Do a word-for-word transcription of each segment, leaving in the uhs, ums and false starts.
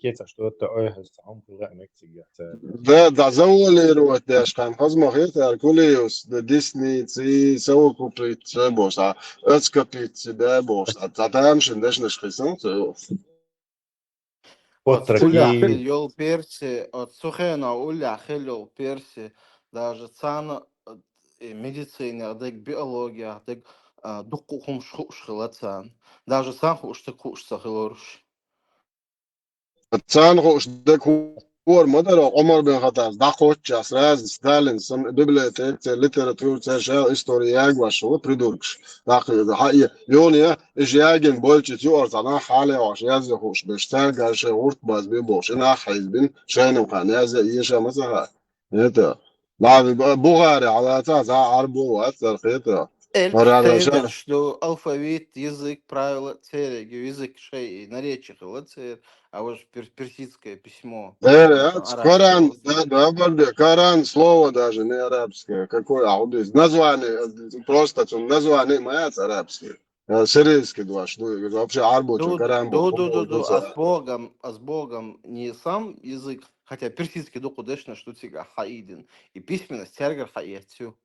кецаш тоьтта ойхьазца хьамхула а мегцига цара. Да, да, завуалировать деш хан, хазма хетар, Кулиус, да, десници, совокупить, шайбоса, отскопить, да, боса. Та тамшин дешнаш хисан, Отраки. Уллахь хила йолу перси, оцу хенахь уллахь хила йолу перси, даже царна э, медицинех дерг, биологех дерг, а, дуккха хӀумаш хууш хила царна. Даже царна хууш дерг хууш ца хиларш. Царна хууш дерг хӀора ма дара, Ӏумар бин Хаттаб дӀакхоччехь сразу Сталин сан библиотека, церан литература, церан шел истори ягош хилла придургаш. ДӀакхе, хьан е, юна я, иш ягин болчи цу ор цхьа нах хьале ваш язде хууш беш, цаьрга шайн гӀурт баз бе бохуш, и нах хьийзбина, шайна хан язде еша ма ца хаьа. Это, нахь Бухари хьалаца, за Ӏарбо вац, цархета. Элча Марара ша- шайдаш ду алфавит, язык, правила, цериг язык шай, и наречие хила цер, а уж пер-, персидское письмо. Э, Там э, арабский Коран, язык. Да, да, Барде, Коран, слово даже не арабское. Какое, а вот здесь название, э, просто там название моя арабское. Э, сирийский два, что вообще арбочу, Ду, Коран ду, был, ду, ду, ду, по-моему, а с Богом, а с Богом не сам язык, хотя персидский духу дешна, что цига хаидин, и письменность тергар хаецю.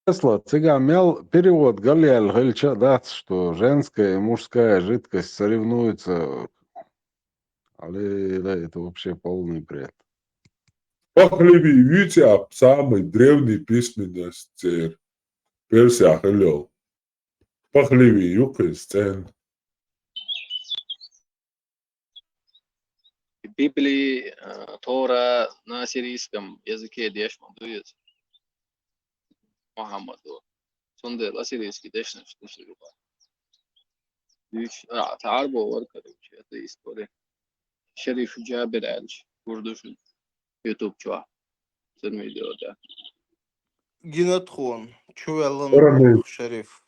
Тесла, цигахь мел перевод галъяьлла хилча а дац, что женская и мужская жидкость соревнуются. Аллилуйя, это вообще полный бред. Пахлеви вуьйцу а самый древний письменность цер, Персия хилел. Пахлеви юкхин сцен. Библи, э, Тора на ассирийском языке дешма дует Мухаммаду. Цундела ассирийский дешнаш дешна юха. Дуьйцу, а, тхьарбо вара каруьйцу, это история. Шериф Джабир аьлча, гур ду шуна YouTube чохь. Цуьнан видео да. Гина тхуна, чу веллан Ара муй. Шериф.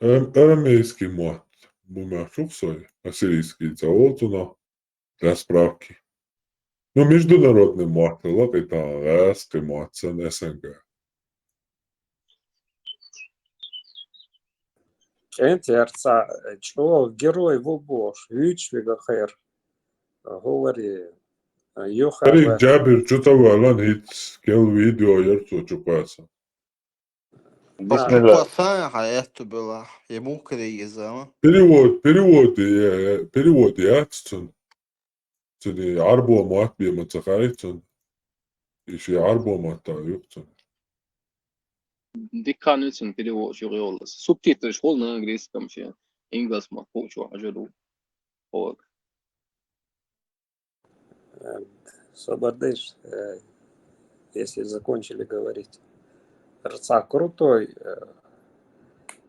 Ам-, арамейский мотт бу мехчух сой, ассирийский ца олу цунах, для справки. Ну, международный мотт хилла кхин тахана, гӀаьскхи мотт санна, СНГ. КӀентий цхьа чӀогӀа герой ву бохуш, вуьйцуш виган хер. ХӀу вари, юха Шериф вари. Джабир чу ца валан хӀинца кел видео яр цо чу кхоьсан. Бисмилла. Кхоьсан хьан этту белахь, я мухкаре еза, а? Перевод, перевод, э, перевод яц цун. Цуьнан Ӏарбо мотт бен ма ца хаьа цунна. И шен Ӏарбо матта юкъ цунна. Дикка хан ю цуьнан переводаш юкъа йоллас. Субтитраш хуьлу на английском шен, ингалс ма кхуучу хьажур ву. Хьога. Э, Собардыш, э, если закончили говорить. Цхьа крутой, э,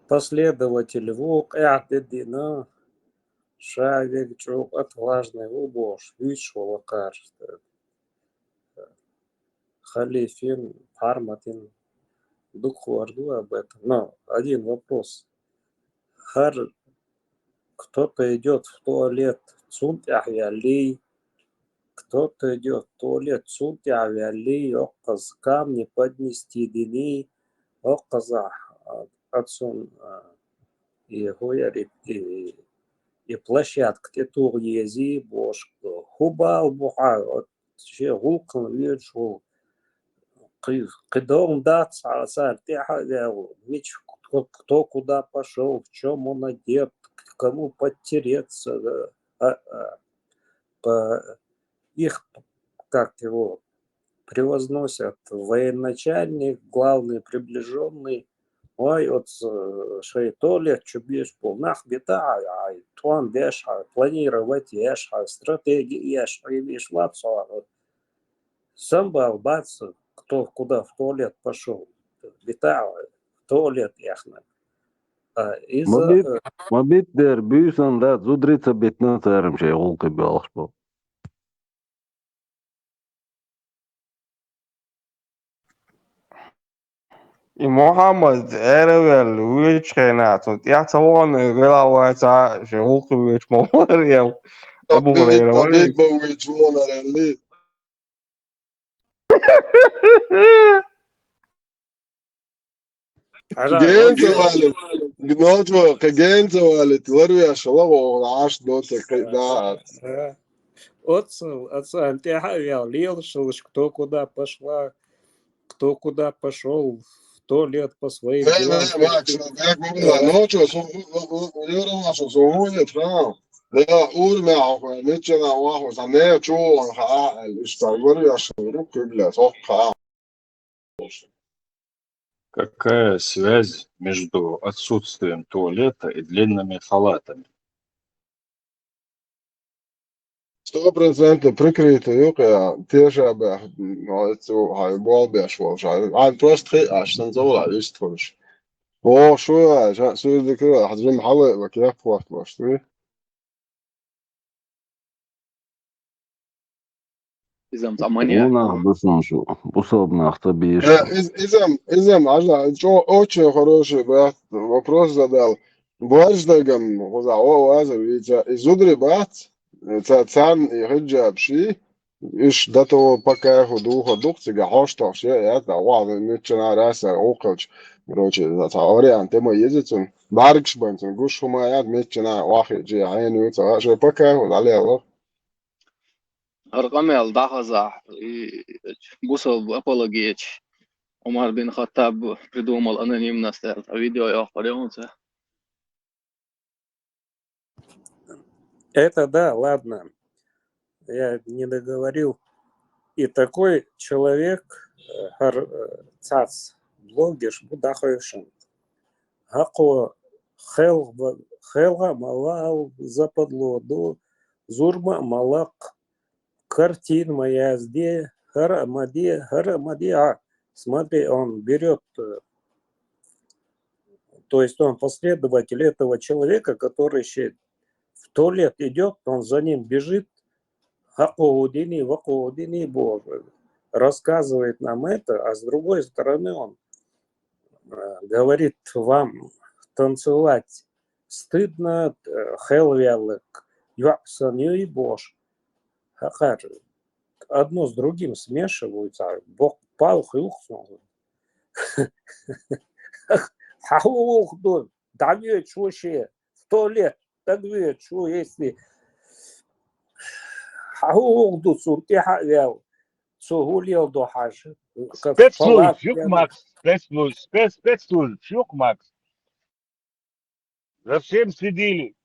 последователь ву, къаьхьа де дина, ша вега чӀогӀа отважный ву бохуш, вуьйцуш ву вакхара. Халифин, Парматин, дукха хӀора ду об этом. Но один вопрос. ХӀара кто-то идёт в туалет, цунна тӀаьхьа ваьллий, кто-то идёт в туалет, цунна тӀаьхьа ваьллий, оккхаза камни поднести диний, оккхазахь, а, оцун, а, и хӀу яр и, и, и площадка тӀе тугӀа езий, бохуш, хӀу бала бу хьан, шен гӀуллакхана воьдуш ву. Кхи-, кхидолу дац хьан цара тӀаьхьа а ваьлла, мича, кто, кто куда пошёл, в чём он одет, к кому подтереться, э, а, а, по, их, как его, превозносят военачальник, главный приближённый, ой, оцу, э, шайн туалет чу безаш болу нах битахь, ай, тӀом беш хьан, планировать еш хьан, стратеги еш хьан, веш вац хьо. Самбал бац, кто куда в туалет пошёл. Битахь, туалет яхна. А, иза, Ма бит, э, ма бит дер, буьйсан дац, зудрица битна царам шайн гӀуллакхе боьлхуш бу. И Мухьаммад Ӏеравелла вуьйчу хенахь, цунна тӀаьхьа ца вахана, вела вайца, шен гӀуллакхе вуьйчу ма вара, ел Абу Хурайра вара. Бит бан вуьйцу вон аралли. Генца валит. Ночо, кхы генца валит. Ларвеш лаго, гӀаш доцу кхы да. Оццул, оццул тӀаьхьа а вел, лелаш, кто куда пошла, кто куда пошёл, в туалет по своим делам. Ночо, со, Юра, Ночо, со гуйла, тра. Да, ур мя хо, миччана вахо, са не чулан ха, эл, иштта, Юра, я шо, рук, бля, со ха. Какая связь между отсутствием туалета и длинными халатами? Сто процентов прикрыто юкъа, тешабехь, ну, это, хай, болбеш волча. Ай, просто хи, аш, сан зовла, вистхуш. О, шу, ай, ша, суй дикра, хазим хала, ла кехпорт лош, ты? Изам цӀа мания. Вон нах бусун шу, бусалба нах ца бийш. Э, из-, изам, изам, ажа, чо, очень хороший, брат, вопрос задал. Барждагам, хуза, о, ваза, вица, и зудри бац, ца, цан, и хиджаб ши, иш до того, пока ху духа дух, цига хоштох, ше, я, да, ва, меччана раса, околч, короче, за, ца, вариант, тема езицун, баргш банцун, гуш хума, я, меччана, вахи, же, хайн, вица, ше, пока ху, дале, лох. ХӀара къамел дӀахазахь, и бусалба апологеча Умар бин Хаттаб придумал анонимность, а видео йохкур ю хӀинца. Это да, ладно. Я не договорил. И такой человек, э, хӀара, э, цхьацца блогерш бу дӀахьоьшуш. ХӀокхо хелгӀа, хелгӀа ма ваал западло ду, зурма а ма лакх, картин ма язде, хӀара а ма де, хӀара а ма де, а. Смотри, он берёт, э, то есть он последователь этого человека, который ещё в туалет идёт, он за ним бежит, хӀокхо хӀу дини, вокхо хӀу дини, бо, рассказывает нам это, а с другой стороны он, э, говорит, вам танцевать стыдно, э, хелвеллаг, йоӀ санна юй, бош. ХӀокхар одно с другим смешиваются, боккха палха юхсун. Хьан хӀу вуху ду, дӀавоьдуш ву ше, в туалет, дӀавоьдуш ву, если хьан хӀу вуху ду, цунна тӀаьхьа а вел, цо хӀу леладо хьажа. Спецслужбаш юкъа, Макс, спецслуж-, спец-, спецслужбаш юкъа, Макс. За всем следили.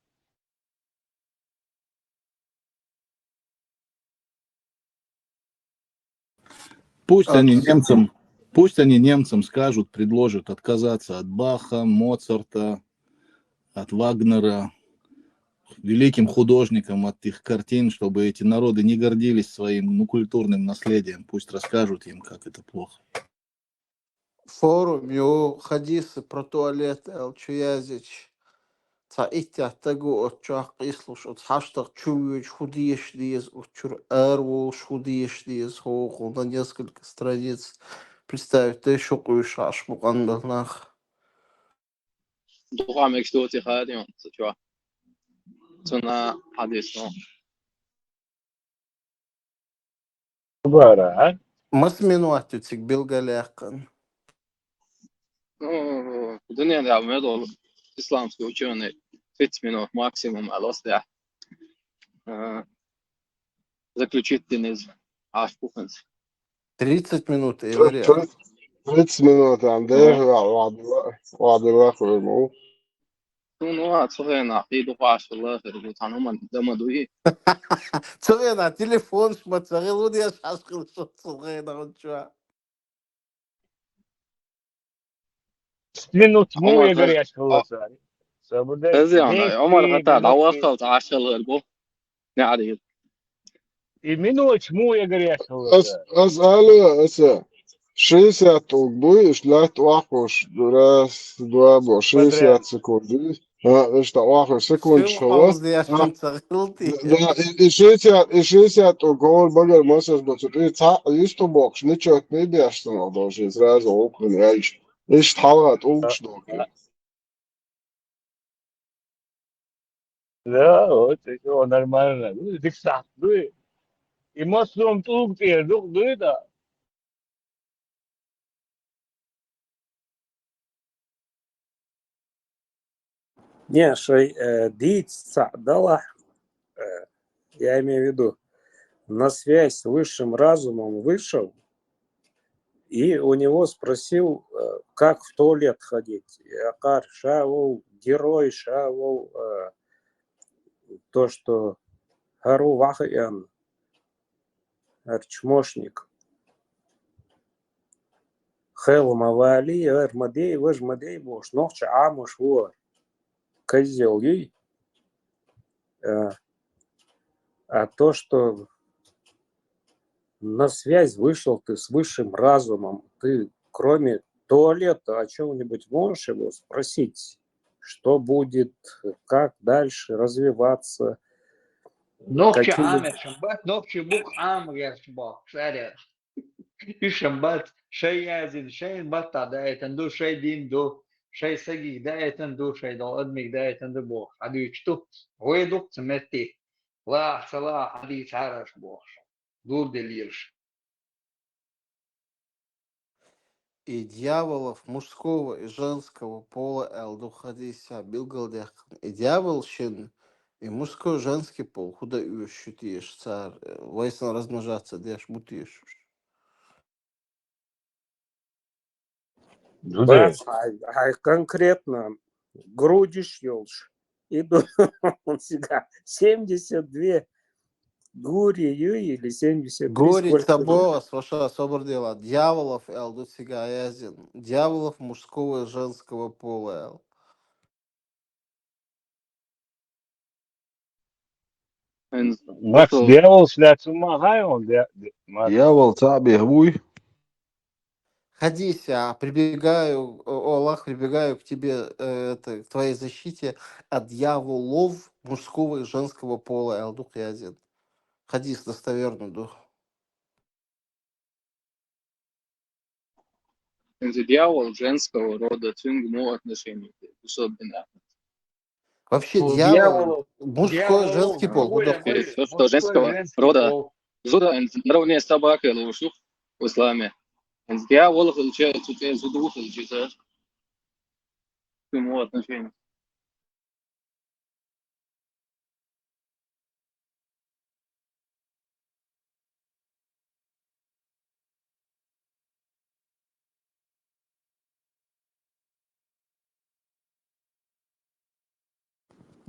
Пусть они немцам, пусть они немцам скажут, предложат отказаться от Баха, Моцарта, от Вагнера, великим художникам от их картин, чтобы эти народы не гордились своим, ну, культурным наследием. Пусть расскажут им, как это плохо. Форум ю, хадисы про туалет аьлла чу яздича, цхьа итт-итт стаг ву оцу чохь къийсалуш, оцу хьаштагах чу воьдуш хӀу дезаш деза, оцу чуьра ара волуш хӀу дезаш деза, хӀокхунна несколько страниц представить дай, шу къуьйсуш Ӏаш бу къанбелла нах. Дукха мегаш доций хаьа ца чохь. Цунна хьадис ду. Бара, а? Маса минот ю цига билгалъяьккхина? Ну, дуьненан тӀехь мел долу исламский учёный тридцать минут максимум аьлла оцу тӀехь. А, заключительный Ӏаш бу хӀинца. Тридцать минут, э, вари. Тридцать минут, а, да, ладно, ладно, ладно. Ну, ну, а, цу хенахь, и дукха Ӏаш хилла, хир бу, цхьана хӀуманна дан ма дуй. Цу хенахь телефонаш ма ца хилла, деш Ӏаш хилла, цу хенахь хӀун чу. Минут муха эгар еш хилла цара? Хаза яхна, Ӏумар хӀетахь дӀаваххалц Ӏаш хилла бу. НеӀарийла. И минуташ муха эгар еш хилла цара? Ас, ас ала, аса. Шестьдесят тӀулг буй, уьш лаьтта охьахуш, раз, два, бо, шестьдесят секунд. А, уьш тӀа охьахуш секундаш хилла. Да, и, и шестьдесят, и шестьдесят тӀулг хӀора багара масаза бо цу тӀе цхьаъ йисту бохуш, ничего не беш санал долуш, и сразу гӀуллакхана яьлча. Иштта хьалха тӀулгаш доху. Да, вот это нормально. Ну, дика сахьт дуй. И массо а тӀулг тӀера дукха дуй, да? Не, шоай, э, дийца цхьа далахь, э, я имею в виду, на связь с высшим разумом вышел, и у него спросил, э, как в туалет ходить. Я кхар ша вол герой, ша вол, э, то, что хӀара ву ваха ян, хӀара чмошник. Хела ма валий, хӀара ма дий, важа ма дий бохуш, нохча Ӏамош ву хӀара. Козел юй. А, а то, что на связь вышел ты с высшим разумом, ты кроме туалета о чём-нибудь можешь его спросить? Что будет, как дальше развиваться? Нохча Какие Ӏамош ма бац, нохчий бу-кх Ӏамош бохуш, аьлла. Уьш ма бац, шай яздина, шайна маттахь даийтина ду, шай дин ду, шай сагиг даийтина ду, шай долу адамиг даийтина ду бохуш, хьадуьйцуш ду. Вай ду-кх цу метте. Лахьа, ца лахьа, хьадийцара аша бохуш. Дур де лелаш. И дьяволов мужского и женского пола аьлла ду хьадисехь билгалдаьккхина. И дьявол шина, и мужской, женский пол хӀун дан оьшуш ю теша цара? Вай санна размножаться деш бу теша уьш? Ну да. Бац, хьайн, хьайн конкретно грудиш йолуш. И ду, он всегда семьдесят две гури юй или семьдесят три, Гури сколько ца же? Боху ас, ваша, собар де ла, дьяволов аьлла ду цига яздина. Дьяволов мужского и женского пола аьлла. Макс, дьяволаш лаьцна ма хьай хьуна, дя-, дя-, Макс. Дьявол цхьаъ беха буй? Хьадийца, а, прибегаю, о, Аллах, прибегаю к тебе, э, это, к твоей защите от дьяволов мужского и женского пола, аьлла ду-кх яздина. Хьадис достоверный ду. Дьявол женского рода, цуьнга муха отношение, особенно. Вообще, ну, дьявол, дьявол, мужской, дьявол, женский пол, воля, художник. Воля, то, что мужской, женского рода, пол. Зуда, наравне с собакой лучше в исламе. Дьявол хилча, цу тӀе зуда хилча, цуьнга муха отношение.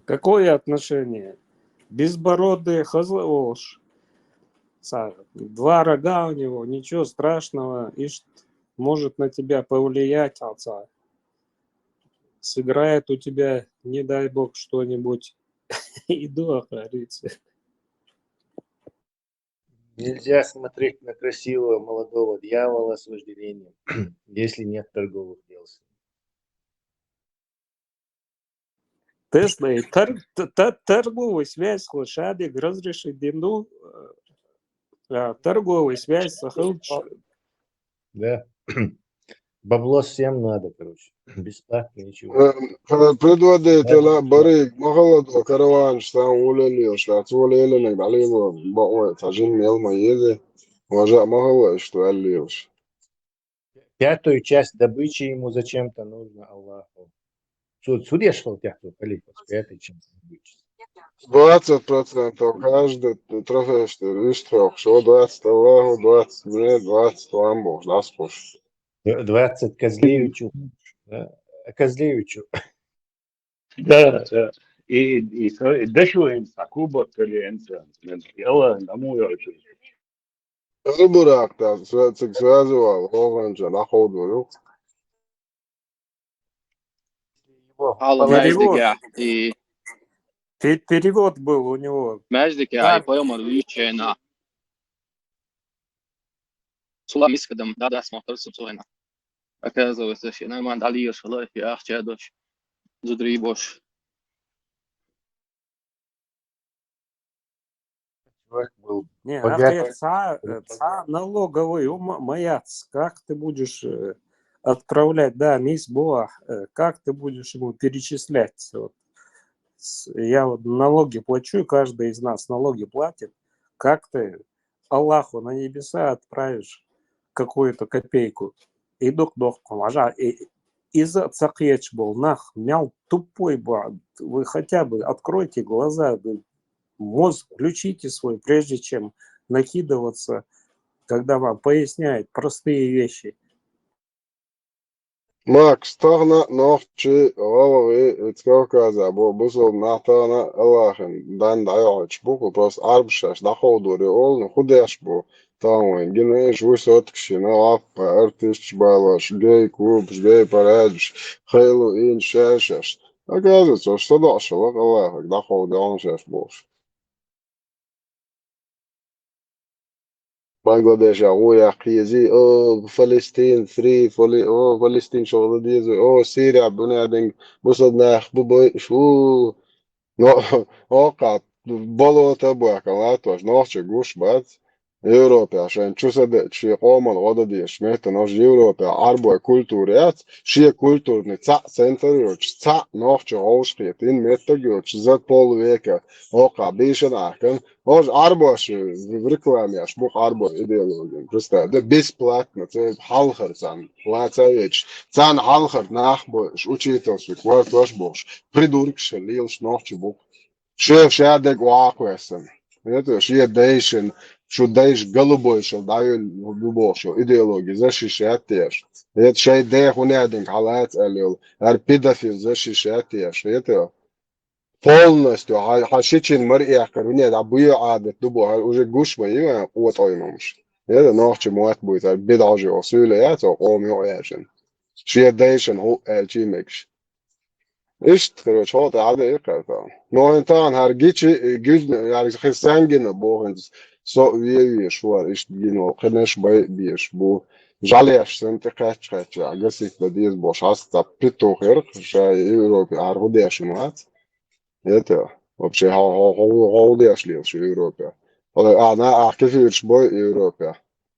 Какое отношение? Безбородые хаза волуш. Ца, два рога у него, ничего страшного, ишт может на тебя повлиять, а ца, сыграет у тебя, не дай бог, что-нибудь. И дуа харится. Нельзя смотреть на красивого молодого дьявола с вожделением, если нет торговых дел с ним. Тесна, тар-, та-, та-, торговый связь хила шадерг разрешить дина ду, э, а, торговый связь ца хилча. Да. Бабло всем надо, короче. Бесплатно ничего. Э, э, предводитель, а, бариг, ма хала до караванаш, там улеллеш, да, цо леланиг, дӀалело, бакъой, цхьа жин мел ма еза, важа ма хала, что аллелш. Пятую часть добычи ему зачем-то нужно, Аллаху. Цу-, цу деш хила тӀехь цо халифас, пятую часть добычи. Двадцать процентов каждый трофей, что ли, виштхьокхуш, двадцать Аллаху, двадцать мне, двадцать вам бохуш, дӀасакхуш. Двадцать Козлевичу. Да, Козлевичу. Да, да. И, и, и дашо ин схьа кубок кале ин ца, ин ца, яла, намо йолчу. Ил буракъ дац, цига связывал, вогӀанча дӀакховдо ю. Ало, перевод. Маьждигехь, и пе-, перевод был у него. Маьждигехь, и пайхамар вуьйцучу хенахь. Цул а мискадам да дас моттар цу цу хенахь. Оказывается, шен найман дӀалийгаш хила, и ахча а дош, зударий бош. Человек был богат. Не, ахир цхьа, э, цхьа налоговый у ма, ма яц. Как ты будешь, э, отправлять, да, мис бу ахь, э, как ты будешь ему перечислять? Вот. С-, я вот налоги плачу, и каждый из нас налоги платит. Как ты Аллаху на небеса отправишь какую-то копейку? И дук-дук, важа, и, иза ца кхеташ бола нах, мел тупой бу, вы хотя бы откройте глаза, вы мозг включите свой, прежде чем накидываться, когда вам поясняют простые вещи. Макс, тахана нохчи, гӀалгӀи, Кавказа бу-, бусулба нах тахана Аллахин дан дӀайохьуьйтуш бу, хӀу просто Ӏарбаш шаьш дӀакховдор ю олу, ну, хӀу деш бу? Тахана вайн гина иш высоткаш йина, гӀаппа, артисташ балош, гей клубаш, гей парадаш, хайлу ийна шаьш-шаьш. Оказывается, уж са доӀуш хила Аллахага дӀакховдо хьуна шаьш бохуш. Бангладешехь гӀо яккха езий, о, Палестин, фри, Пали-, о, Палестин шо ла деза, о, Сирия, бунадинг, бусалба нах бу бойуш, у, но, оккха болото а бохка латтош, нохчий гуш бац. Европехь шайн чу са деъча, шен къоман гӀо дан дезаш меттан, ош Европехь Ӏарбой культура яц, шен культурный цхьаъ центр йоцуш, цхьаъ нохчи гӀовш кхетийна меттаг йоцуш, за полвека оккха бийшина Ӏахкана, Хьожа Ӏарбош в рекламе аш бу Ӏарбой идеологин. Представь, да, бесплатно, церан хьалхара царна лаца а веча, царна хьалхара нах бойуш, учительский квартош бохуш, придуркаш лелаш нохчи бу. Шех ша дег охьа а кхоьссина. Это шен дайшин, шу дайш голубой шел дӀавелла бу бохуш идеологи защищать деш. Это шайн дехуна динг хьалаца аьлла йолу, ар педофил защищать деш. Это полностью хьан шичин мара эккхар, вине дӀа буьйо Ӏадат ду бохар, уже гуш ма ю вайн къотӀойн хӀумаш. Эда нохчи мотт буй цара бидӀожо, суьйла яц, къома юкъа яьшина. Шен дайшина хӀуъа аьлчий мегаш. Иштта, короче, хьо тӀе Ӏаде иккхар тахана. Но хӀин тахана хӀара гичи, гуьзна, яра хир сангина бохуьнца, со а ве веш вара, иштта гино, кхинаш бай а беш бу. ЖӀалеш санна тӀе кхаьчча-кхаьчча, гасит дан деза бохуш, хьаста петух ярх, ша Европе хӀара хӀу дешна вац. Это, вообще, хьо, хьо, хьо, хьо деш лела шу Европе. Хьо, а, на, а, кефирш бой Европе.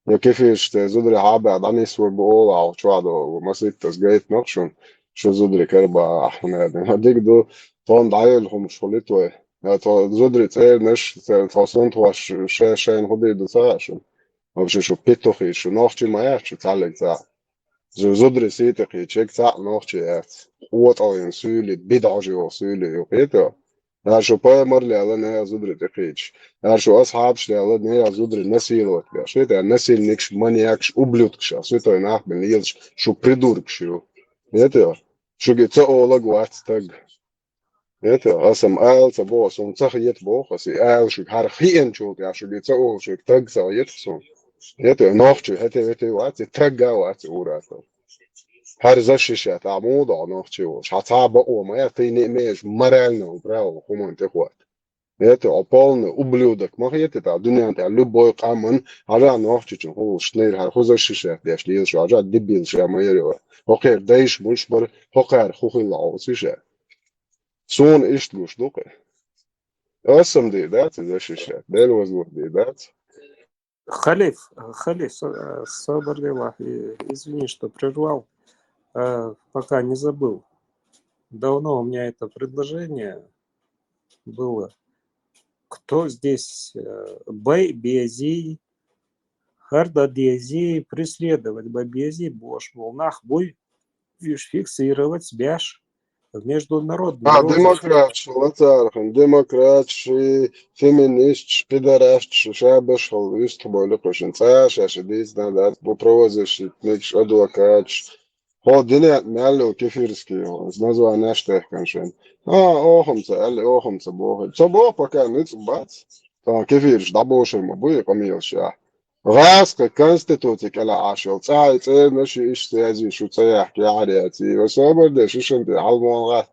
Я кефирш те зудри хьаба, дӀанисвар бу ола, а, чуа до, маситтас гайтнах шун, шу зудри карба, а, хьуна, диг ду, тон дӀайолу хӀумаш хули твой. А, то зудри цернаш, цер, то сон тхош, ше, шайн худи ду ца шун. Вообще, шу петухи, шу нохчи ма яц, шу цаллиг ца. Зу-, зудри сийта кхийчиг цхьаъ нохчи яц. КъотӀаллин суьйли, бидӀожо суьйли ю кхета. Аша шу пайхамар лела нехан зудри тӀе кхийчаш. Аша шу асхьабаш лела нехан зудри насиловать беш. Шита насильникаш, маньякаш, ублюдкаш, а святой нах бен лелаш, шу придуркаш ю. Это, шуги ца олаг вац стаг. Это, аса-м ала ца боху, суна ца хета боху, аса и ала шуьга хӀара хиъначул тӀехь шуьга и ца олу шуьга таг ца хета суна. Это, нохчи, хӀете, хӀете вац, и таг а вац, и ур а таг. ХӀара защищать, а муха до хьо нохчи волуш? Хьан цхьа а бакъо ма яц, тайне а меша, морального правила хӀуманна тӀехӀотта. Это, хьо полный ублюдок ма хета, тӀаккха дуьнен тӀехь любой къаман, хьажа нохчичун хӀуллаш, шнайра хӀара хӀу защищать деш лелаш, хьажа дебил ша ма яра. ХӀокхеран дайша муьлш бара, хӀокхара хӀу хилла хьо ша. Суна иштта гуш ду-кх. Аса-м дийр дац иза шиша, Дела возлух дийр дац. Халиф, Халиф, со-, э, собар лилахь, и-, извини, что прервал. Э, пока не забыл. Давно у меня это предложение было. Кто здесь, э, бай безий, хӀара дан дезий, преследовать бан безий, бохуш болу нах буй, уьш фиксировать беш в международный А, розыск. демократаш ла царахьан, демократаш, феминисташ, пидорасташ, шабаш хьал вистхбойла кхушин. ЦӀа шаьш дийцина дац, бу правозащитникаш, адвокаташ. Хьо динет мел ю кефирский, название техкан шен. А, охамца, аьлли, охамца боху. Ца боху, пока ницкъ бац. Та кефираш дӀабошур ма бу и къамелаш а. ГӀаскхи конституци кӀелахьаш йолу цӀахь и цӀернаш и иштта язи шу ца яхка яхьар яций. Ва собар деш, ишан тӀе хьалмогӀа гӀац.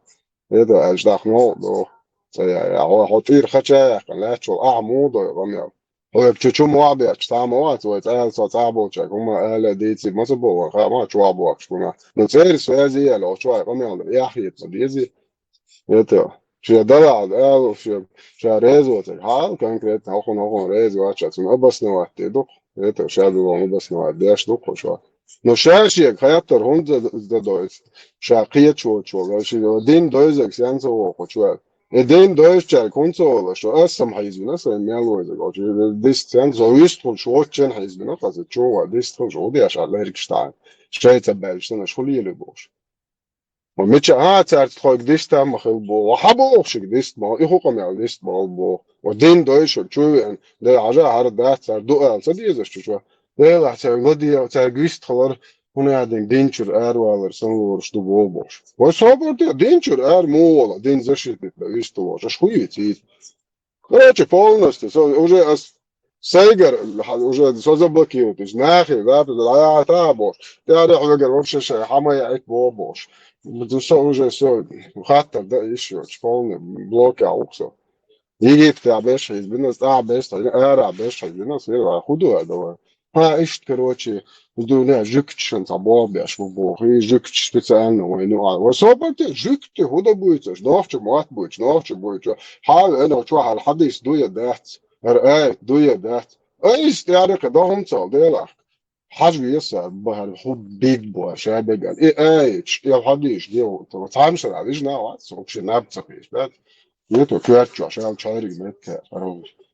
ХӀета аьлча даха новкъа доху. Ца я, я, хьо, хьо тӀера хача яьккхина лаьттачул ахьа муха дой къамел? Хьоьга чу-чу мохь бетташ цхьа а ма вац, вай цӀа аьлла со цӀа болчаьрга хӀума ала дийций ма ца боху, вай хаа ма чохь бохуш хӀума. Ну, цӀера связи яьлла, хьо чохь къамел дан, эхь хета ма дезий. Это, шен далахь ала, шен, ша реза вацарг хьал конкретно, хӀокхуна, хӀокхуна реза вац, ша цунна обосновать де ду-кх. Это, ша дулон обосновать деш ду-кх хӀо ша. Но ша шега хаттар хӀунда за, за дойза? Ша кхеташ воцуш волу, ша дин дойзарг сенца вохучу ваьлла? И дин дойзучаьрга хӀунда ца олуш, аса-м хьийзина сайн мел вайзарг, оцу дистхенца, со вистхуьлуш воцченна хьийзина, хаза чу ван дистхуьлуш, хӀу деш а лергаш таьӀна. Шайца баьлча санаш хӀу лелий бохуш. Ва мича, а, цаьрца тхойга диста ма хила боху. Ва хьан боху шуьга диста ма, и хӀу къамел диста ма хила боху. Ва дин дойшура чу веана, дай хьажа хӀара дац, цара ду ала ца дезаш чу чу. Делахь цаьрга ладе, цаьрга вистхилар, хӀунда аьлла динчуьра аравалар санна лоруш ду боху бохуш. Ва собар де, динчуьра ара муха вала, дин защитить дан вист волуш, аша хӀу йийца? Короче, полностью, со, уже ас сайгара, ха, уже со заблокировать, нахе, да, да, да, да, бохуш. ТӀаьхьа хьоьгара вообще шайн хьама яийта боху бохуш. Со уже со хаттар да, иш йоч, полный блок а уху со. Египте беш хьийзбина, цӀа беш хьийзбина, ара беш хьийзбина, сир вай, хӀу ду а давай. Хьа, иштта, короче, дуьйна жуьгташан цхьа боху беш бу боху. И жуьгташ специально вайна а. Ва собар де, жуьгти хӀу дан буьйцуш, нохча мотт буьйцуш, нохча буьйцуш. Хьа, вена, чохь хьадис ду я дац? ХӀара аят ду я дац? Айса тӀаьхьа кхин доху цал, делахь. Хьажа веса, бахьара хӀу биг бу, ша беган. И аят, и хьадис, де, цхьамсара, вижна вац, вообще наб ца хиш, да? Ето коьртачохь шаьлча хьаьрга меттахь, хӀара,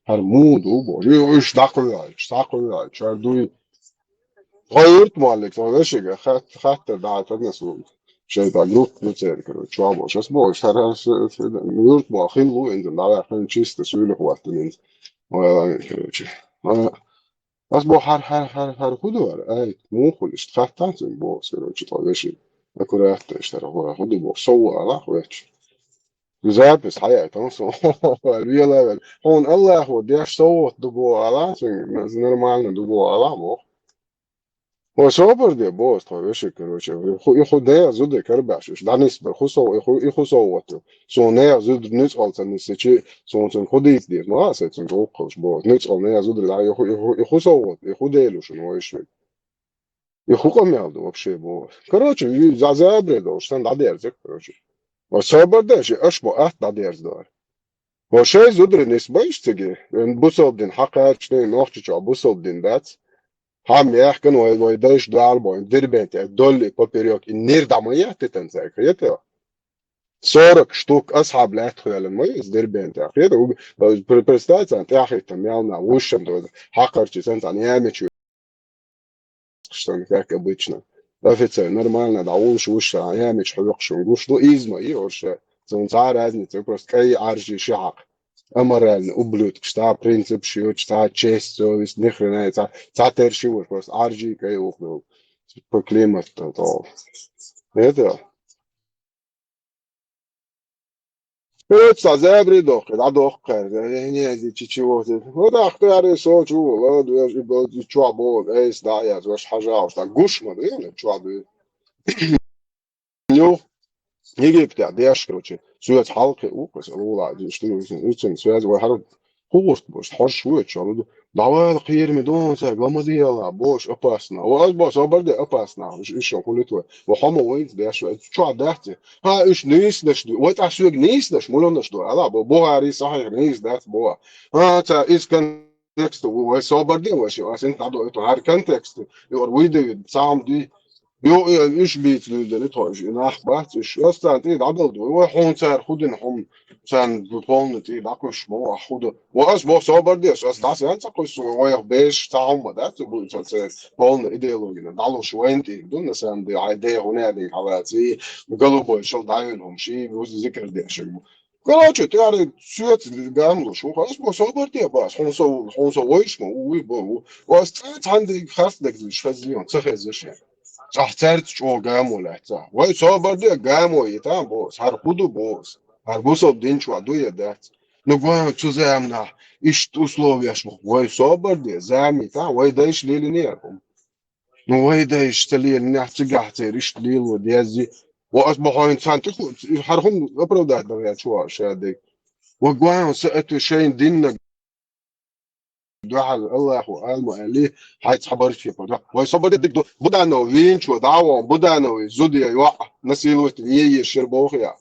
хӀара муха ду боху. И уьш дӀакхоьхьуьйтуш, схьакхоьхьуьйтуш, хӀара дуй. Тхо юрт моллиг, тхо вешига хат-, хаттар дӀа тагнас ву. Шайтан группа ду церан, короче, чохь бохуш. Ас бохуш, хӀара, хӀара, хӀара, юрт мо хилла ву, инза дӀаваьккхина чисто суьйлах ваттина инза. Ой, ладно, короче. А, ас боху, хӀара, хӀара, хӀара, хӀара, хӀу ду хӀара? Ай, муха хуьлу иштта? Хаттан цуьнга боху, короче, тхо вешига. Аккуратно иштта, хӀара, хӀу ду боху, сов ала, хӀу ваьчча. Запись хьаяйтан со вела вела. Хьуна Аллахо деш совгӀат ду боху ала, цуьнга нормально ду боху ала боху. Ой, собар де, боху тхо вешига, короче. И хӀу, и хӀу нехан зуда карабаш, уьш дӀанисбар, хӀу сов-, и хӀу, и хӀу совгӀат ду. Суна нехан зуда нуьцкъала ца нисичи, суна цуьнга хӀу дийца деза, ма а сай цуьнга гӀуллакх хилча боху. Нуьцкъала нехан зуда, и хӀу, и хӀу, и хӀу совгӀат, и хӀу Дела шу вайшвиг. И хӀу къамел ду вообще боху. Короче, и за-, забаре долуш, сан дӀадерза, короче. Ва собар де, ши аш бо атта дӀадерза дора. Ва шайн зударий нисбайш циге, вайн бусалба дин хьакхаьрчане, Нохчийчохь бусалба дин дац. Хьан мехкан вай, вай дайш дуьхьал бо, Дербенте, долли поперёк, и нир дӀа ма еттитан цаьрга, хета? Сорок штук асхьаб лаьтта хвелан ма иза Дербенте, хета? Уг-, пр-, представь, царна тӀаьхьахӀитта мел нах, вуьшшам дойла, хьакхарчий сан царна ямечу. Сан, как обычно. Офицер нормально дӀавуллуш вуьшша, ямич хьоькхуш ву. Гуш ду, изма и орша. Цунна цхьа а разница, просто кӀай Ӏаржий ши хьакха. Аморальный ублюдкаш, цхьа принципаш йоцуш, цхьа честь, совесть, ни хрена, цхьа, цхьа терши вуш, просто Ӏаржий кӀай уху. По климату то. Это. Оцу цхьа забаре доккху, дӀадоккху, э, не, не, чичи вот. Вот ахтари со чу, ладно, я же был, и чё, бо, эйс, да, я же хьажа, уж так гуш ма ду, я чё ду. Ну, Египте, деш, короче, соьца хьалкхи уху, аса лула, что, ну, связь, вай хьара хӀугӀурт бу, хьожуш ву, чо, ну, давай, кхераме, дон, ца, гламадела, бош, опасно. О, ас бо, собар де, опасно, уж, уж шо хулит вай. Во хьо ма вайнца деш вай, чо дац? Хьа, уж нийсдеш ду, вай тӀа соьга нийсдеш, муьланаш ду, ала, бо, Бухари, сахьих, нийсдац, бо. Хьа, ца, из контекст ву, вай собар де, вай ши, ас ин тӀадо, это гьар контекст, и ор вуй де, сам ди. Йо, э, уьш бийца луьйдали тхо, уьш и нах бац, уьш. Ас царна тӀе дӀадала ду. Вай хьуна цара хӀу дина хьуна, царна полный тӀе дӀакхуьссуш ма вахьа хӀу ду. Ва ас боху собар деш, ас дӀасаян ца кхуьссу, вайх беш цхьа хӀума дац, бу ца церан полный идеологина. ДӀалуш вайна тӀе ду, на самом деле, хьайн дехьа хӀуна а дийна хьалаца, и голубой шал дӀайина хӀума, ший вуз зикар деш. Короче, тӀаьхьа соьца гамлуш ву, хьо ас бо собар де бац, хьуна со, хьуна со вайш ма ву, вуй бо ву. Ва ас цӀа цхьаьна дерг харц дерг зуьйш хезлион, ца хеза шен. Цхьа цаьрца чӀогӀа гамо лаьцна. Вай собар де гамо йита бо, хӀара хӀу ду бо, хӀара бусалба дин чохь ду я дац. Ну, гой цу заманахь, иштта условияш бу. Вай собар де, зама йита, вай дайша лелине яр хӀума. Ну, вай дайша ца лелинехь, цигахь церан иштта лело деззи. Ва ас бохойн цхьаьна тӀе ху-, хӀара хӀума оправдать дан ваьлча ву ша дерг. Ва гой са ату шайн диннаг дуьхьал Аллаху алма аьлли, хьай цхьа барче пара. Вай собар де диг ду, Буданов вийначо дӀа а вон, Буданови зуда я йоӀ, насиловать е еш шер боху я.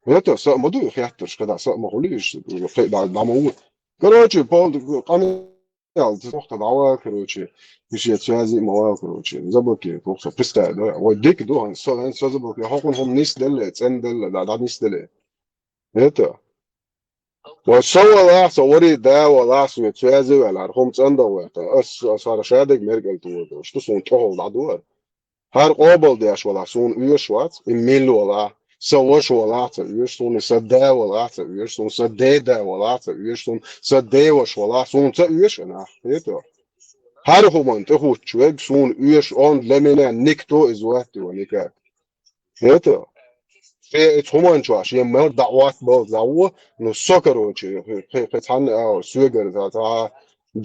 Это са а ма ду, хеттарш, когда са а ма хуьлу, иш, кхе, да, да, ма ву. Короче, пол, къамел, цохта дӀавала, короче, иш я связи ма вала, короче, заблокируй, похса, представь, да, вай дик ду, хан, со, хан, со заблокируй, хӀокхун хӀума нис делле, цӀен делле, да, да, нис делле. Это. Ва со валахь, со вари да валахь, со связи валахь, хӀума цӀандал ваьтта. Ас, ас хӀара шадерг меркӀал ту ваду, что сон тӀехула дӀадуар. ХӀара къобал деш валахь, суна оьшуш вац, и мила валахь, сан ваша валахь ца оьшу суна, сан да валахь ца оьшу суна, сан деда валахь ца оьшу суна, сан деваша валахь суна ца оьшу нах. Хетий? ХӀара хӀуманна тӀехӀуттуш верг суна оьшу, он для меня никто из ваттио никак. Хетий? Шен эцу хӀуманна чохь шен мар дӀа Ӏоттабалла дӀагӀо, ну, со, короче, кхе-, кхе-, кхе цхьанна а соьгара цхьа, цхьа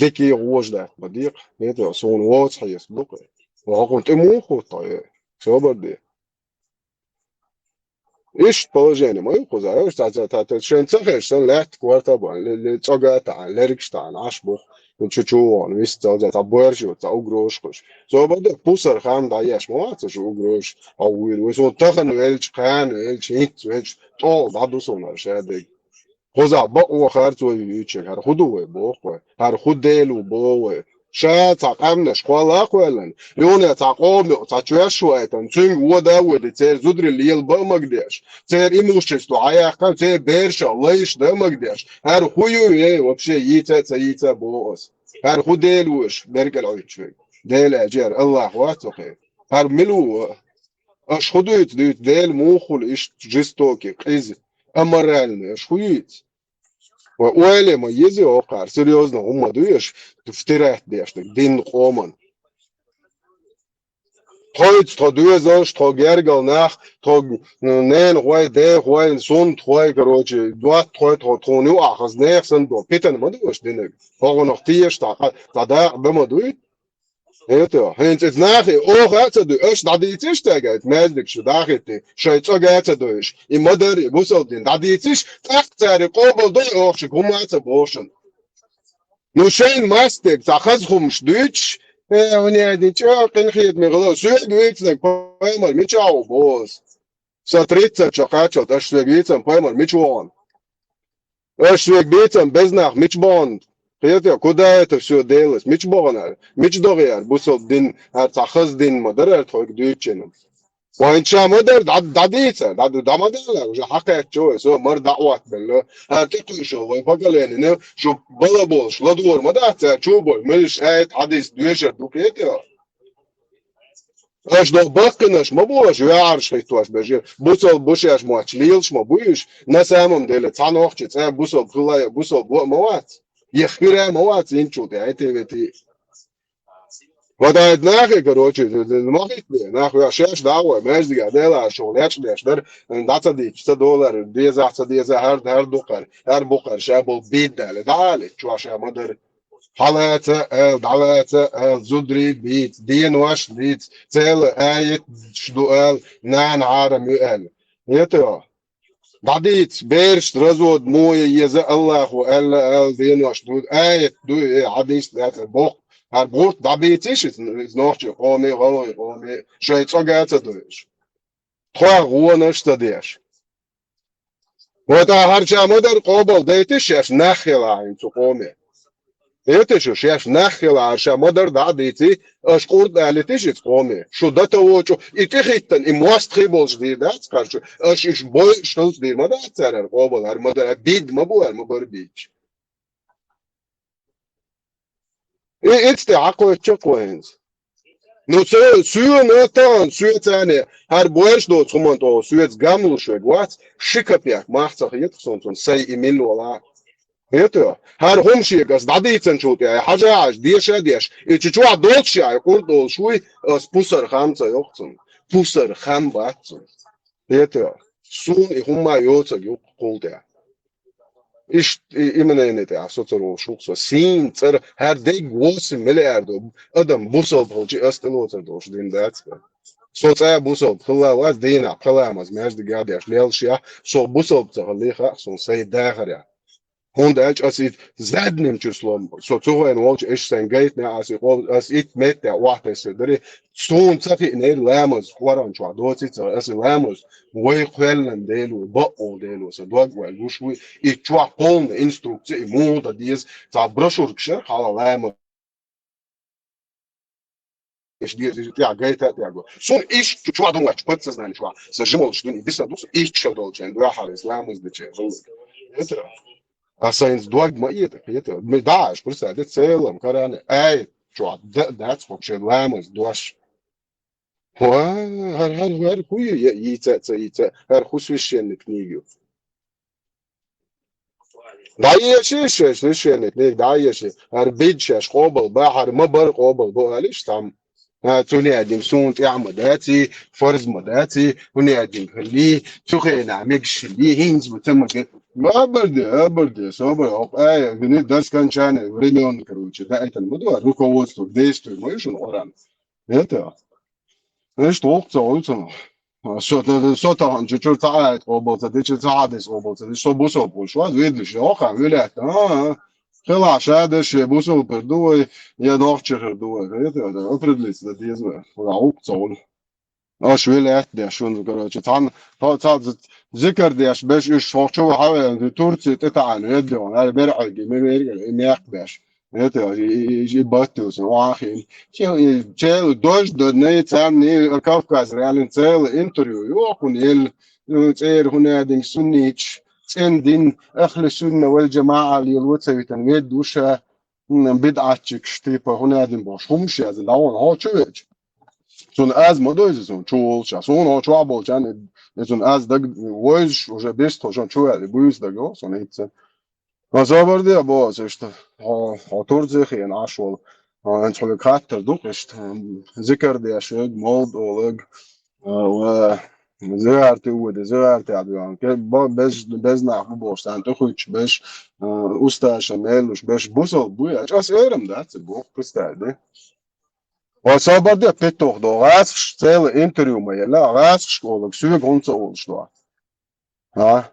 дикий гӀожа даьтта ма декъа. Хетий? Суна воцу хьеса ду-кх. Ва хӀокхунна тӀе муха хӀутту хьо, э? Собар де. Иштта положение ма ю кхузахь, ца, ца, ца, ца, шайн ца хезаш санна, лаьтта корта а бан, ле, ле, цӀога а таьӀна, лергаш а таьӀна, Ӏаш бух, чу-чу вон, вист цалза, цхьа боьрша ю, цхьа угрозаш кхуьш. Собар де, пусар хам дӀаеш ма вац шу угрозаш, а вуьйр, вуьйр, суна тахана велча, кхана велча, хӀинца велча, тӀол дӀаду суна ара шадерг. Кхузахь бакъо харцо юьйцуш, хӀара хӀун ду вай, боху вай? ХӀара хӀун Дела ву, боху вай? Ша цхьа къаьмнаш кхолла а кхоьллина, юхане цхьа къомо, цхьа чоьш вайтина, цуьнга вода а воьдий, церан зударий лелабан а магадеш, церан имущество хьаяьккхина, церан берашах лайш дан а магадеш. ХӀара хӀун ю, эй, вообще йийца а ца йийца а, боху ас. ХӀара хӀун Дела ву аша беркӀал Ӏуьйцуш верг? Дела аьлча, хӀара АллахӀ вац цу кхе. ХӀара мила ву? Аша хӀун дуьйцу, дуьйцу, Дела муха хуьлу иштта жестокий, къиза, аморальный, аша хӀун юьйцу? Вай ойла ма еза, окхара серьёзно хӀума ма дуй аша втирать деш дерг динна, къоманна. Тхоьца тхо доьзалш, тхо гергара нах, тхо, ну, ненахой, дехой, сунтахой, короче, доттагӀой, тхо, тхуна юкъахь хаза нехан санна до питана ма ду аша динарг. ХӀокхунах теша цхьа, цхьа дакъа дан ма дуй? Хетий, хӀинца иза нахе оха а ца дуй, аша дӀадийцийша цаьрга, иза маьждигаш дахийтий, шайн цӀога а ца дойуш, и ма-дарра, и бусалба дин дӀадийцийша, тӀаккха цара и къобал дой, оха шуьга хӀума а ца боху шуна. Ну, шайна мастег цхьа хаза хӀумаш дуьйцуш, э, хӀун яй дин чӀогӀа къинхетаме гӀало, соьга вийцинарг пайхамар мичахь ву, боху ас. Сан тридцать чу кхаччалц аша соьга вийцина пайхамар мича вогӀу? Аша соьга бийцина беза нах мича богӀу? Хетий, куда это всё делось? Мича богӀу ара? Мича догӀу ара? Бусалба дин, ара цхьа хаза дин ма дара ара тхоьга дуьйцучунна. Вайн ша ма дара, дӀа-, дӀадийца, дӀа-, дӀа ма дала, уже хьакхаьчча вай, со мара дӀа а Ӏоттабелла. Ара тӀекхуьйшуш вай поколенина, шу бала болуш, ладогӀар ма дац цара чу а бой, муьлш аят хьадис доьшур ду, хетий? Аша доху баккхинарш ма бу аша, ваьӀарш хӀиттош берш, бусалба бу шаьш мотташ лелаш ма бу уьш, на самом деле, цхьа нохчи цӀа бусалба хилла, бусалба бу а ма вац, я хира а ма вац, инчул тӀе, хӀетте-ветте. Вот а это нахе, короче, ма хӀитта, нах ваьш шаьш дӀа а вой, маьждига Дела аша лечкъа деш дара, дӀа ца дийцча ца долара, дезахь ца деза, хӀара, хӀара дукхара, хӀара букхара, ша болу бийд дали, дӀа али, чу ша ма дара. Хьалаца аьлла, дӀалаца аьлла, зударий бийца, денош дийца, цела аяташ ду аьлла, нана хьарам ю аьлла. Хетий? ДӀадийца, бераш развод мо я еза Аллахо аьлла, аьлла, денош ду, аят ду, э, хьадис дац, боху. ХӀара бутт дӀабийцийша иза, иза нохчийн къоме, гӀалгӀайн къоме, шайн цӀога а ца дойуш. Тхох гӀонаш а ца деш. Вот а хӀара ша ма-дарра къобал дайтиш шаьш нах хилахь хӀинца цу къоме. Эта шу шаьш нах хилахь хӀара ша ма-дарра дӀа а дийций, аша къурд алитиш иза къоме. Шу дата вочу, и тӀехӀиттана, и мостагӀий болуш дийр дац хӀара шу. Аша уьш бойуш хилча дийр ма дац цара хӀара къобал, хӀара ма-дарра, бийд ма бу хӀара ма-барра бийдаш. И ицте хьакхоьттучу кхо хӀинца. Ну, ца, соьга ма тахана, соьца царна хӀара боьрша доцу хӀуманна тӀехь, соьца гамлуш верг вац, ши капек мах ца хетах суна цунна, сайн и милла вала. Хетий? ХӀара хӀума шега ас дӀадийцинчул тӀаьхьа, хьажа а хьажа, деша а деш, и чу чохь долчу яй, къурд олуш вуй, ас пусар хам ца йоккху цунна. Пусар хам бац цунна. Хетий? Суна и хӀума йоцург ю кхул тӀехь. Иштта и, и мнение тӀехь со ца волуш ву-кх со. Сийна цӀара хӀара дегга восемь миллиардов адам бусалба хилча ас тӀелоцур долуш дин дац бен. Со цӀа бусалба хилла вац, дийнахь пхи ламаз маьждига деш лелаш яхь, со бусалба ца хилли хаьа суна сайн дахарехь. ХӀунда аьлча ас и задним числом, со цу гӀайна волчу, аш сайн гайтинехь, ас и къо-, ас итт меттехь охьатесира дарий, суна ца хиънера ламаз, Къуръан чохь доций ца, ас и ламаз вай кхоьллина Дела ву, бакъволу Дела ву, сан дог вай гуш вуй, и чохь полна инструкция, и муха дан деза, цхьа брошюркаш яра хьала ламаз. Иш деза, тӀехь гайта а тӀехь го. Суна иштта чохь дан вац подсознание чохь, сан жималш дуьне диса ду, со иштта шо долчу хенахь, дуьхьал вес ламаз дечу хенахь. Это, а сайн дог ма эта, это, ме даш, представь, целом, Коране, ай, чохь да, дац, вообще ламаз дош. Ва, хӀара, хӀара, хӀара хӀу ю, я, йийца а, ца йийца а, хӀара хӀу священник книга ю. ДӀаеши шаьш, священник книга дӀаеши. ХӀара бидӀа шаьш къобал ба, хӀара ма барра къобал бу, алиш там. А, цу неадим суна тӀехь ма даци, фарз ма даци, хӀу неадим хили, цу хенахь мегаш хили, хӀинца ма ца ма ге-, абарде, абарде, собар, хӀокху ая, вини дарс канчане времён, короче, даийтан ма ду, руководство к действию, ма ю шуна Къуръан. Это. Иштта воккха ца вуьйцу. Со, со тахана чу-, чуьра ца Ӏайта къобал ца дича, ца хьадис къобал ца дича, со бусалба хуьлуш вац, видлуш, йоккха, вилетта, а, а. Хила ша деш, я бусалба хир ду вай, я нохчи хир ду вай. Хета, да, определиться дан деза вай. Хила воккха ца вуьйцу. Аша вилетта деш, шуна, короче, цхьана, цхьа, цхьа з-, зикар деш, беш, уьш хӀокху чу вахьа веана, Турция тӀе таӀана, веддехуна, аьлла, берхьайги, ме-, ме-, и мекх беш. Это, и, и, и, и баттуьйсу, вахийна. Че, и, че, дождь дан, не, царна, и, Кавказ реалин цела интервью, йохун, ел, э, цӀера хӀунадин суннич, цӀен дин, ахли сунна вал джамаа лело ца витан, вед душа, м, бидӀатчикаш, типа, хӀунадин бош, хӀумаш яза, да вон, хӀо чу веч. Цун аз ма дойзи, цун чу волча. Суна хӀо чу болчан, и цун аз даг войзуш, уже бес тхо шун чу ваьли, буьйса даг, йо, суна хӀинца. Ма собар де, бо, иштта, хьо, хьо Турция хиъна Ӏаш волу. Хьо хӀинца хьоьга хаттар ду-кх иштта, зикар деш верг, молд олаг, а, ва зиярте воьду, зиярте а дуьйхьна. Ке-, бо-, без, без нах бу бохуш, царна тӀехуьттуш беш, а, усташа меллуш беш, бусалба буй, а чӀас эрам дац, боху, представь, да? Ва собар де, петух до, гӀазкхаш цела интервью ма елла, гӀазкхаш олаг, соьга хӀунда ца олуш до? А?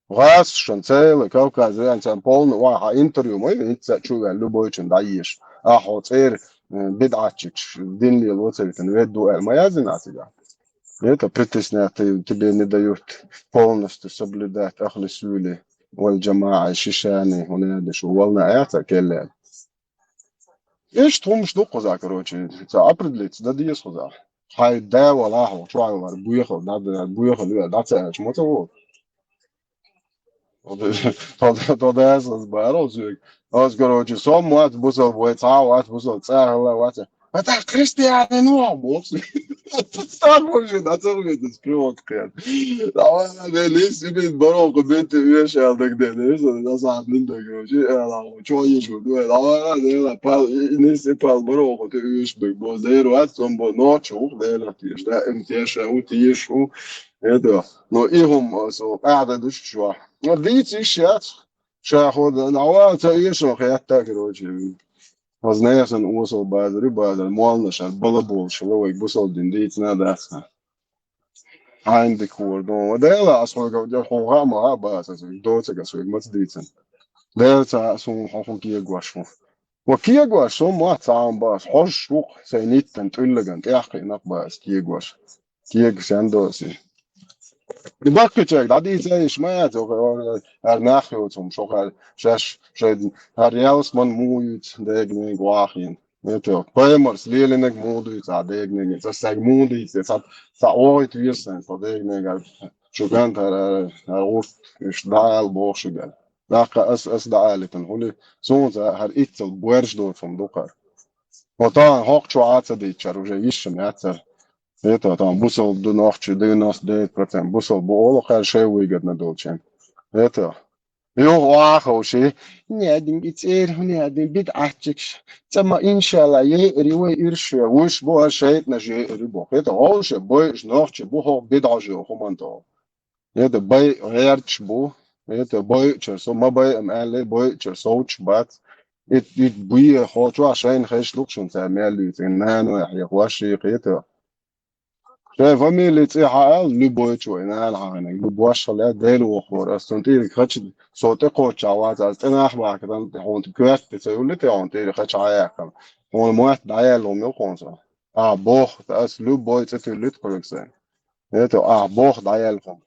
ГӀазкхашна цела Кавказ реалин царна полный ван хьан интервью ма ю, хӀинца чу ваьлла любойчун дӀаеша. Ахьо цӀера, э, бидӀатчикаш, дин лело ца витан, вед ду аьлла ма яздина цигахь. Это притеснять, те-, тебе не дают полностью соблюдать ахли сунна вал джамаа, шишани, хӀунадин шу, волна аьлла ца келлера. Иштта хӀумаш ду кхузахь, короче, ца определиться дан деза кхузахь. Хьайн да валахь, чохь вара буьйхал, да, да, буьйхал вера, да, ца аьлча, ма ца ву. Тхо, тхо дас ас бара соьга. Ас, короче, со ма вац бусалба, вай цхьа а вац бусалба, цӀа а хилла вац. А так христианин ву боху. Так вообще, да, ца ву, это стрёмно, конечно. Давай, да, лезь себе, баро, куда ты вешал, так, да, да, да, да, да, да, да, короче, э, ладно, чё ещё, давай, давай, да, да, пал, и, и, не все пал, баро, куда ты веш, бо, да, рвать, он, бо, ночью, да, да, ты, да, им те, ша, у, ты, шу, это, но и хум, а, со, а, да, душ, чё. Вот видите, сейчас, ша, ход, да, давай, ца, и, шо, хет, так, короче. Хазна ясан осал базари базар, моллаша, балаболча, лавай, бусал дин, дийцина дац. Хьайн дика хӀора ду. Ва Дела, ас хьоьга хьо хаа ма хаа бац, ас доцург ас хьоьга маца дийцина. Дела ца суна хьо хӀун кегош ву. Ва кегош со ма цхьа а бац, хьожуш ву-кх сайн ниттан тӀуьллиган тӀехь кхиънакх бац кегош. Кегаш ан доций. И баккхийчаьрга дӀадийца йиш ма яц, хӀара нах йоцу хӀума, шо хӀара шаьш шайн хӀара ялсаман муха юьйцу дегнега вахийна. Пайхамарс лелинарг муха дуьйцу ахьа дегнега, ца стаг муха дийцу, ца, ца вогӀийта веза сайн, со дегнега, шу ган хӀара, хӀара гӀурт, уьш дӀаала боху шуьга. ТӀаккха ас, ас дӀаалитина, хӀули суна ца хӀара иццал боьрша доцу хӀума ду-кх хӀара. Вот а, хӀокху чохь а ца дийцчара уже йиш ма яцара. Это там бусалба ду нохчий девяносто девять процент бусалба бу олу кхаьра шайн выгодно долчийн. Это. Юха охьа а ховший. Неадинг и цӀера хӀун неадинг бидӀатчикаш. Ца ма иншалла, еъри вай иршо. Вуьш бу а шайтӀанаш еъри бу. Это ховше, бойуш нохчий бу хӀокху бидӀа жо хӀуманна тӀе. Это бай гӀерташ бу. Это бойучара со, ма байъа аьлла, бойучара совцуш бац. Ит, ит буе хо чохь шайна хезаш лукъ шуна цара мел дуьйцу. Нана вай хьеха, ваши кхета. Шайн фамилия цӀе хьаала, любой чу вай нана хьахинарг, любой хила, Дела вохор. Ас цунна тӀера хача, со тӀе кхоччахь вац, ас тӀе нах бахкатан, хьуна коьрта тӀе ца юлли те хьуна тӀера хача хьаяьккхина. Хьуна мотт дӀаяьлла хӀума ю хьуна со. А, боху, ас любой цӀе туьллуьйту кхуьнга сайн. Это, а, боху дӀаяьлла хӀума.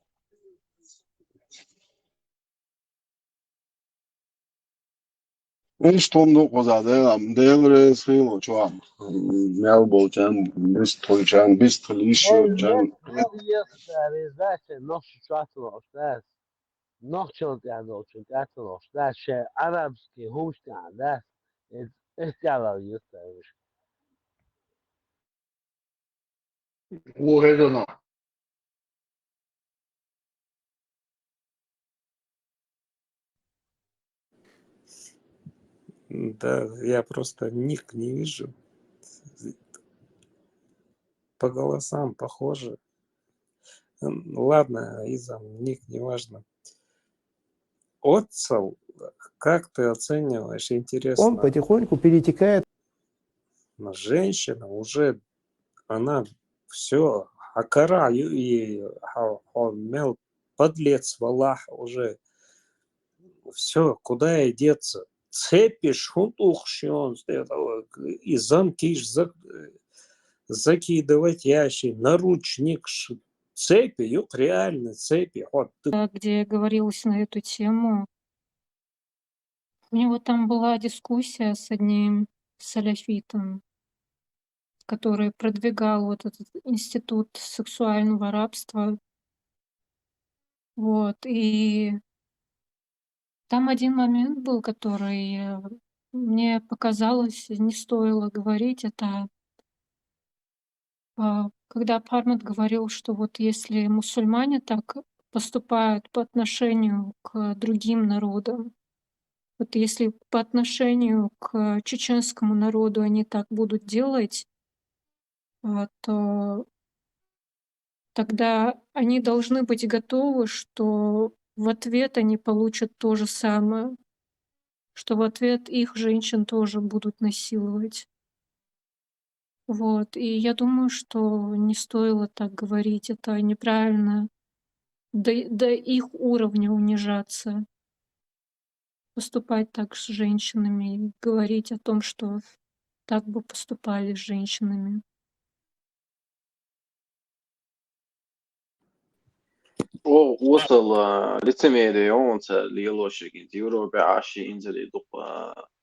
Иштта хӀума ду кхузахь, Дела, Дела реза хуьлда чохь. Мел болчарна, бист хуьлучарна, бист хила йиш йолчарна. Нохчи чохь ца лош дац. Нохчалла тӀехь долчун тӀехь ца лош дац. Шайн арабский хӀумаш тӀехь дац. Эс, эс тӀехь лар юьртара уьш. Wo hezonā. Да, я просто ник не вижу. По голосам похоже. Ладно, из-за ник, неважно. Отцел, как ты оцениваешь, интересно? Он потихоньку перетекает. Но женщина уже, она все, акара, и мел подлец, валах, уже все, куда ей деться? Цепи шунтух шион, и замки закидывать ящи, наручник, цепи, юк, реально цепи. Вот. Где говорилось на эту тему. У него там была дискуссия с одним саляфитом, который продвигал вот этот институт сексуального рабства. Вот, и там один момент был, который э, мне показалось, не стоило говорить, это а, когда Пармат говорил, что вот если мусульмане так поступают по отношению к другим народам, вот если по отношению к чеченскому народу они так будут делать, а, то тогда они должны быть готовы, что в ответ они получат то же самое, что в ответ их женщин тоже будут насиловать. Вот, и я думаю, что не стоило так говорить, это неправильно до, до их уровня унижаться, поступать так с женщинами и говорить о том, что так бы поступали с женщинами. О, осал лицемерие, он це лилошик из Европе, аши инзали дух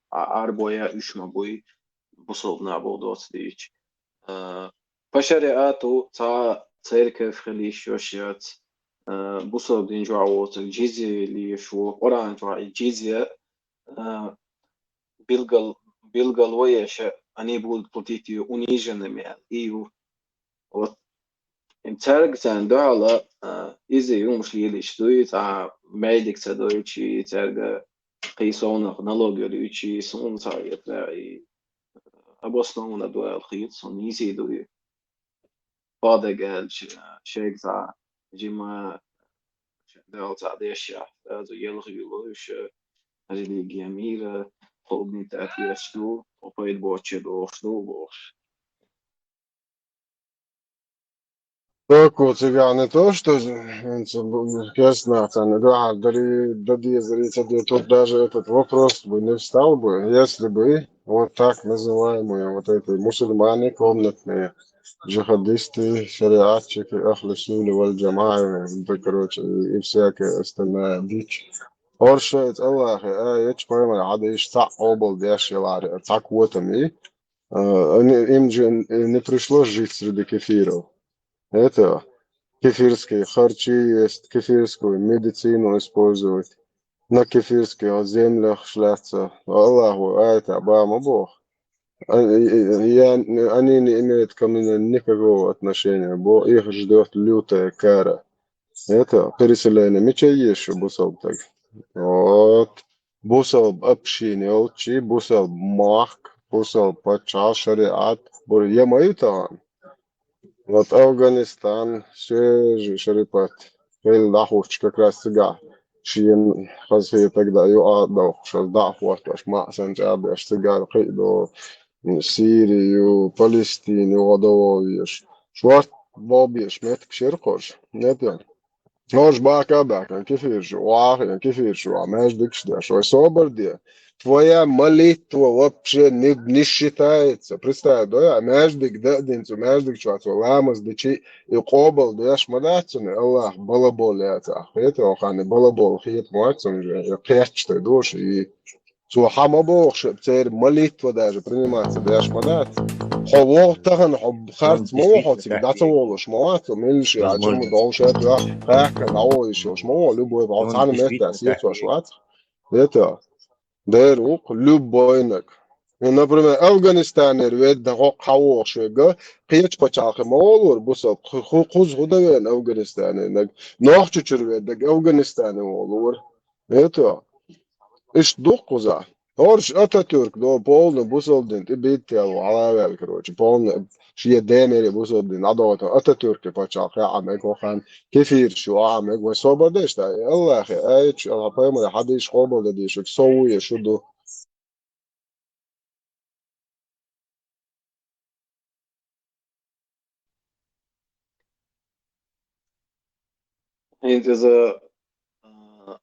арбоя ушма буй, бусовна был двадцать тысяч. По шариату ца церковь хилиш ёшьяц, бусов дин жуавоцак джизия лиш во, Коран жуа джизия билгал билгал воеша, они будут платить её униженными, и вот им церг цан дала, изи юмш лилиш дуй, ца медик ца дойчи, церга кисонах налог юрючи, сун ца ветра, и обоснованно дуэл хит, сон изи дуй. Падагаль шегза, жима, дал ца деша, дазу елх юлуш, религия мира, хобни татьяшту, опайд боче дошду бош. Так вот, цыган, не то, что керстнахтан, да, дари, да, дезри, тут даже этот вопрос бы не встал бы, если бы вот так называемые вот эти мусульмане комнатные, джихадисты, шариатчики, ахлю сунны валь джамаа, да, короче, и всякая остальная дичь. Оршоец Аллахе, а, я чпайман, ада иш ца обал дяш еларе, ца квотами. Они, им же не пришлось жить среди кефиров. Это кефирские харчи есть, кефирскую медицину использовать, на кефирских землях шляться. Аллаху, а это Бама Бог. Они не имеют ко мне никакого отношения, бо их ждет лютая кара. Это переселение. Меча ещё бусал так. Вот. Бусал общение, олчи, бусал махк, бусал пача, шариат, бур ямайтан. Вот Афганистан, все же шарипат. Хел дахуч как раз цыга. Шиен хазхи тогда ю а дахуч, дахуч, аш ма сан джаб, аш цыга, кайдо, Сирию, Палестину, годововьеш. Шварт бобьеш, метк шеркош. Нет, я. Нож бака бакан, кефиршу, уахян, кефиршу, а междик шдеш, ой, собар де. Твоя молитва вообще не, не считается. Представь, да, а междик да динцу, междик чуацу, ламаз дичи, и кобал деш мадацуни, Аллах, балабол яца. Это охани, балабол, хиет муацун же, и кечте душ, и Цо хӀама бохуш, церан молитва даже приниматься деш ма дац. Хьо вогӀу тахана, хьо харц ма ву хьо цига, дӀа ца волуш ма вац, милла ши а чу ма долуш а тоьхна, кхаьхка дӀаволуш йолуш ма ву, любой бахьа цхьана меттехь сецош вац. Это, дера ву-кх, любойнаг. Ну, например, Афганистанера ведда хӀокху хьавогӀуш верг, кхечу пачхьалкхе ма волавора бусалба, кху-, кху-, кхуза хӀун дан веана Афганистанера наг, Нохчийчуьра ведда Афганистане волавора. Это, иштта ду-кх кхузахь. ХӀорш Ататюрк до полный бусалба дин тӀе биттелла, хьалаваьлла, короче, полный шен денера бусалба дин дӀадохуьйту. Ататюрке пачхьалкх яхьа мега, хӀокхарна кефираш ю яхьа мега, вай собар деш дай, Аллахе, аьлча, Аллах пайхамаре хьадийш къобалдан дийшург сов ву я шу ду. ХӀинца иза, а,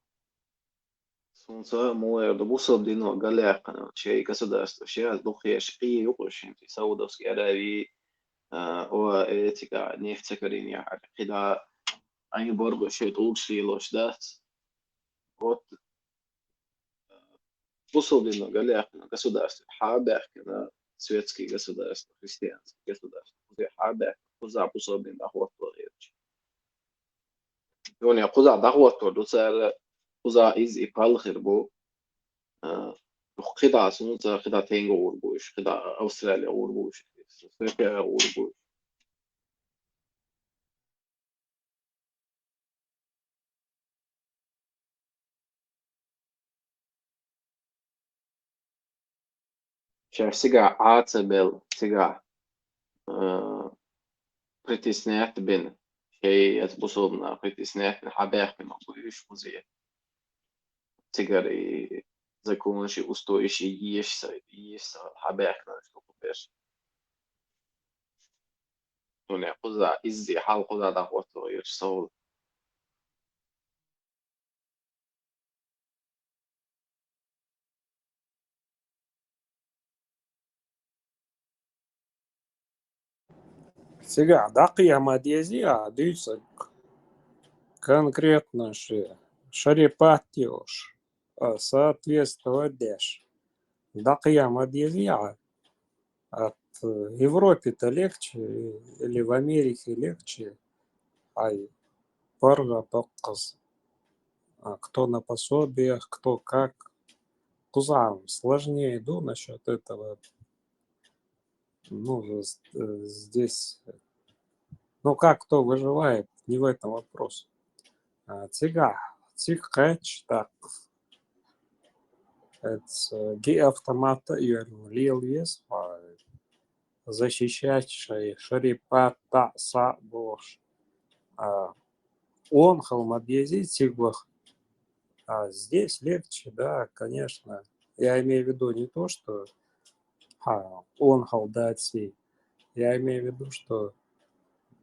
сунца муэр ду бусалба дино галъяьккхина, шайн государство, шаьш дукха еш, къе юкъуш, хӀинца Саудовский Аравии, а, о, э, цигахь нефть ца карийна яхьара, кхидӀа, айхьа боргӀу шайн тӀулгаш лелош дац. Вот, бусалба дино галъяьккхина государство хьа а баьхкина, светский государство, христианский государство, кхуза хьа а баьхкина, кхузахь бусалба дин дӀахӀотто хеташ. Дуьне кхузахь дӀахӀотто ду цара, кхузахь иза и пал хир бу. А, кхидӀа сунца, кхидӀа тенга гӀур бу уьш, кхидӀа Австралия гӀур бу уьш, Швеция гӀур бу уьш. Шаьш цигахь Ӏа ца белла, цигахь, а, притеснять бина, шайн эца бусалбанаш притеснять бина, хьабаьхкина бу уьш кхузахь. Цигара и законаш, и устойш, и еш ца, еш ца, хьабаьхкина уьш ду кху берш. Дуьне кхуза, изза хьал кхуза дӀахӀотто хеташ сов ву. Цигахь дӀакхехьа ма дезий ахь дуьйцург конкретно ши-, шарипат йолуш, а, соответствовать деш. ДӀакхехьа ма дезий ахь. От, э, Европе-то легче или в Америке легче, ай, паргӀат доккхаза. А кто на пособиях, кто как. Кхузахь сложнее ду насчёт этого. Ну, з-, э, здесь, э, ну, как кто выживает, не в этом вопрос. А, цигахь, цигахь кхаьчча, так, эцца, э, геавтомат а йоьллина лела веза, а, защищать шайн шарипат, дӀа а, са а бохуш. А, къонахалла ма дезий цига ваха. А здесь легче, да, конечно. Я имею в виду не то, что, а, къонахалла дац и. Я имею в виду, что,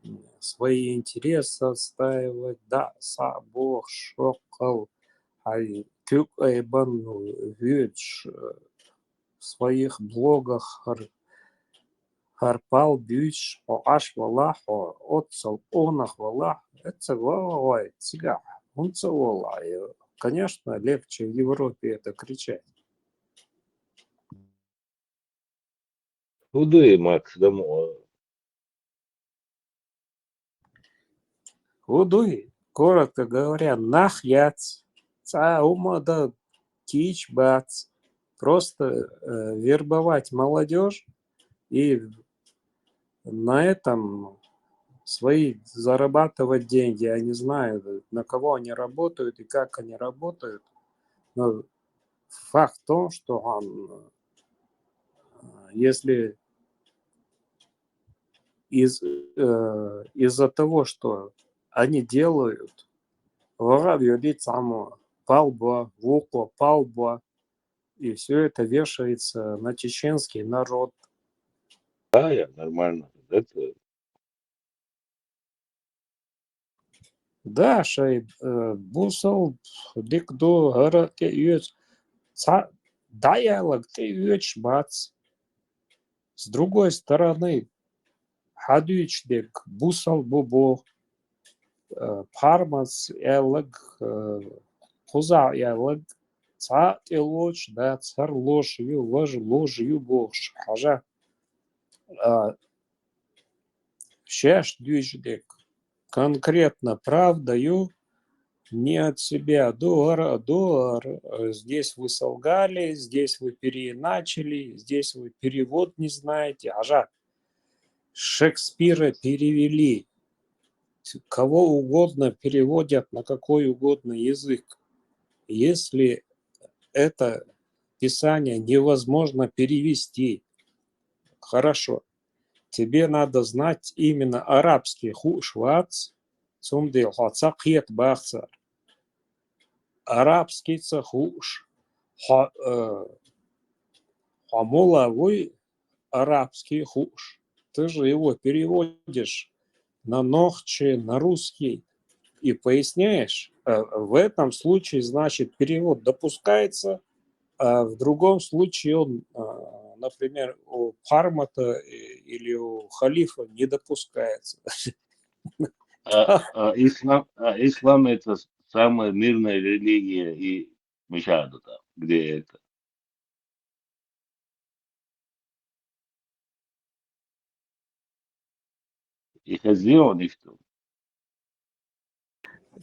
м, свои интересы отстаивать, дӀа а, са а бохуш, шоккхал, хьайн куьг айбан воьдуш, э, в своих блогах хӀара, хӀара пал буьйцуш, хьо Ӏаш валахь, хьо оццул къонах валахь, эцца вагӀа вай цигахь, хӀунда ца олу ахь? Конечно, легче в Европе это кричать. ХӀун ду и, Макс, дан ма олу? ХӀун ду и, коротко говоря, нах яц, цхьа а хӀума дан кийча бац. Просто, э, вербовать молодёжь и на этом свои зарабатывать деньги. Я не знаю, на кого они работают и как они работают. Но факт в том, что, ам, если из, э, из-за того, что они делают, вагӀа а вели цхьаммо палбо, вукхо палбо, и всё это вешается на чеченский народ. Да, я нормально. Это Да, шайн, э, бусал дика ду, хӀара тӀеоьцу. Цхьа дӀаялаг тӀеоьцуш бац. С другой стороны, хьадуьйцуш дерг бусал бу боху, э, пхьармац аьллаг, э, кхузахь аьллаг, цхьа а тӀелоцуш дац, хӀара лоша ю, важа лоша ю бохуш, хьажа. А, шаьш дуьйцу дерг конкретно правда ю, не от себя. Дуар, дуар, э, здесь вы солгали, здесь вы переиначили, здесь вы перевод не знаете. Ажа, Шекспира перевели. Кого угодно переводят на какой угодно язык. Если это писание невозможно перевести, хорошо, тебе надо знать именно арабский хуш вац, цундел хо ца кхет бахцар. Арабский ца хуш. Хо, э, хо мула вуй арабский хуш. Ты же его переводишь на нохчи, на русский и поясняешь. Э, в этом случае, значит, перевод допускается, а в другом случае он, а, например, у Пармата, э, или у Халифа не допускается. А, а ислам, а ислам это самая мирная религия и мешают там, где это. И хазион, и что?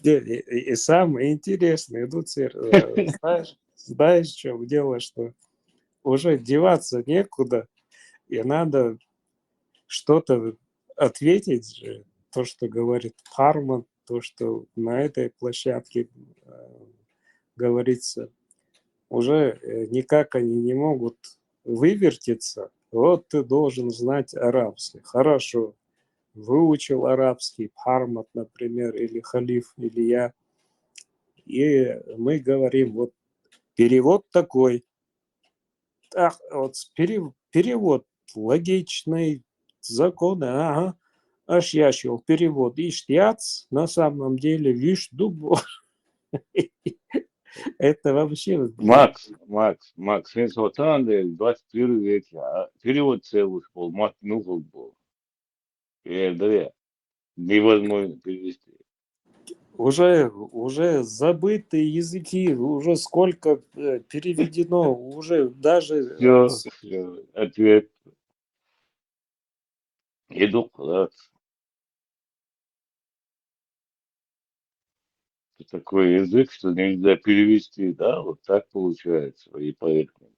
И, и, и самое интересное, ну, Цер, э, знаешь, знаешь, в чем дело, что уже деваться некуда, и надо что-то ответить же, то, что говорит Пармат, то, что на этой площадке э, говорится, уже э, никак они не могут вывертиться. Вот ты должен знать арабский. Хорошо, выучил арабский, Пармат, например, или Халиф, или я. И мы говорим, вот перевод такой. Так, вот пере- перевод логичный, законы, ага. Аш яшил перевод иштяц, на самом деле виш дуб. Это вообще... Макс, Макс, Макс, сен сотан двадцать первый век, а перевод целый был, мат ну был. Э, да, невозможно перевести. Уже, уже забытые языки, уже сколько э, переведено, уже даже... Все, все, ответ. Иду куда-то. Такой язык, что нельзя перевести, да, вот так получается, и поэтому.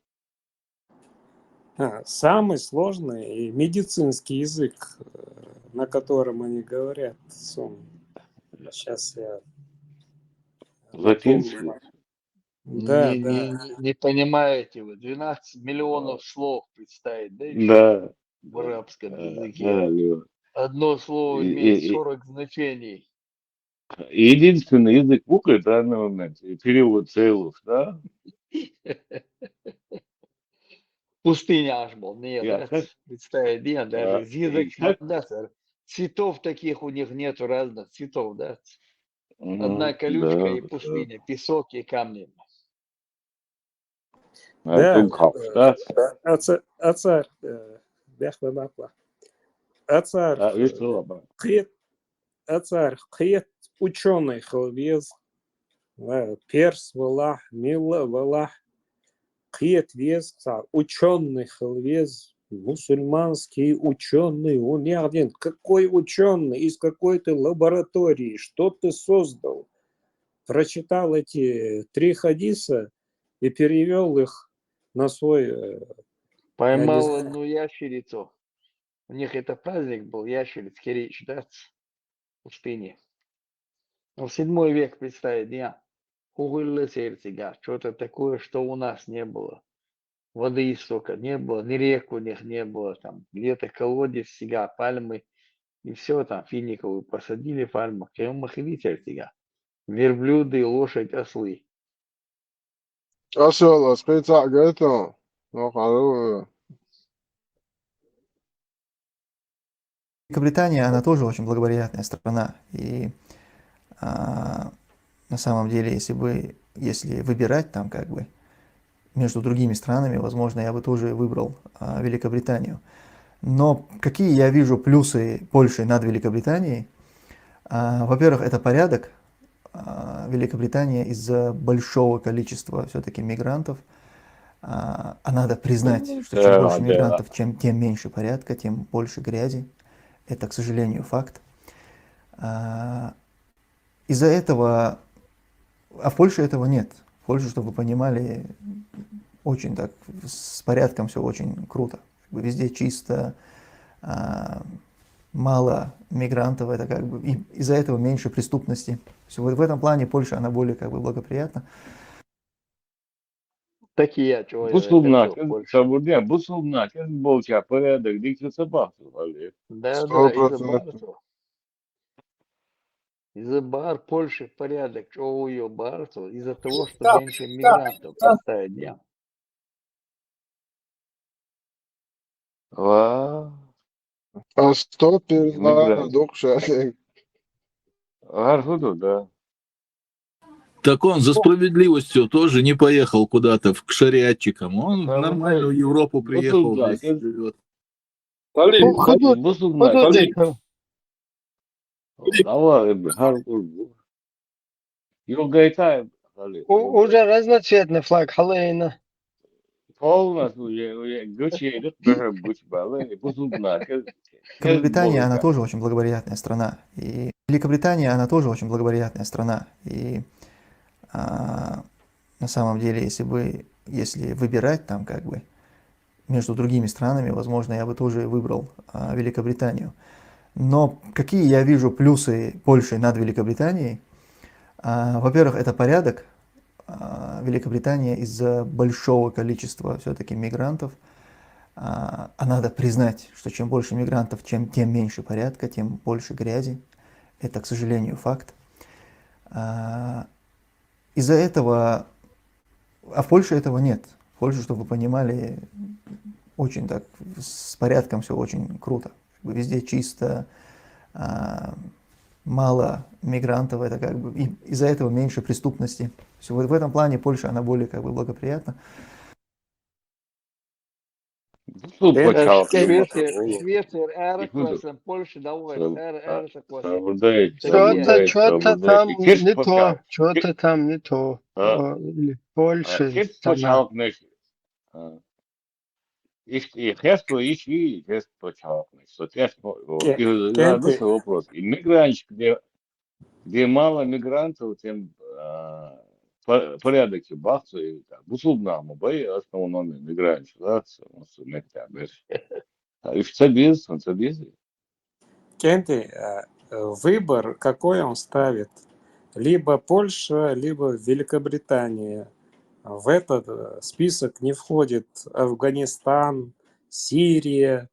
А, самый сложный и медицинский язык, э, на котором они говорят. Сейчас я... Латинский. Да, не, да. Не, не понимаете вы, двенадцать миллионов слов представить, да, еще Да. В арабском Да, языке. Да, Леон. Одно слово И- имеет и- и- сорок значений. Единственный язык в данный момент, и перевод целых, да? Пустыня аж был, нет, Я да? Представить, нет, даже Да, из язык, и как- да, сэр. Цветов таких у них нету, разных цветов, да? Мгм, Одна колючка да. И пустыня, песок и камни. А Да, тут как, э, да? Ацар, ацар, э, бяхме макла. Ацар, А, э, весело, ба. кхет, ацар кхет ученый хылвез, э, перс валах, мила валах, кхет вез, ца ученый хылвез, мусульманский ученый, он ягдин, какой ученый, из какой ты лаборатории, что ты создал? Прочитал эти три хадиса и перевел их на свой... э, Поймал знаю. Одну ящерицу. У них это праздник был, ящериц, херич, да? В пустыне. Ну, в седьмой век, представить, я. Хугуллы сердцега, что-то такое, что у нас не было. Воды истока не было, ни рек у них не было, там где-то колодец, сега, пальмы, и все там, финиковую посадили, пальму, кем махили сердцега. Верблюды, лошадь, ослы. Ашал, ашкай цаъ гайтон. Ну, хару. Великобритания, она тоже очень благоприятная страна. И а, на самом деле, если бы, если выбирать там как бы между другими странами, возможно, я бы тоже выбрал а, Великобританию. Но какие я вижу плюсы Польши над Великобританией? А, во-первых, это порядок. А, Великобритания из-за большого количества все-таки мигрантов, а, а надо признать, что чем Да, больше да. Мигрантов, чем, тем меньше порядка, тем больше грязи. Это, к сожалению, факт. А, из-за этого А в Польше этого нет. В Польше, чтобы вы понимали, очень так, с порядком все очень круто. Как бы везде чисто, а, мало мигрантов, это как бы и из-за этого меньше преступности. То есть вот в этом плане Польша, она более как бы благоприятна. Такі я чого Бусулбна кыз, Польша. Бусулбна кыз болча порядок, диксе собак. Да, да, из-за барсу. Из-за бар Польши порядок, чого ее барсу, из-за того, что меньше мигрантов поставить, я. Ва. А что передала докша? Гарфуду, да. Так он за справедливостью тоже не поехал куда-то в- к шариатчикам. Он Да, нормально ну, в Европу ну, приехал, да, здесь это- живет. Халид, Худуд, Бусулбна худуд кыз. Ека. Давай, Гарфуду. Югайта, Халид. У- Уже разноцветный флаг, халейна. Полностью уже, уже гучи, это тоже гуч баллы, Бусулбна кыз. Великобритания, она тоже очень благоприятная страна. И Великобритания, она тоже очень благоприятная страна. И а, на самом деле, если бы, если выбирать там как бы между другими странами, возможно, я бы тоже выбрал а, Великобританию. Но какие я вижу плюсы Польши над Великобританией? А, во-первых, это порядок. А, Великобритания из-за большого количества все-таки мигрантов, а, а надо признать, что чем больше мигрантов, чем, тем меньше порядка, тем больше грязи. Это, к сожалению, факт. А, из-за этого, а в Польше этого нет. В Польше, чтобы вы понимали, очень так с порядком все очень круто. Как бы везде чисто, а, мало мигрантов, это как бы и из-за этого меньше преступности. То есть вот в этом плане Польша, она более как бы благоприятна. Бусулбна Швеция, кыз. Швеция, Эраквасом, Польша, давай, Эраквасом. Что-то, что-то там не то, что-то там не то. А, Или Польша. Кирс почалкнеш. И хесто ищи, кирс почалкнеш. Соответственно, Ке- и Кенти. Вопрос. И мигрант, где, где мало мигрантов, тем а, по- порядок и бахсу, и так. Бусулбна, мы бай, основном мигрант, да, с- с- мекта, беш. А, и что без, он что без. Кенти, э, э, выбор, какой он ставит? Либо Польша, либо Великобритания. В этот э, список не входит Афганистан, Сирия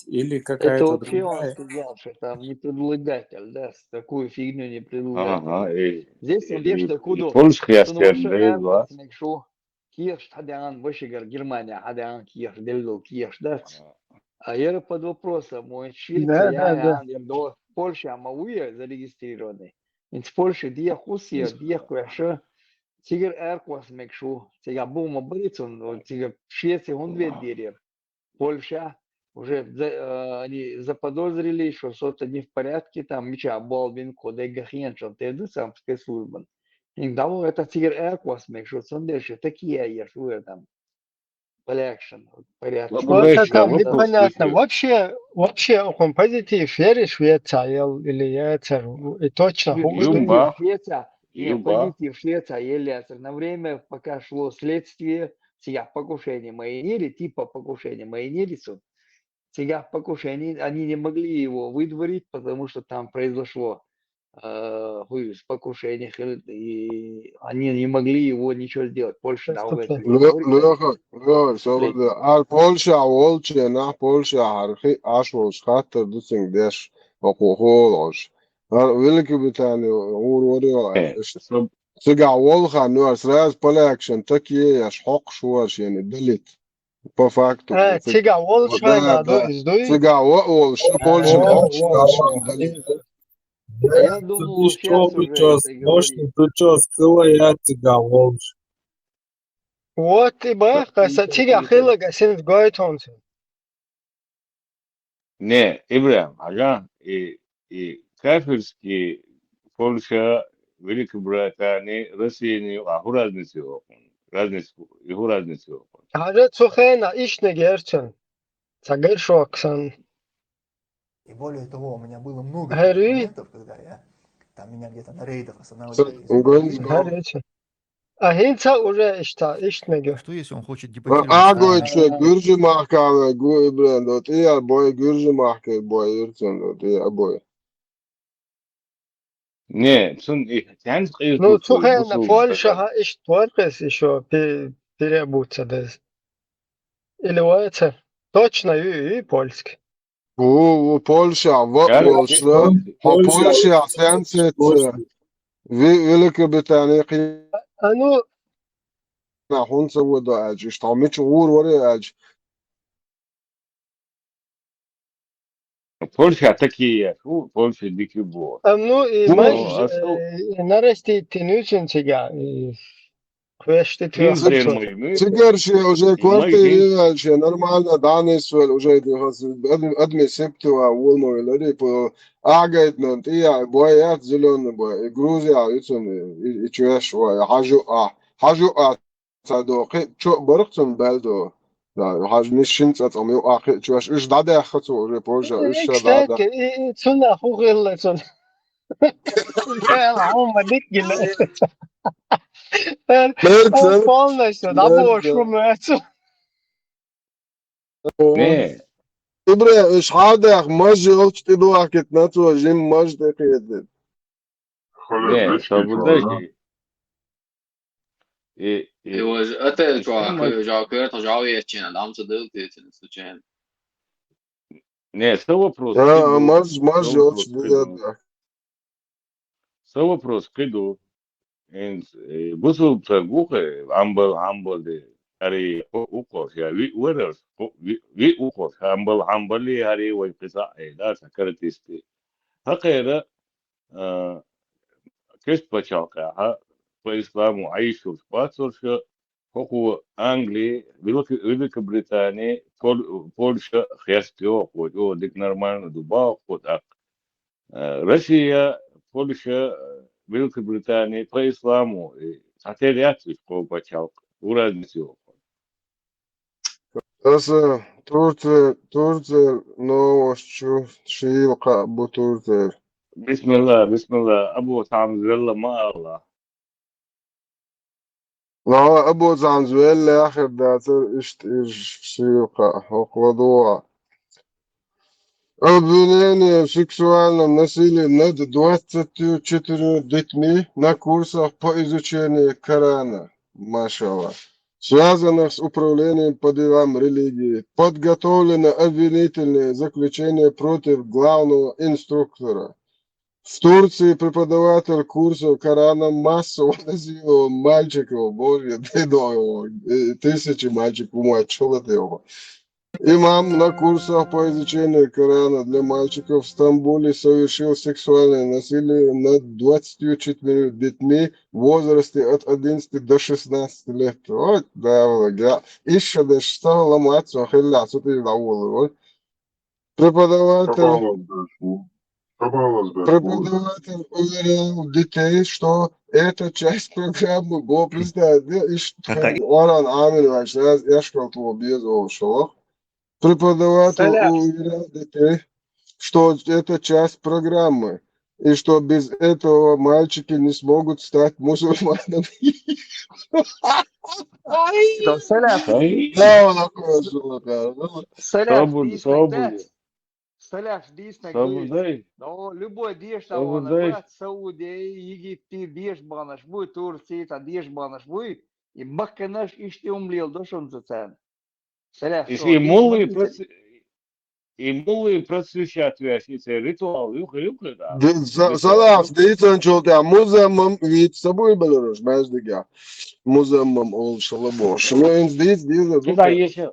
или Это какая-то вообще он другая. Сказал, что там не предлагатель, да, с- такую фигню не предлагатель. Ага, и, Здесь и- он лишь и такую Польша Потому что хестерн, да. Эраквас, Мекшу, Кеш, Хадян, Вышигар, Германия, Хадян, Кеш, Делдул, Кеш, да. А, А я под вопросом, он Да, да, да. Швеция, до Польша, Мауя зарегистрированный. Инц Польша, Дия Хусия, Дия Хуяша, Тигр Эраквас, Мекшу, Тига Бума Брицун, Тига Швеция, он две двери. Польша, уже за- э, они заподозрили, что что-то не в порядке, там, меча, Болбин, Кодега, Хенчон, Теды, сам службан. И да, это Тигр Эраквас, Мекшу, Сондерши, такие я, что там. Полякшин, порядок. Что-то там непонятно. Вообще, вообще, он позитив, веришь, Швеция, или я это, и точно, Юба. Швеция, не, Юба. Позитив, Швеция, еле на время, пока шло следствие, сия покушение майнили, типа покушения майнили, су- сия покушение, они не могли его выдворить, потому что там произошло э, хуй, с покушением, хил- и они не могли его ничего сделать. Польша на Преступление. угол. Лё- Лёха, Лёха, всё, да. А Польша волча, на Польша хархи, аш волш хаттер, дусинг деш, оку холош. А Великобритания, ур, ур, Э, Сига волха, ну, сразу полякшин, такие, аш хок шуарш, яни, делит. По факту. Э, Тига волш, Да, да, да. издуй. Тига волш, Польша, О, хок шуарш, делит. Я думал, сейчас уже это говорить. Причёс, кыла я Тига волш. Вот и ба, каса Тига хыла гасин гойтонсин. Не, Ибрахим, ага, и, и кафирский Польша, Великобритания, Россия, не, а ху разница его, разница, и ху разница его. Хажа цухена ишне герчен. Цагер шоксан. И более того, у меня было много Гарри. моментов, когда я Там меня где-то на рейдах останавливали. Гонзго. А хӀинца уже иштта, иштта мега. Что, если он хочет депортировать? Агойче, гуржи махкана, гу ибран, до тия бой, гуржи махка бой, ирцен, до тия бой. Не, цун и тянц Ну, цу хенна Польша ха ишт воркес ещё переобуться дез. Или войца. Точно и, и польский. У, у Польша, в Польша, а Польша, сенсация. Великобритания, А ну, на хунца вода ач, что мич ур варе ач. Польша такие, у, Польша дикий бо. А ну и маж, нарастить тянучен тебя. Квешти Цигерши уже квартири дальше нормально данный свел уже адми септива волмой лари по агайтмент и боят зеленый бой и Грузия и чуеш хажу а хажу а цадо кхи чо бархцун балдо. Да, хажу нишин цацам ю а кхи чуеш уж дада хацу уже Польша уж дада. Цуна хугылла цун. Хьума диккила. Полностью, да, бошумэцу. Не. Ибра, иш хадах мажи олчти дуахкит нацу жим мажди киедин. Не, соблюдайте. И, и, It was это чувак, жакер, то жави ечен, адам цу дыл тетен, случайно. Не, что вопрос? А, мажи, мажи олчти да. Са вопрос кхы ду. Инц бусулб ца гухе, амбал амбале, ари укхош я ви уэрарш, ви укхош, амбал амбале, ари вай киса эда са каратисти. Хакера кест пачалка, ха по исламу айшур спацурша, хоху Англи, Великобритания, Польша херсти охот, о дик нормально дуба охот ак. Россия, Польша, Великобритания по исламу, сатер яцвиш кол пачалк, уразниси охот. Аса Турция, Турция, новость чу шиил кабу Турция. Бисмилла, бисмилла, абу там велла ма Аллах. Вала абу занз велле ахир дацар ишт иш шиюха хохладуа. Обвинение в сексуальном насилии над двадцатью четырьмя детьми на курсах по изучению Корана. Машалла. Связанных с управлением по делам религии. Подготовлено обвинительное заключение против главного инструктора. В Турции преподаватель курсов Корана массово насиловал мальчиков, боже, ты думал, тысячи мальчиков умочила ты его. Имам на курсах по изучению Корана для мальчиков в Стамбуле совершил сексуальное насилие над двадцатью четырьмя детьми в возрасте от одиннадцати до шестнадцати лет. Вот, да, вот, я. Ещё даже стало ломаться, хилля, что ты доволен, вот. Преподаватель, преподаватель уверял детей, что это часть программы. Бо представь, да, и что Оран Амин, я школ твой без шолох. Преподаватель уверял детей, что это часть программы, и что без этого мальчики не смогут стать мусульманами. Саляф. Да, он окончил, да. Саляф, Соболь, соболь. Саляф, дійсно, Соболь. Но любой деш того на Саудия, Египте, деш банаш буй, Турция, та деш банаш буй, и бакканаш ишти умлил дошум цен. Саляф. Если мулы, и мулы процвещать вящийся ритуал, юха, юха, да. Салаф, дейцан чолтя, музаммам вид собой белорож, междыгя. Музаммам ол шалабо. Шалоин дейц, дейц, Куда еще?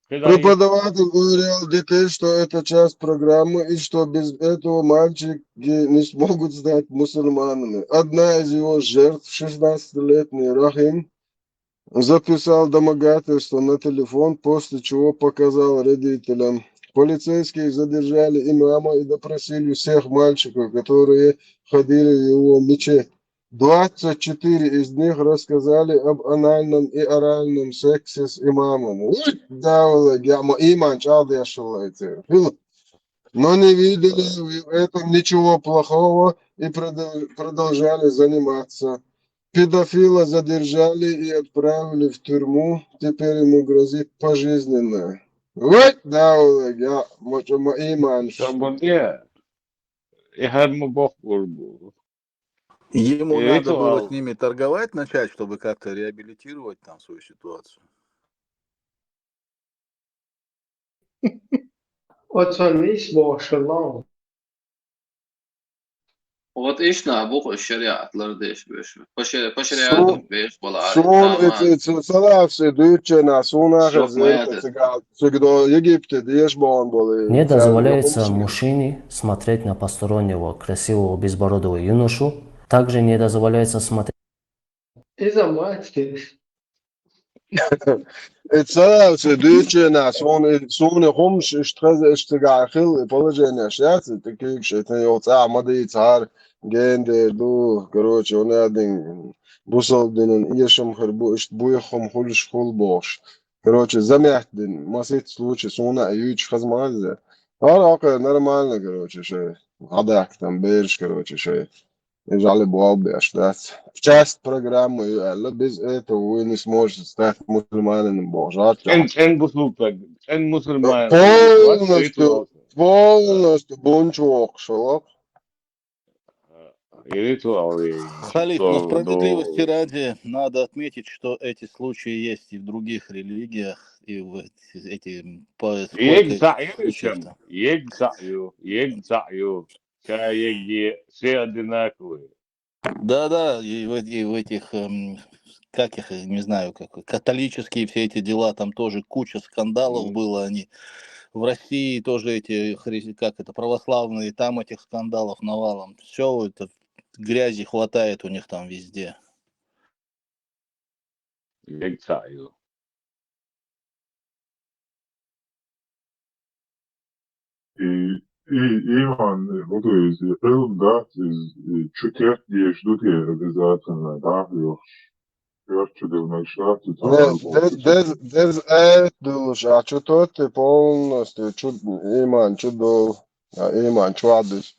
Преподаватель уверял детей, что это часть программы, и что без этого мальчики не смогут стать мусульманами. Одна из его жертв, шестнадцатилетний Рахим, записал домогательство на телефон, после чего показал родителям. Полицейские задержали имама и допросили всех мальчиков, которые ходили в его мечеть. Двадцать четыре из них рассказали об анальном и оральном сексе с имамом. Уй, да, Валадя, иман чалды ашалайте. Но не видели в этом ничего плохого и продол- продолжали заниматься. Педофила задержали и отправили в тюрьму. Теперь ему грозит пожизненное. Вот, да, Олег, я, ма, ма, иман. Шамбунде, и хар ма бох урбу. Ему надо было с ними торговать начать, чтобы как-то реабилитировать там свою ситуацию. Оцо вис бошалло. Вот иштта бу шариат лардеш беш. По шари-, по шариату беш бала. Сун, ицу салафси дуйчена, суна хазета цигал, цигдо Египте деш бон боли. Не дозволяется мужчине смотреть на постороннего красивого безбородого юношу. Также не дозволяется смотреть. Иза мацки. Ицу салафси дуйчена, суни, суни хумш, иштта хаза, иштта цигал хил, и положение шац, и такие шейтан йоц, а, мади цар, гендер ду, короче, он один, бусалба динан, ешам хар бу, иштта буй хум хулш хул бош. Короче, замять дин, масит случай, суна, юч хазмазе. Ара, окей, нормально, короче, шей. Гадак там, берш, короче, шей. Жаль, бу беш, да. В часть программы, э, без этого вы не сможете стать мусульманином, боже. Эн, эн бусултаг, эн мусульман. Полностью, полностью бунчуок, шалок. Халиф, но справедливости ради надо отметить, что эти случаи есть и в других религиях, и в эти, эти, по, сколько их случаев там. Егза, ю, егза, ю. Чай, егза, все одинаковые. Да-да, и в, и в этих, эм, как их, не знаю, как, католические все эти дела, там тоже куча скандалов было, они в России тоже эти, хри-, как это, православные, там этих скандалов навалом. Все это, грязи хватает у них там везде. Егза, ю. И, и, иман, вот, то есть, илм дац из, и, чу терт деш ду те обязательно, да, ю. Терт чу дил мешат, и там. Не, дез, дез, дез, э, дулш, а чу тот ты полностью, чу, иман, чу дул, а, иман, чу адыш.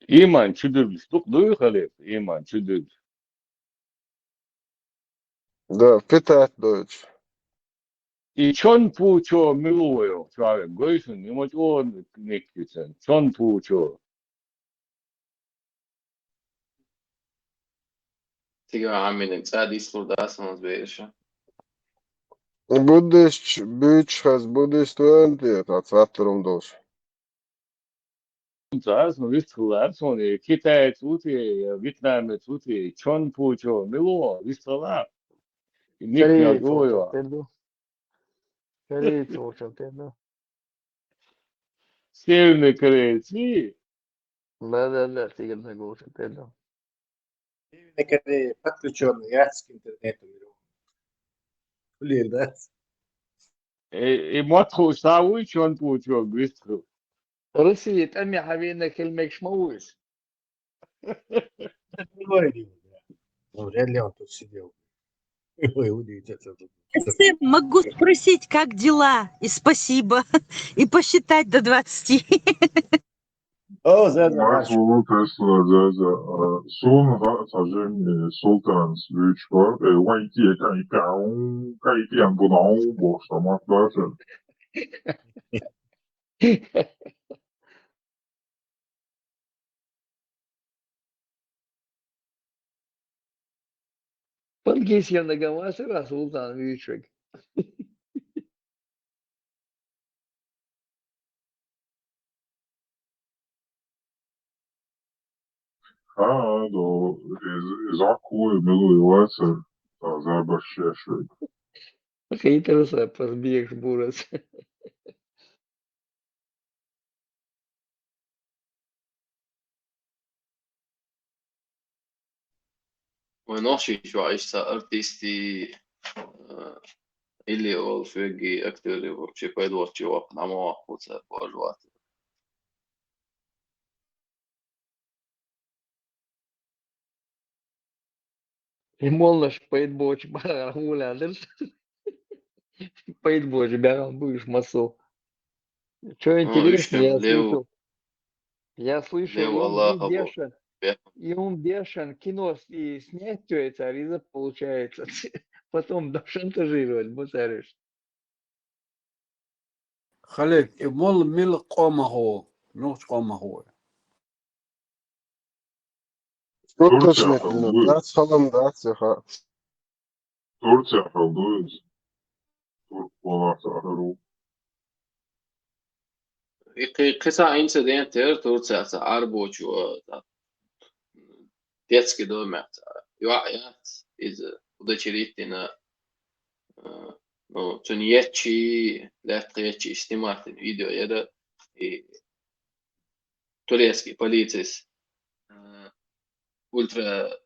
Иман чудурлуш, дук дуй халиф, иман чудур. Да, питать дойч. И чон пучо милуо, человек, гойшин, и мочь он никитен, чон пучо. Тига аминин, цадис лурдас он звейша. Буддист, бич хас буддист вен, ти, та цатрум долш. Цаас, ну, вистхлаар, сони, китаец ути, вьетнамец ути, чон пучо, милуо, вистхлаар. Ник не гуйо. Кореец волчам теду. Северный кореец, и? Да, да, да, северный волчам теду. Северный Корея подключённый, я с интернетом. Блин, да? И, и мотху савуй, чон пучо, вистхлаар. Россия, там я хавина кельмекш мауш. Ну, вряд ли он тут сидел. Ой, удивительно. Если могу спросить, как дела, и спасибо, и посчитать до двадцати. О, за, за, Мас за. Улу Тесла, за, за, а, сун ха, сажем, э, Султан Свечкор, э, вайти, кай пяу, кай пян будау, бошта, мат баша. Пангисья нагамасы Расултан Вичек. Ха, до, из, из акуй милуй вацар, а, забаршешуй. Хейтерса пазбиекш бурас. Вай нохчийчу ва иштта артисти, э, или ол феги актёри вообще пайдвачи вак, намо вак пуца божват. И молнаш пайдбоч бара гуляндыр. Пайдбоч бара буш масу. Что интересно, я слышал, я слышал, и он, и он Дешан кино с-, и снять всё это, а Риза получается. Потом дошантажировать, бутариш. Халид, и мол мил къомахо, нуч къомахо. Турция хал ду. Турция хал ду из. Турк балас ахру. И кхи-, кхиса инцидент яр Турцияца арбочу, а, детский домехь. Юа яц из удочеритина, а, ну, цун ечи, лет ечи снимать видео яра, и турецкий полицис, а, ультра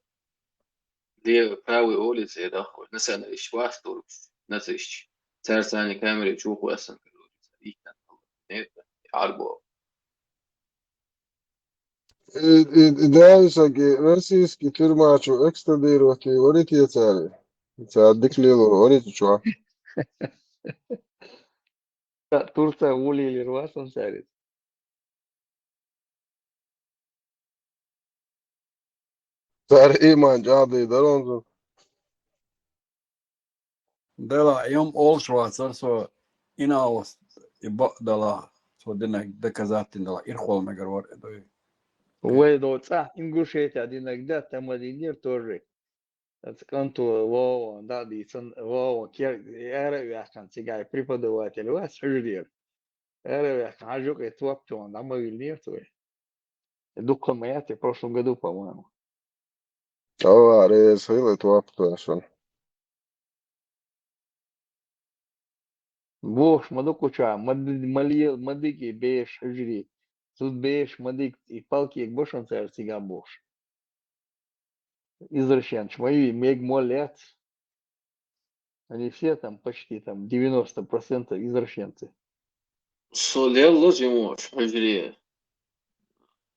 левый, правый улицы, я дохуй, националист, вас туркс, нацисты. Царь сани камеры чуху эсен, короче, их там, нет, арбо. И, и, и дальше российский тюрьмачу экстрадировать и говорит, я царь. Царь диклилу, говорит, чё? Турция улили рвасан царит. Цар иман жади даронзу. Дела, ям олш вацар со инаус и ба-, дала, со динак доказательно дала, ирхол мегар вар эдой. Вай до ца, Ингушетия динак да, там один тоже. Ацкъанту вова, да, дицан вова, ке-, эра вяхан цигай преподаватель вас, хуждир. Эра вяхан, ажук и твоп тон, да, мы вильнир твой. Дукха моя, ты в прошлом году, по-моему. Ава, рез, хилы твоп тон. Бохш, ма дукуча, ма д-, ма лел, ма дики беш, хужри. Тут беш, ма дик, и палки, як бошан цар цига бохш. Извращенцы, мои мег молят. Они все там, почти там девяносто процентов извращенцы. Со лел лоз ему, хужри.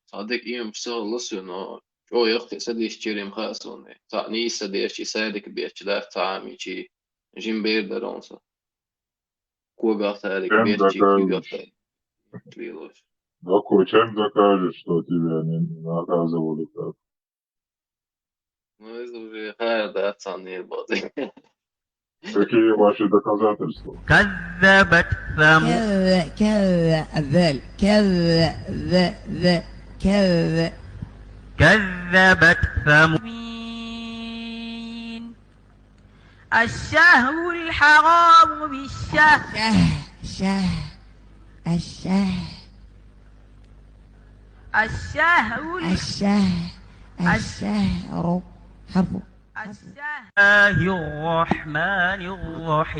Садик им всё лоз, но чё, я хти садись черем хасуны. Та не садись, чи садик бечи, да, та ми чи жим бер даронса. Кога садик бечи, кога садик. Лилось. Да, чем докажешь, что тебя не, не наказывали так? Ну, это уже хайр, да, цан не работает. Какие ваши доказательства? كذبت ثمود. كذ-، كذ-، ذل-، كذ-، ذ-، ذ-، كذ-، كذبت ثمود. الشهر الحرام بالشهر. الشهر، الشهر، الشهر. الشهر ال-، الشهر، الش-، الشهر. حرف. الشهر. الله الرحمن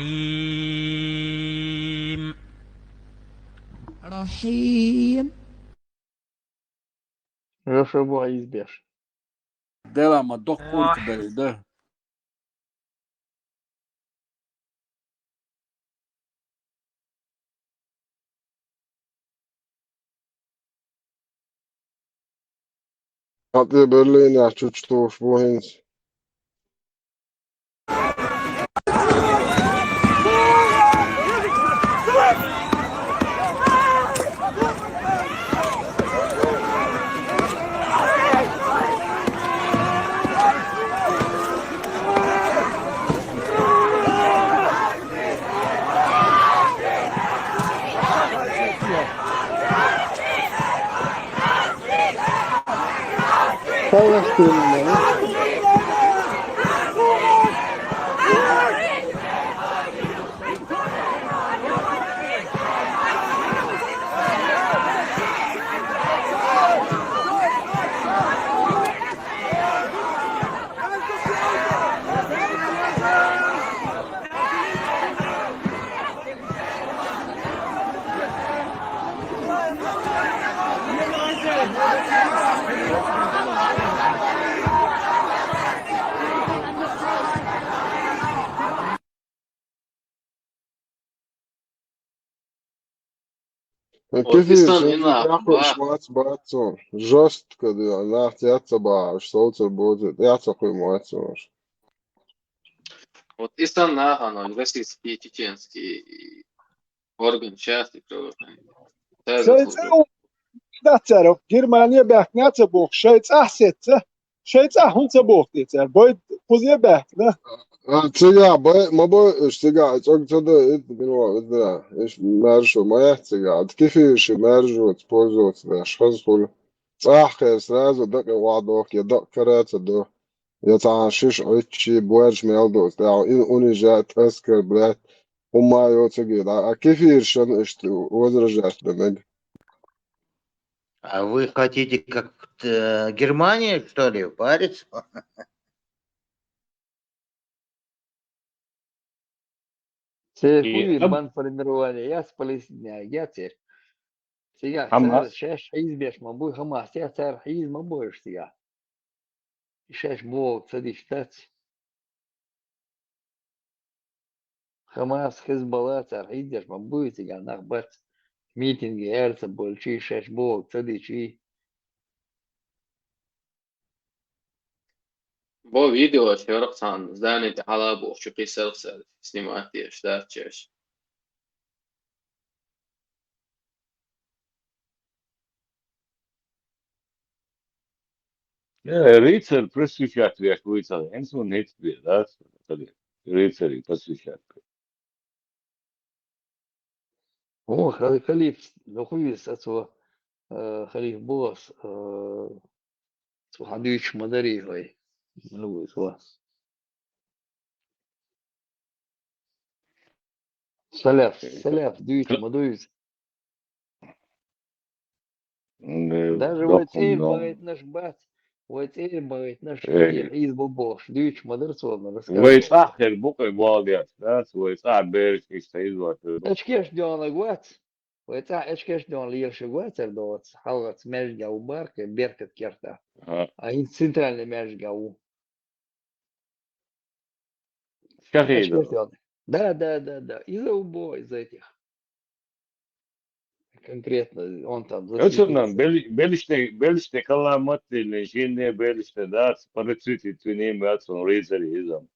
الرحيم. رحيم. Хорошо, бу избеш. Дела ма дохуй кдали да. Атли Берлин я чучтуш бухинс. Вот кефир, исан сен инах, нахуй ба. Шмац бацун. Жестко, да, нах тяца ба, что у тебя будет? Я такой мацун. Вот исан нах, оно, российский, чеченский орган части, кто, Шай цӀа дац цара, Германия баьхкина ца боху, шай цӀахь сеца, шай цӀахь хӀунда ца боху те цара? Бай кхузе баьхкина. А, цигахь бай, ма бой уьш цигахь, и цӀог ца дой, итт миллион, итт да. Уьш маьрша ма яц цигахь. Ат кефирши маьршаца, пользоваться деш, хаза хуьлу. ЦӀахь кхера сразу дакъе охьадоху, я дакъа кара ца до. Я цхьана шиша Ӏуьттуш, боьрша мел ду, тӀехь и унижать, оскорблять, хӀумма а йоцург дӀа. А кефиршна иштта возражать дан мега. А вы хотите, как, э, Германия, что ли, париться? Церан И хуьлийла ам- бандформирование яц Палестинехь, яц церан. Цигахь Хамас? Цара шаьш хьийзабеш ма буй, Хамас яц, цара хьийза ма бу уьш цигахь. И шаьш бохург ца диш дац. Хамас, Хезболла цара хьийзабеш ма буй, цигахь нах бац. Митинге аьлла ца болчий, шаьш бохург ца дичий. Бо видеош ярах цхьана, здание тӀе хьала бохучу кхиссарх цара снимать деш, дац чеш. Э, рыцарь просвещать веш вуй цхьа, хӀинца вон хӀинца бе, да? Рыцарь просвещать. О, хали-, халиф, ну, хуьйса цо, э, халиф босс, э, цо хьан дуьйцуш ма дарий хӀой. Ну, вуй цо. Салаф, салаф дуьйцуш ма дуьйцу. М, э, Даже вай доккхун цӀера дом. Бахийтинарш бац, вай цӀера бахийтинарш Э. Хьийза бу бохуш, дуьйцуш ма дара цо, ма Вай расскажи. ЦӀахь хир бу кхин болх беш, да? Вай цӀахь бераш иштта хьийзош. Эчкеш доьгӀнарг вац. Вай цӀахь эчкеш доьгӀна лелаш вацара доцу, хьалхарчу маьждигехь ву бара кхин Беркат кертахь. Ага. А хӀинца центральный маьждигехь ву. Шахидов. Эчкеш доьгӀна. Да, да, да, да. Из-за убо, из-за этих. Конкретно он там Оцунан засветился. Бел-, белиште, белиште каламат или жинне белиште, да, парацити твиним, да, цун рыцарь изам.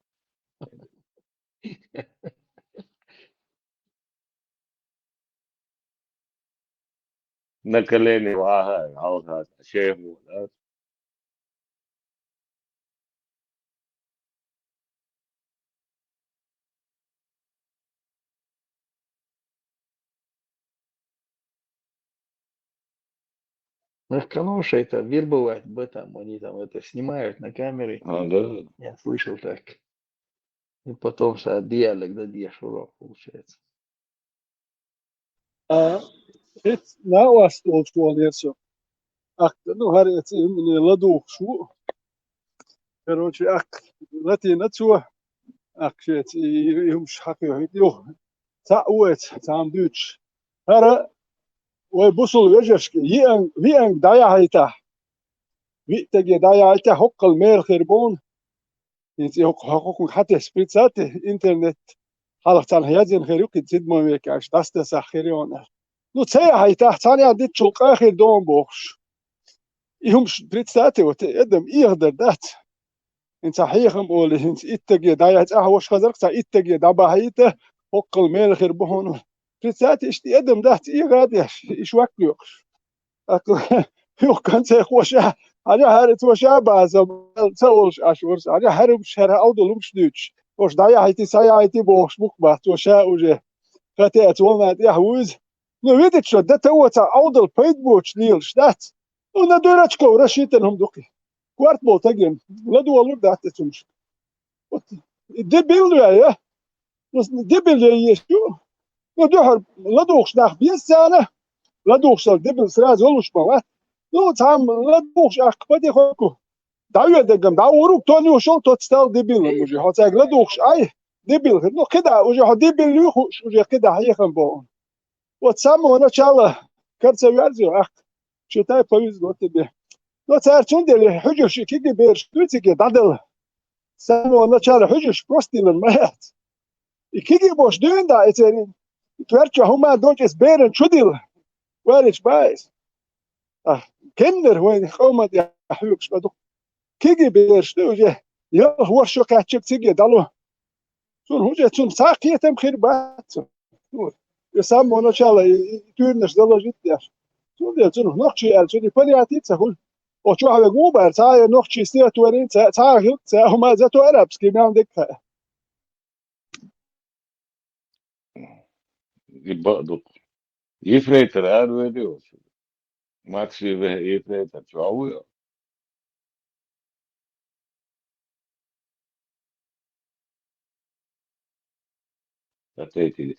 На колени ваха, алха, шейх, да. Их канал шайтан вербовать бы там, они там это снимают на камеры. А, да. Я слышал так. И потом са диалог да деш урок получается. А, хӀинца накъост волчу волу яра со. Аккха, ну, хӀара эца имане ладугӀуш ву. Короче, аккха латийна цо. Аккха шеца и, и, и хӀумаш хьакхоьхьуьйту юха. Цхьаъ ву эца, цхьамма дуьйцуш. ХӀара вай бусул вежаршка, йиъанг-, виъанг дӀаяхьийтахь. Виъ стаге дӀаяхьийтахь, хӀоккхул мела хир бу хьуна. ХӀинца и хӀокху-, хӀокхунга хьан тесна, представьте, интернет хьалха царна хьаязйина хир ю кхин седьмой векаш, дӀасатесахь хир ю хьуна. Ну, ца яхьийтахь, цхьана яхьа дитчул къа хир ду хьуна бохуш. И хӀумаш, представьте, вот, адам эхадар дац. ХӀинца хьехам олий, хӀинца иттаге дӀаяхьа, цӀахь ваша хазарх цхьа иттаге дӀабахьийта, хӀоккхул мела хир бу хьуна. Представьте, иштта адам дац, эгӀа а деш, и шок лоькхуш. ТӀаккха юха концехь ваша, хьажа хӀара цо ша база, ца волуш Ӏаш вара со. Хьажа хӀара хӀумаш, хӀара Ӏовдал хӀумаш дуьйцуш. Ош дӀаяхьийти, схьаяхьийти бохуш бу-кх бац, цо ша уже. Хатеаца волна тӀехь вуьйза. Ну, видите, что до того цхьа Ӏовдал пайда боцуш лелаш дац. Ну, на дурачков рассчитан хӀума ду-кх. Корта болу тагина. ЛадогӀалур дац те цунаш. Вот, и дебил вай, а? Ну, дебил я есть ю. Ну, дуьхьал ладугӀуш нах беза царна. ЛадугӀуш сал дебил сразу йолуш ма вац. Ну, цхьамма ладугӀуш аккха патихоньку. ДӀаведагам, дӀа урук тон ю шел, тот стал дебилом уже. Хьо цаьрга ладугӀуш Ӏай, дебил хир. Ну, кхидӀа уже хьо дебил ю хууш, уже кхидӀа хьехам боху. Вот с самого начала карца вяз ю, ах, читай, повезло тебе. Но цара цундела хьуьжарш и кегий бераш дуьйциге дӀадала. С самого начала хьуьжарш просто дилан ма яц. И кегий бош дуьйна да, и церан коьртачохь хӀума дочу эс беран чу дила. Варич баис. А, кеннара вайн къоман тӀехь хьоьгуш ма ду. Кегий бераш ду уже. Ялх ворхӀ шо кхаьччиг циге дӀало. Цунна хӀун же, цунна цхьа а кхетам хир бац. И с самого начала и, и, и туьрнаш заложить деш. Цундела цунах нохчий аьлла, цуьнан понятие ца хуьлу. Оцу чохь вега ву бара, цхьа а нохчий сетори, ца, цхьа а хилла, ца, хӀума зато арабский мел дика хаьа. И бакъ ду. Ефрейтор ара вайде оцу. Макси вехӀ ефрейтор чохь ву. Атайти.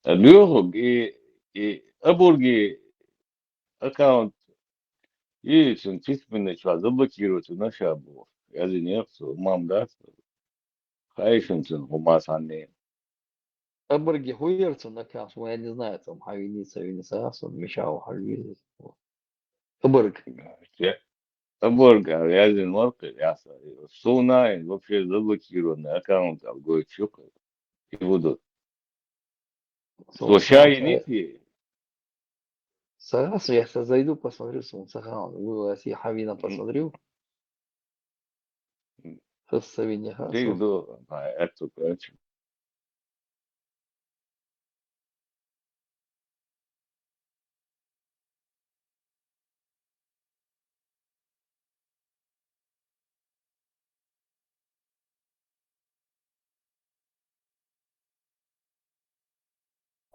А боьху и, и Абурги аккаунт, и цуьнан письменный чохь заблокировать вина ша боху. Яздинера цо, мам дац. Хаьий шуна цуьнан хӀума санна? Абурги хӀун яра цуьнан аккаунт? Я не знаю, там хьан вини, ца вини, ца яхь суна, Миша ву хьан вини. Абург. Абург, а, яздина вара кхин, яхь сан. Суна, и вообще заблокированный аккаунт, а, гойтуш ю кхин. И ву ду. Слушай, я не пи. Сейчас я зайду, посмотрю, суна ца хаьа, ву я си хьан вина посмотрю. Хасса вини хьа. Тиг ду, а, это, короче.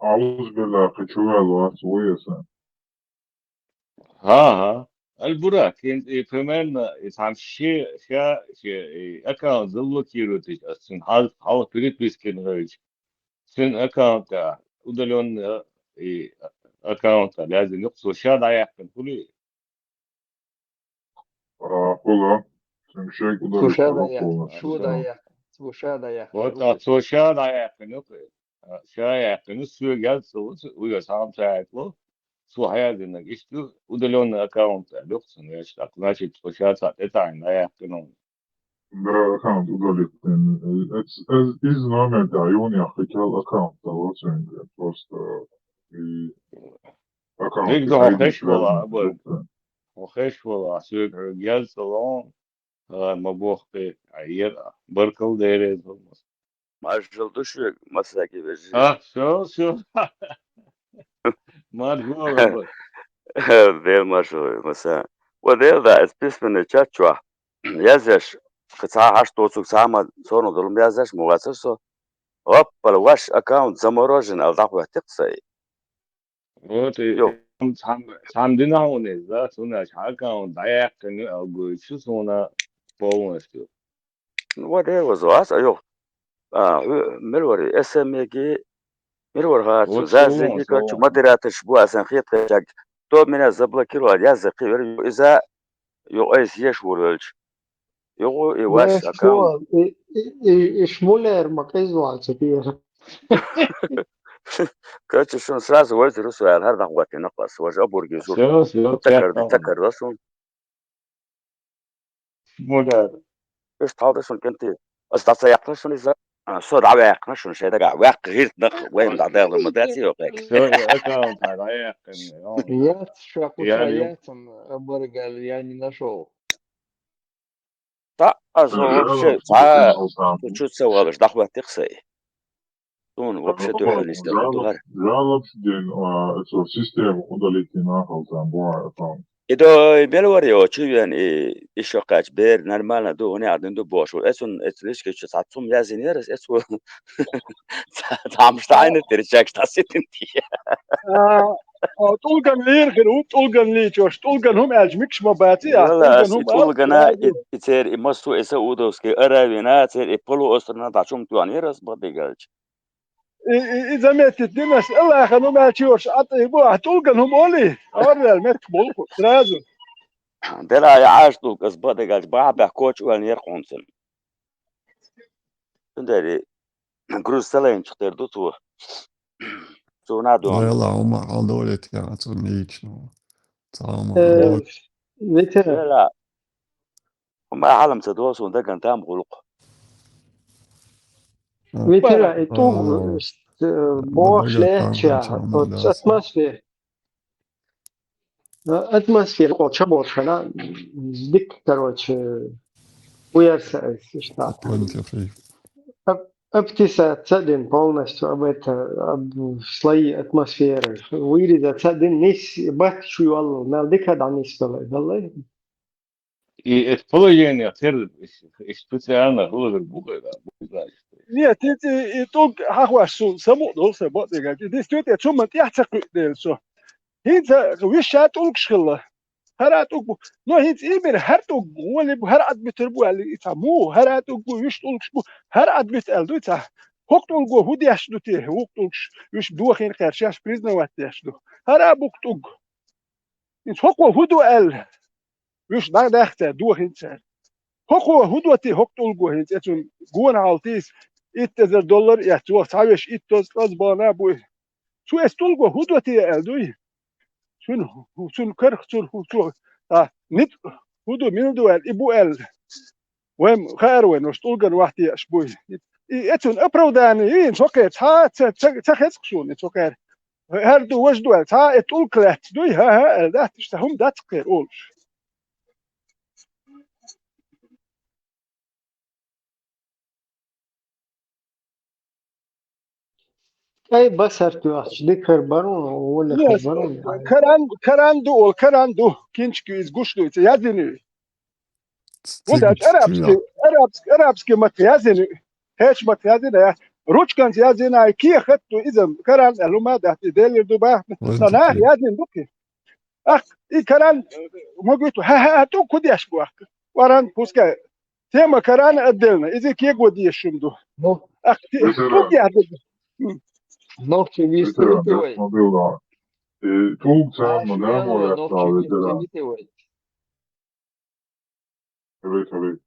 Аузу биллахи, чу ваьлла вац ву я сан. ХӀан, хӀан. Аль-Бурак, и, и примерно, и цхьана ши, ша, ши, и аккаунт заблокировать, ас цуьнан хьал-, хьалха переписка йина хилча. Цуьнан аккаунт тӀехь, удалённый, и аккаунт тӀехь лаьзна юкъа, цо ша дӀаяьккхина хуьлий? А, хуьлу. Цуьнан шег удалить хуьлу, хуьлу. Цо ша дӀаяьккхина. Цо ша дӀаяьккхина. Вот, а, цо ша дӀаяьккхина юкъа. А, ша яьккхина, соьга яз ца ло, цо, уьш схьа ца яьккхало, цо хьаяздинарг иштта ю, удалённый аккаунт аьлла ю-кх цунна ваьш, тӀаккха, значит, цо ша цхьаъ тӀетаӀийна дӀаяьккхина. Да, аккаунт удалить йина. Эц-, эц-, иза номер тӀехь юха яххийтал аккаунт дало цуьнга. Просто и аккаунт. Дерриг ду хьо хезаш волу, Абург. Хьо хезаш волу, соьга хьоьга яз ца ло, а, ма боху кхин, а, яра, баркалла, Дела реза хуьлда. Маршалла ду шуьга, масех вежарий. А, всё, всё. Маршалла. Дела маршалла, масех. Ва Дела да, эцу письменный чат чохь язъеш, кхин цхьа хьашт доцург цхьа а ма, цунах долу ма язъеш ма вацара со. Оппала, ваш аккаунт заморожен аьлла дӀахӀоьттира-кх сайн. Вот и цхьана, цхьана дина хьуна иза, да, цунна аьлча хьан аккаунт дӀаяьккхина ю аьлла гойтуш ю суна полностью. Ну, вот и вазо ас, а, юха, а, хьо мила вара, эс эм эги, мила вара хьан цу, вот Зазиги, короче, модераторш бу асан хетахь чаг. Кто меня заблокировал, язъе кхин вера, иза, юха айса еш вур велча. Юха и ваш аккаунт. И, и, и, и шмулер ма кайзлан ца тера. Короче, шуна сразу вайза русу аьлла, хӀара дӀахӀоттина кхас, важа Абурги зур. Всё, всё, такар, такар сун. Шмулер. Иштта хьал да шуна кӀентий. Ас дӀа ца яьккхина шуна иза. А, со дӀаваьккхина шуна шайн дагахь. Ваьккха хӀиртнах, вайн дӀадагӀлар ма дац йокъек. Всё, и аккаунт дӀаяьккхина. Яц, шо кхуша яц, Абург аьлла, я не нашёл. Та, а, со вообще, цхьа, цу чу ца валаш, дӀахӀоттира-кх сайн. Суна вообще дуьхьал нисделла ду хӀара. Жалобаш дина, а, цо система удалить йина хьалсам бохьа аккаунт. И до, и мел вара йо, чу вен, и, и шо кхаьча бер нормально ду, хӀуна а дина ду бохуш ву. Эцун, эцу личке чу цхьа цум яздинера, эцу цхьа, цхьа амш тайна тера чекаш таситин те. А, а, тӀулган лийр хир ву, тӀулган лийчош, тӀулган хӀума аьлча микаш ма баций, а, валла, тӀулган ас хӀума и тӀулгана, аьлча, и, и церан и массо а и Саудовский Аравина, церан и полуостровна дӀа чум тоьхнера ас бакъдерг аьлча. И, и, и заметить дина ас, Аллахьан хӀума аьлча йош, а, тӀе бу, а, тӀулган хӀума олий, орвел меттах болу, сразу. Дела я Ӏаш тӀулг ас бакъдерг аьлча, бахьа баьхкочу оьлла яра хьуна цунна. Цундела груз ца лайначух тера ду цо. Цо на дон. Вела, хӀума хьалдолийта ян цунна лично. Цхьа хӀума Э, хьалдолийта. Витя, Вела. ХӀума хьалам ца до суна даган там гӀуллакх. Витя, и ту, э, бохуш леча, вот атмосфера. Э, атмосфера кхоча болчана, дик, короче, уярса, э, что. Атмосфера. Ат-, Обтесаться дин полностью об это, об слои атмосферы. Вырезаться дин нис бат шу алла, мел дика да нис бала, бала. И это положение, хер, специально, хулгар бугай, да, бугай. Нет, и, и, и только хахваш сун, саму дол се бот, и действительно, чума тя цакуй дел со. ХӀинца виша тӀулгаш хилла. ХӀара тӀулг бу. Но хӀинца иймира хӀара тӀулг бу, гӀоли бу, хӀара Ӏадбитар бу аьлла, и ца му, хӀара тӀулг бу, виш тӀулгаш бу, хӀара Ӏадбит аьлла ду и ца. ХӀокху тӀулго хӀу деш ду те, вукху тӀулгаш, виш дохийна кхер, шаьш признавать деш ду. ХӀара бу тӀулг. ХӀинца хӀокхо хӀу ду аьлла. Виш дӀа даха цара, дохийна цара. ХӀокхо хӀу до те, хӀокху тӀулго хӀинца, цунна гона хьал тийса, итт эзар доллар эцна, цхьа веш итт эзар ткъа эзар бахьана буй. Цу эс тӀулго хӀу до те аьлла дуй? Цуьнан, цуьнан карах, цуьнан хӀу-, цо, а, ницкъ хӀу ду, мила ду аьлла, и бу аьлла. Вайн хаьара вайн, ош тӀулган вахь тешаш буй. И, и цуьнан оправдание йина, цо кхера, цхьа а ца, ца, ца хеза-кх суна, и цо кхера. ХӀара ду, важа ду аьлла, цхьа а и тӀулг лаьцна дуй, хӀа-хӀа, аьлла, дац, иштта хӀума дац-кх кхера олуш. Ай, басар тоьхча, дикар барун, уллехь Нет, барун. Коран, Коран ду, ол Коран ду, кинчки из гуш ду, ца язйина. Вот это арабский, арабский, арабский мат язйина, хеч мат язйина, ручканца язйина, ай кехат ду, иза Коран, лума да, и делир ду бахна. Вот на, на, такие. Язйина ду ки. Ах, и Коран, могу ту, ха-ха, ту кудеш бу, ах. Коран, пускай. Тема Корана отдельно. Изи кего дешум ду. Ну. Ах, ти, Ветеран. Тут я ду. М. Нохчи вистил Ветеран, ты я вай. Смотрю, да. И тут А, самое, да, шуян, мой нохчи отправ, ветеран. Вистил ты вай. Ветеран.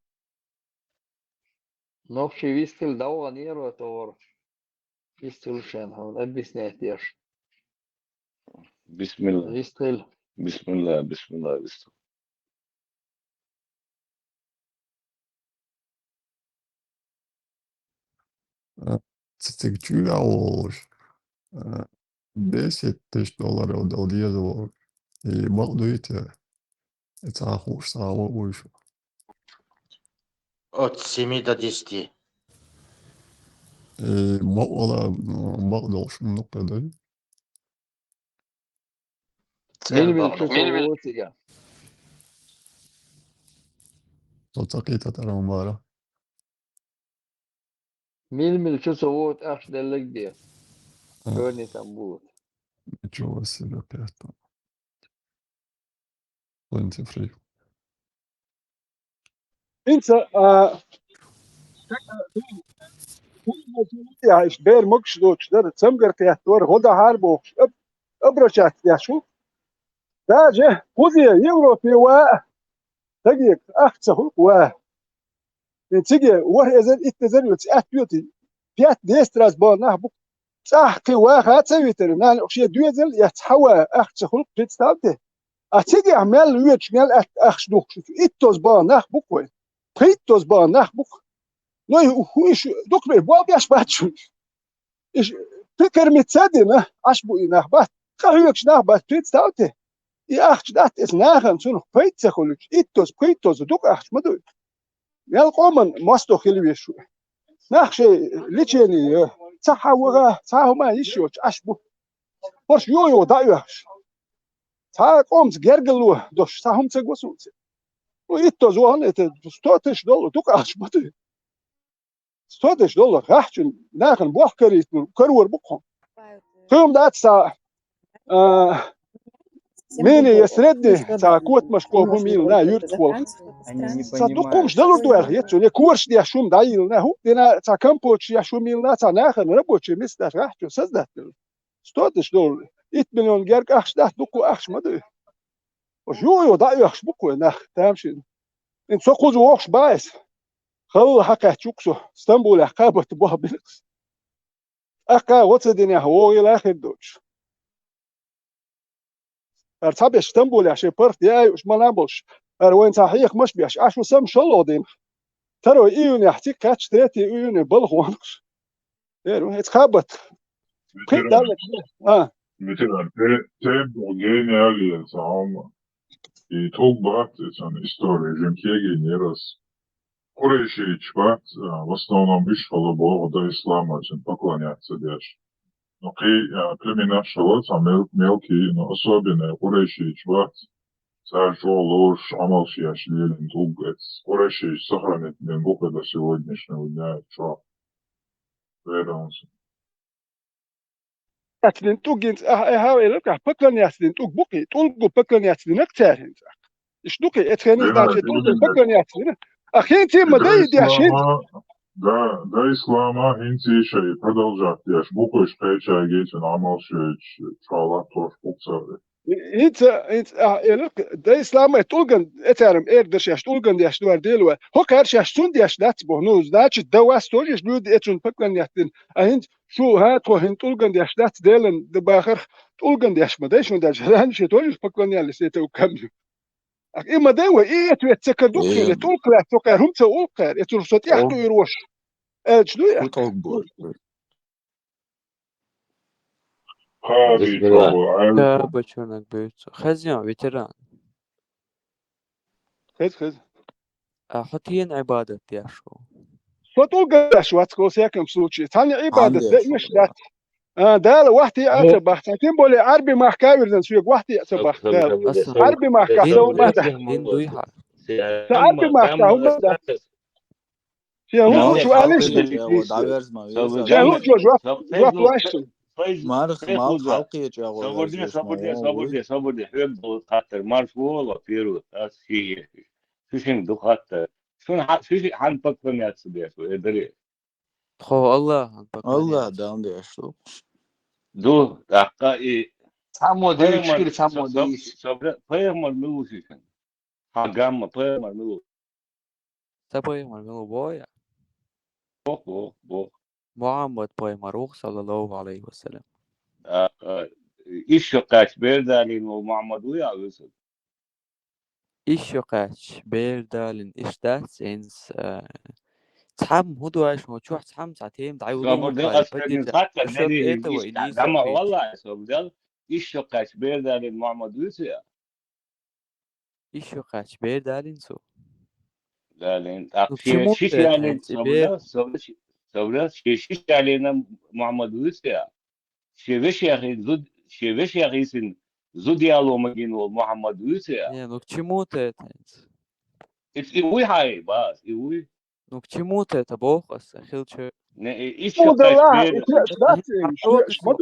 Нохчи вистил давгӀа нерва товар. Вистил шен, хьуна объяснять деш. Бисмилла. Вистил. Бисмилла, бисмилла, вистил. Э, цициг чуьра волуш, э, десять тысяч долларов дала деза волуш. И бакъ дуй те? И цхьа хууш, цхьа ло вуй шу. От семи до десяти. И бакъ вала, м, бакъ долуш ма дукха дуй? Мила-мила чу со ву цига? Со ца кхийта тара ма бара. Мила-мила чу со ву ахча деллаг де. А. Чорни там бу. Ничего себе, опять там. Тwenty three. ХӀинца, а, иштта бер могуш доцуш дара, цамгар кхеттора, гӀо дахьара бохуш, об-, обращаться деш ву. Даже кхузе Европе ва, дагега, ахча ца хуьлу ва. И циге ворхӀ эзар, итт эзар йоцу аьтта йоцу, пять-десять раз бахьана нах бу. ЦӀахь кхин ваха а ца витара, нана шен доьзал а эцна хьан ва, ахча ца хуьлу, представьте. А цигахь мел воьдуш, мел аьтта ахча духкуш, иттаза бахьана нах бу-кх вай. Пхийттаза бахьана нах бу-кх. Ну, и хӀу иша дукха бер болх беш бац шуна. Иша пикар мица а дина, Ӏаш бу и нах бац. Къахьоьгуш нах бац, представьте. И ахча дац эцна нахана цунах пайда ца хуьлуьйтуш, иттаза, пхийттаза дукха ахча ма ду. Мел къоман мостагӀ хила везаш ву. Нах шайн лечение, цхьа хьан ваха, цхьа хӀума йиш йоцуш Ӏаш бу. ХӀорш йо-йо дӀаоьхуш. Цхьа къомца гергарло долуш, цхьа хӀума ца го суна. Ну, иттаза вахана, это сто тысяч доллар, дукха ахча ма ду. Сто тысяч доллар, гӀахчун, нахана бохкарийта карор бу-кх хьуна. Кхин дац цхьа, а, менее средний, цхьа котамашко хӀума йилла, юьртахь волу. Цхьа дукха хӀумаш далур ду аьлла, хета цунна, я кораш деш хӀума дӀайилла, хӀуъа дина, цхьа компоташ еш хӀума йилла, цхьа нахана рабочий месташ гӀахчо создать делла. Сто тысяч доллар, итт миллион герга ахча дац, дукха ахча ма ду. Ош юха-юха дӀаоьхуш бу-кх вай нах, тамашийна. ХӀинца со кхуза вохуш бац. Халла хьакхаьчча ву-кх со, Стамбулехь кхаба бахьана бина-кх со. ТӀаккха гӀо ца динехь, вогӀийла хир доцуш. ХӀара цхьаберш Стамбулехь шайн паргӀат яа юуш ма-лан болуш, хӀара вайна цхьа хьехамаш а беш, Ӏаш ву самшалла дина. Второй июнехь цига кхаьчча, третий июне балха вахана-кх со. Эр ву, эца кхаба. Пхи далла. А. Ветеран, те, те бу гениален ца хьалма. И тӀулг бац эцан история, жин кегий нерас. Къурайшийташ бац, а, в основном уьш хила боху до ислама цунна поклоняться деш. Ну, кхий, а, племенаш хила, цхьа мел-, мелкий, ну, особенно къурайшийташ бац. Цара чӀогӀа лоруш Ӏамалш еш лелийна тӀулг эц. Къурайшийташ сохранить бен бу-кх до сегодняшнего дня чӀогӀа. Веранс. Яц дин тӀулг хӀинца, а, а, хьа, элира, поклоняться дин тӀулг бу-кх, тӀулгу поклоняться динарг цара хӀинца. Иш ду-кх, эцхенна, значит, тӀулгу поклоняться дина. А хӀинца ма дай деш хӀинца. Да, до ислама хӀинца и шай продолжать деш бу-кх уьш, кхечаьрга цуьнан Ӏамалш йойтуш, чӀогӀа латтош бу-кх цара. ХӀинца, хӀинца, а, элира, до ислама тӀулган, э, цара эр дара шаьш тӀулган деш ду аьлла Дела вай. ХӀокхара шаьш цунна деш дац боху. Ну, значит, до вас тоже люди эцунна поклоняться дина. А хӀинца шу, хӀа, тхо хӀинца тӀулган деш дац Делан, да бахарх, тӀулган деш ма дай шуна даже. Раньше тоже поклонялись этому камню. Ах, и ма дай вай, и ответ ца кара ду-кх шуна, тӀулг лаьцна, цо кхаьра хӀума ца улу кхаьра, эцунах со тӀехь туьйр ваша. Аьлча ду я? Кхаби чохо, Кхаба чунаг буьйцу. Хеза, ветеран. Хеза, хеза. А хьо тена Ӏибадат деш ву? Со тӀулган деш вац, во всяком случае. Цхьанна Ӏибадат дан еш дац. А, Дала вахти а ца бахта. Тем более Ӏарби махка вирзан соьга вахти а ца бахта Дала. Аса. Ӏарби махка ца хӀума дац. Дин дуй хьа? Ца Ӏарби махка хӀума дац. Шен хӀун лучу алиш? Шен хӀун лучу жоп, жоп лаш? Марх, мал халкъе чӀагӀо. Собур де, собур де, собур де, собур де. Хьоьга долу хаттар марш воло, первый, ас ши ехиш. Шу шинга ду хаттар. Шуна хьа-, шу ши хьан поклоняться деш ву, э, даре? Тхо Аллахьан поклоняться. Аллахь Далла деш ву. Ду, тӀаккха и цхьаммо дийшкира, цхьаммо дийш. Собур де, пайхамар мила ву ши шинга? Хьан гамма пайхамар мила ву? Сан пайхамар мила ву боху я? Боху, боху, боху. Мухьаммад пайхамар ву-кх, саллаллаху алейхи ва саллям. А, а, иш шо кхаьчча бер далийна волу Мухьаммад ву я вуьсу? Иш шо кхаьчча бер далийна иш дац, хӀинца, а, цхьамма хӀун ду аьлча, хӀун чохь цхьамма цхьа тема дӀайолу. Собур де, ас хӀинца хаттар дан дийхьа, иш дӀа ма валла, собур де, иш шо кхаьчча бер далийна Мухьаммад вуьсу я? Иш шо кхаьчча бер далийна цо? Далийна. ТӀаккха шен шиша ялийна, собур де, собур де, шен шиша ялийна Мухьаммад вуьсу я? Шен вешех йисина зуд-, шен вешех йисина зуда яло магийна волу Мухьаммад вуьсу я? Не, ну к чему ты это? Иза и вуй хьай, баз, и вуй. Ну, к чему ты это боху аса, хилча? Не, и, и Ну, да ладно, и чё, да, ты, чё, чё,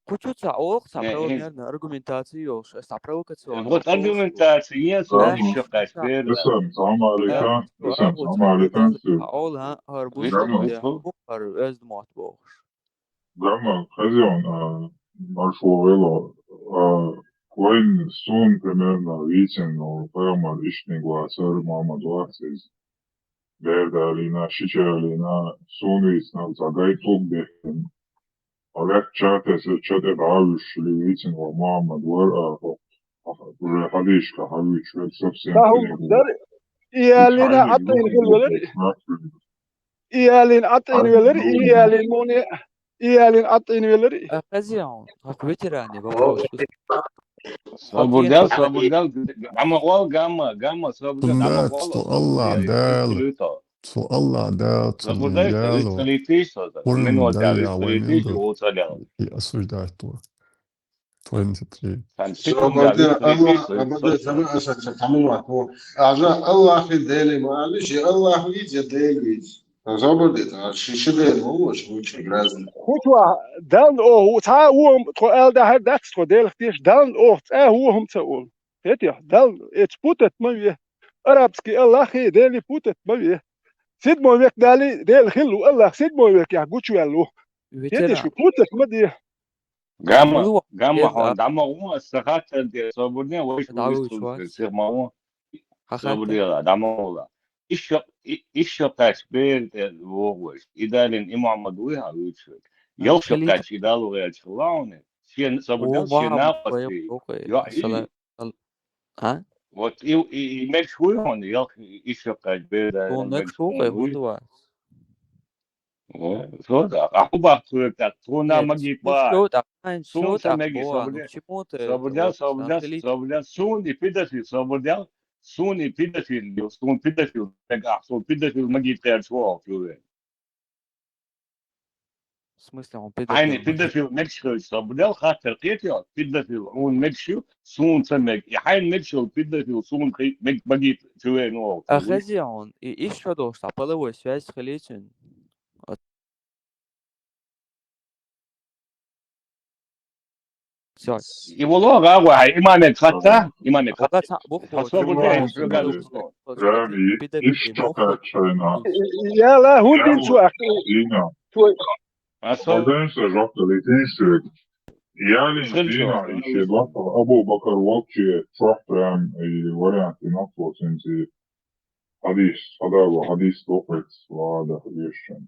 Кху чу ца олу, ца Не, правомерно аргументацию йолуш, аса провокационно. Вот аргументация, нет, Да. Исам, салам алейкум. Исам, салам алейкум. Ца олу, хӀа, хӀара буьйцу Гамма. Ху-, хӀара оьзда мотт бохуш. Гамма, хазион, а, маршо вело, а, вайн сун примерно вицин, но, прямо лишний глаз, Мухаммад вахсиз. Бердалина, шичалина, сунвицна, ца гайтуг бехин. Олег чатес, чате бавиш, ливицин, ва Мухаммад вар, а, хо, а, уже хадишка, хавич, век совсем Таху перегнул. Дар, иялина, Исхаил атин Юнус, хилвелер. Исхаил. Иялин атин велер, иялин муни, иялин атин велер. А, хазион, хак ветеране вопрос. Собурдал, собурдал, гамма гол, гамма, гамма, собурдал, гамма гол. Цу Аллах Дала, цу Аллах Дала, цу Дала. Минута, и осуждать его. Тридцать три. Сан секунда, Собарда, Аллах, Абада, Сама, Аса, Аса, Тамула, Ку. Ажа Аллахи Дели ма али, ши Аллах виз, я Дели виз. Собарда, та ши, ши Дели ма вуш, вучи гразни. Хутва, дан о, ца уом, тхо эл дахар дац, тхо Делх теш, дан о, ца уом ца ул. Хетя, дан, эц путать ма ве. Арабский Аллах и Дели путать ма ве. Седьмой век дали, Дели хиллу, Аллах седьмой век я гучвеллу. Хетя, шу путать ма де. Гамма, Алло, гамма, э, хо, а дама у, сахатан де, собурне, вай шу дава вистун, чувак. Сирма у. Хахата. Собурдела, дама ула. Ишо, и-, ишо кач бер де вогваш. Идалин имама дуй ха вичвек. А, Ялшо калит. Кач идалу гелч хлауне. Шен, собурдел, О, шен Мухаммад, напаси. Бой, бой, Йо, асала-, и-, ал-, а? Вот и, и, и меч хуй он, ял, ишо кач бер де, Он меч меч хуй, хуй. Хуй. О, со да, а ху бах хуй, так, ту на Нет, маги ну па. Что так, ань, Сун что са так, меги, Боа, ну собурдел. Почему ты это Собурдел, вот, собурдел, английский? Собурдел, сун и пидаси, собурдел. суна и педофил, суна педофил, так, а, суна педофил магийта кхерча вогӀу, чувен. В смысле, он педофил? Хьайна педофил мегаш хилча, со бу дел хаттар кхетий, педофил, хьуна мегаш ю, суна ца мег. И хьайна мегаш йолу педофил, суна хи-, мег-, магийта чувен вогӀу. А хези он, и иштта долуш, цхьа половой связь хилий цуьнан. Всё. И воло гӀа гӀой, хьай имамег хатта, имамег хатта. Хьала цхьаъ бух хьо, Раби, педофил иш муха чакхаччайна. Яла, хӀун дин цу ахь? Дина. Цой. Аса. Хьо ден са жоп далитин шуьга. Ялин Шин дина чохь. Иши бакъа Абу Бакар вокчи чохь прям и вариант и нахло синци. Хьадис, хьадава, хьадис тохец, лада, хьадис шин.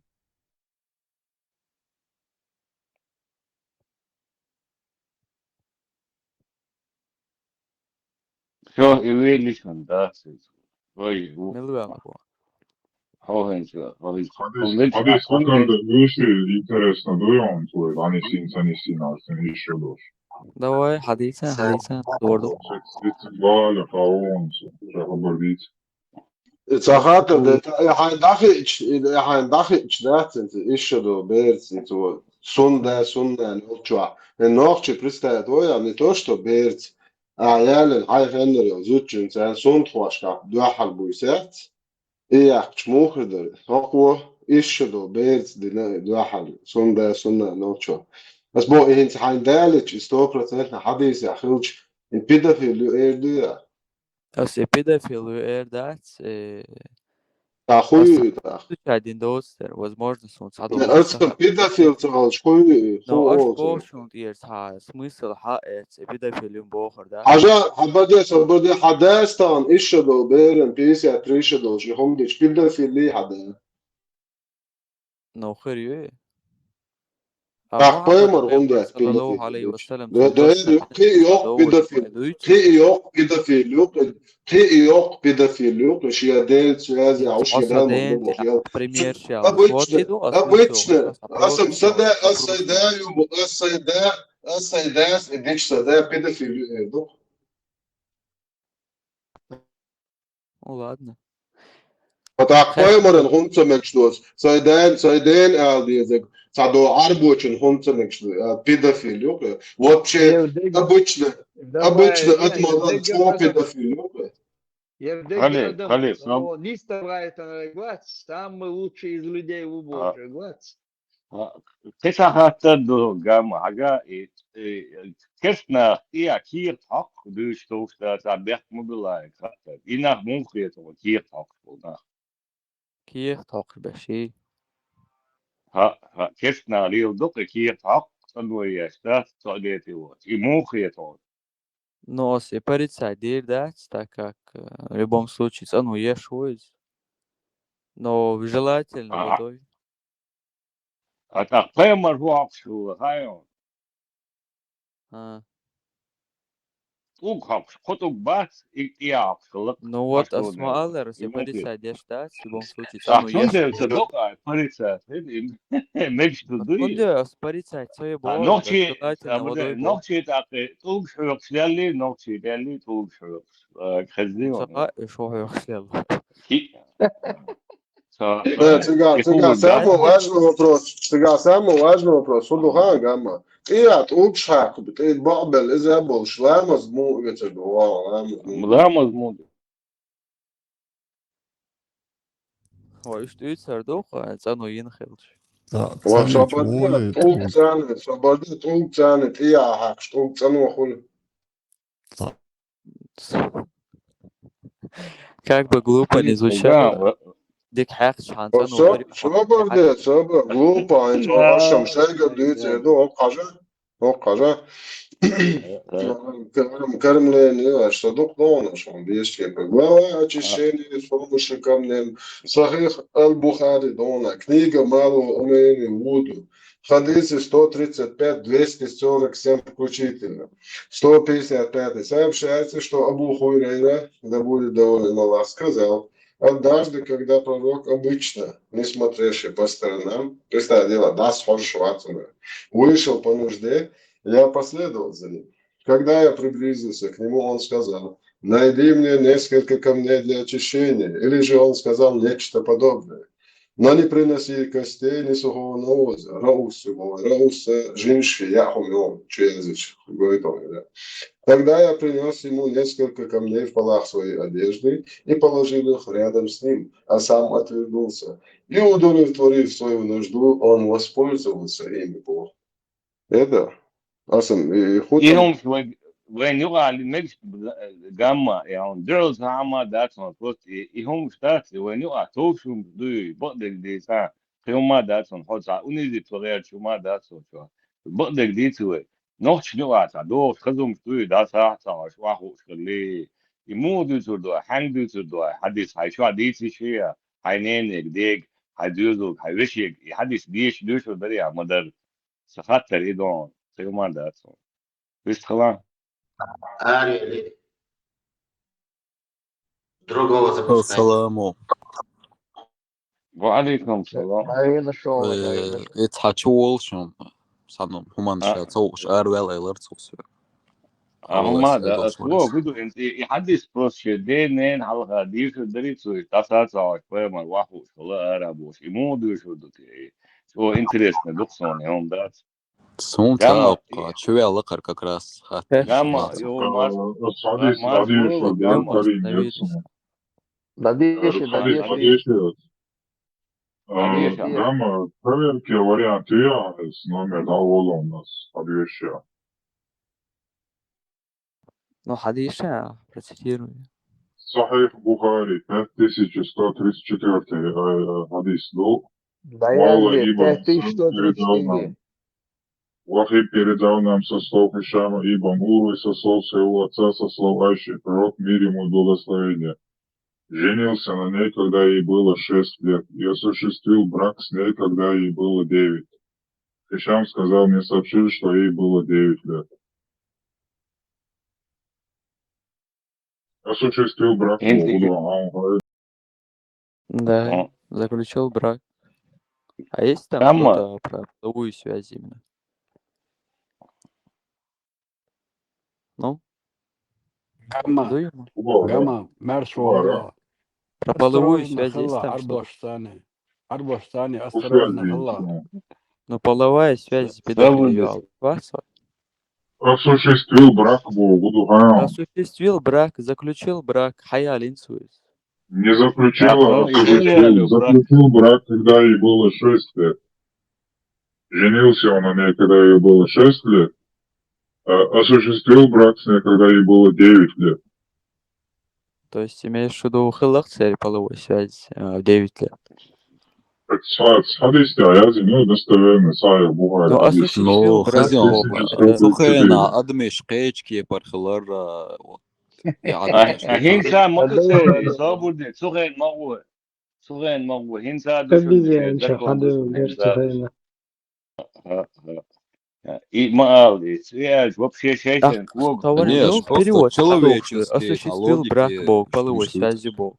Всё, и вели шун, да, сиз. Ой, у. Мила ваьлла бу? Хьо хӀинца, хьо хӀинца. Хьадис, хьадис хьакарда вуьши интересно дуй он твой, лани син, сани син, а син иши дош. Давай, хьадиса, хьадиса, дорду. Сиц, сиц, валя, хаон, су, ша хабар диц. Ца хаттар де, и хьайн дахиъча, и хьайн дахиъча дац, ца ишшадо берц, и цо сунда, сунна нолчохь. И нохчи представить вой, а не то, что берц. А ялин хьайн хеннар йо, зудчун царна сунтхошка дуьхьал буй сец. И яхча мухар дара. Хокхо ишшадо берц дина дуьхьал. Сунда, сунна нолчохь. Ас бо, и хӀинца хьайн далича, и сто процентов хьадийсехь хилча, и педофил ю эр дуй а? Ас и педофил ю эр дац, э, Та хуй ас ю тах. Ша дин доцу дер, возможно, сон цхьа Не, доцу ас цхьа. Педофил ца валча хуй ю, Ну, ху аш олу цу. Боху шун тӀера цхьа смысл хьа эц, и педофил ю бохур, да? Хьажа, хьабаде, сабаде, хьадастан, иша долу беран, пятьдесят три ша долу, ши хӀума дича, педофил ли хьада? Ну, хир ю. Тах Мухаммад пайхамар хӀунда Пайхамар, аьлла, саллаллаху педофил алейхи ю? Ва саллям, Да, да, цо да, кхин йоккха педофил. Кхин йоккха педофил ю, кхин йоккха педофил ю, кхин шен Делан связь, а уж Аса ден, бу, пример шел. Обычно, обычно. Аса сада, аса да, ю, аса да, аса да, и дича сада, педофил ю, э, ду. Ну, ладно. Ткъа тӀаккха пайхамаран хӀунда ца мегаш доцу? Сайн ден, сайн ден ала дезаг. Цхьа до Ӏарбочун хӀунда ца мегаш ду? А, педофил ю кхы. Вообще, обычно, обычно, отмазал, чего педофил ю кхы? Евдокия, Евдокия, Хали, Адам, Хали, сам- о, не вставай, это народ, самый лучший из людей в А, Божьей, глаз. А, кхин цхьа хаттар ду, Гамма, хьага, и, и, керстанах, и, а, кехат хьокху дуьйцуш долуш дац, а, бехк ма билла, и, хаттар. И нах муха хетахь, кехат хьокхуш болу нах? Кехат хьокхуш беш, и? ХӀаъ, хӀаъ, керстанах леладо-кх и кехат хьокху, цӀано еш дац, цхьа а дете воцу. И муха хетахь? Ну, ас и порицать дийр дац, так как, э, в любом случае, цӀано еш ву иза. Но желательно, а, водой. А тӀаккха пайхамар хӀун хьокхуш хилла, хаьий хьуна? А. ТӀулг хьокхуш, кхо тӀулг бац, и тӀе хьокхуш хилла-кх. Ну вот, ас ма аллара, ас и порицать деш дац, в любом случае, цӀано еш. Цундела ца докъа, порицать, хӀин, мегаш ду дуй? Цундела ас порицать ца ю боху, нохчий, желательно, а, водой боху. Нохчий тӀаккха тӀулгаш хьоькхуш лелли, нохчий лелли, тӀулгаш хьоькхуш. А, хезний ван? Ца хаьа, шу хьоькхуш лелла. Ки-, Ца, Э, ца, цигахь, и цигахь хӀума самый важный вопрос. Цигахь самый важный вопрос. ХӀун ду хаьий, Гамма? ТӀе а тӀулгаш хьаькхна, тӀе бакъбелла, иза а болуш, ламаз муха оьцур ду, вау, ламаз муха? Ламаз муха ду? Ой, уьш тӀуьйцур ду, хьан цӀано йина хилча. Ва, цӀанвича собар де, вуй, тӀулг тӀулг. ЦӀанвича, собар де, тӀулг цӀанвича, тӀе а хьаькхча, тӀулг цӀано хуьлу. Как бы глупо ни звучало, дика хьаькхча хьан цӀано хуьлу. Собар де, собар, глупо, хӀинца ашам шайга дуьйцур ду, хӀокху хьажа, хӀокху хьажа. Кормление, аш са дукха догӀуш хьуна дезаш кепа. Глава очищения с помощью камней. Сахих аль-Бухари догӀуна. Книга малого умения вуду. Хадисы сто тридцать пять, двести сорок семь включительно. Сто пятьдесят пятый. Сообщается, что Абу Хурейра, да будет доволен Аллах, сказал: «Однажды, когда пророк, обычно не смотревший по сторонам, представь дело, да, схож Шварценеггер, вышел по нужде, я последовал за ним. Когда я приблизился к нему, он сказал: «Найди мне несколько камней для очищения», или же он сказал нечто подобное. «Но не приноси костей ни сухого навоза, раусу, раусу, жинши, яхумион, чуязыч, говорит он, да. Тогда я принес ему несколько камней в полах своей одежды и положил их рядом с ним, а сам отвернулся. И, удовлетворив свою нужду, он воспользовался ими плохо». Это, асам, и худ. И он свой, вайн юга али мегш гамма, и он дёрз гамма датсон, просто и, и он штат, и вайн юга товшум дуй, бо дег деса, хиума датсон, хотя унизи тугер чума датсон, чуа. Бо дег дицуй. Нохч юга та, дов, хазум дуй, даса, са, шуа хуш кали. И му дуй цур дуй, ханг дуй цур дуй, хадис, хай шуа дици шия, хай ненег, дег, хай дюзуг, хай вешег, и хадис диш, дюшур дари, а мадар. Са хаттар идон, хиума датсон. Вист хала? Ари, ари. Другого запускай. Саламу. Ва алейкум салам. Ари, нашёл, э, ари, нашёл. Эт хачу волшун. Санам, хуман ша, цоуш, ар вел айлар цоуш. А, хуман, да, а, цоуш, гуду, и, и хадис просто, де, нен, халха, диш, дари, цуй, таса, цоуш, поймар, ваху, школа, арабуш. И му дуй шур дуй. О, интересно, дуксон, и он дац. Сун Гамма, цаъ, и чуяла кар как раз хатта. Гамма, Гамма, ё, Марс, Э, Садис, Марс, Садис, Гамма, Садис, Гамма. Садис, Садис. Дадеши, Э, Садис, Дадеши. Дадеши. Э, Дадеши. Гамма, проверки варианты я, с номер, да, воло у нас, Дадеши. Ну, хадиша, процитируй. Сахих Бухари, пять тысяч сто тридцать четвёртый, э, хадис, да? Да, Мало я ибн пять тысяч сто тридцать четыре. Сам передал нам. Вахи передал нам со слов Хишама ибн Урвы, со слов своего отца, со слов Айши, пророк, мир ему и благословение, женился на ней, когда ей было шесть лет, и осуществил брак с ней, когда ей было девять. Хишам сказал: «Мне сообщили, что ей было девять лет». Осуществил брак. Энди- Да, заключил брак. А есть там Гамма. Что-то про половую связь именно? Ну? Гамма. Гамма. Гамма. Марш вала. Про половую связь есть там что-то? Арбоштани. Арбоштани, осторожно, Аллах. Ну, половая связь, педофилия, Аллах. Осуществил брак, бо, буду, а. Осуществил брак, заключил брак, хаял инсуис. Не заключил, а осуществил. Заключил брак, когда ей было шесть лет. Женился он на ней, когда ей было шесть лет. А осуществил брак с ней, когда ей было девять лет. То есть имеешь в виду хылах цели половой связи, э, в девять лет? Так, са-, садись, да, я знаю, достоверно, сая, бывает. Ну, осуществил брак. Сухена, адмеш, кечки, пархылар, вот. А хинца, могу сказать, собурдик, сухен, могу. Сухен, могу. Хинца, обезьян, души, чё, хады, сухен, да. Ха, ха. И мало, и связь, вообще шесть. Ах, лог. Товарищ, конечно, ну, просто перевод, человеческий, осуществил брак Бог, половой связи Бог.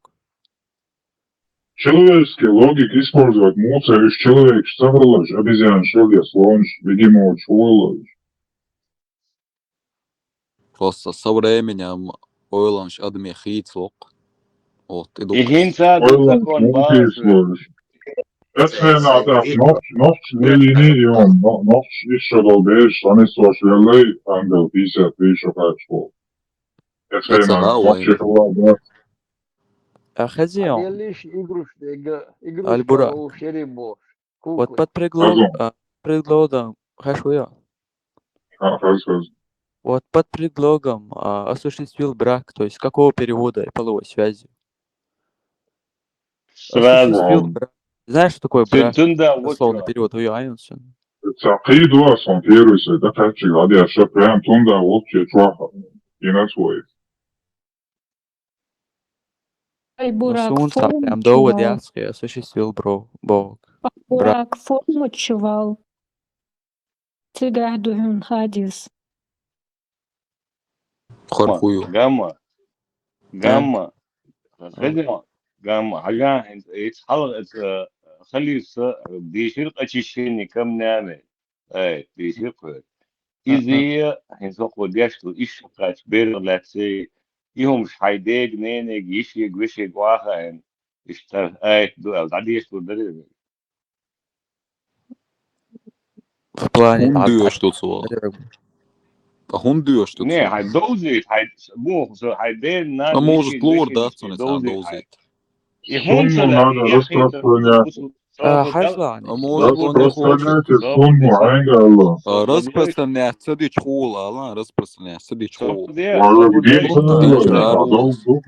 Человеческий логик использовать мусор, из человек, что вылазь, обезьян, что ли, слон, видимо, чего вылазь. Просто со временем ойланш адми хийцлок. Вот, иду. И хинца закон баш. Эцена так, нохч, нохч, не лини, и он, но-, нохч, ещё долбеешь, они слушали, ангел пятьдесят, ты ещё как что. Эцена, нохч, да. А хозяин. Аль-Бурак. Вот под предлог-, а, предлогом, хорошо, я. А, хорошо. Вот под предлогом, а, осуществил брак, то есть какого перевода половой связи? Сразу. Осуществил брак. Знаешь, что такое брак? Дословно перевод, ой, айонсен. Сакидуа сон первый, да, как чего, я что прям тунда, вот, че, чё, и на свой. Ай, Бурак, сунца прям довод ясхи, осуществил бро-, Бог. Бурак, форму чувал. Цигах духун хадис. Хорхую. Гамма. Гамма. Хедима. Гамма. Хага, эц хал, эц, э, халиса, дишир очищение камнями. Ай, дишир кой. Изия, хин соку дяшту, иш кач, бер лаци, и хӀумаш хьай дега, ненега, йишига, вешига вахаийна, иштта аят ду аьлла, дӀадешалур дарий вай? В плане, ХӀунда а, доьшу ду цо? дерг. ХӀунда доьшу ду Не, цо? хьай довзийта, хьай, муха со, хьай ден, А может, лора дац цунна, цхьа довзийта. Довзийта? И хӀунда ца Сунну надо лаьа, распространять. Сов А, бу хьажа дал- лаьа. А может, он не хочет? Распространять сунну, хьайга Аллах. А, распространять ца дича хул, Алан, распространять ца дича хул. Сов бу де- Валлахи, сов бу де- дин Сунна сунну, это, а, а, дал духу.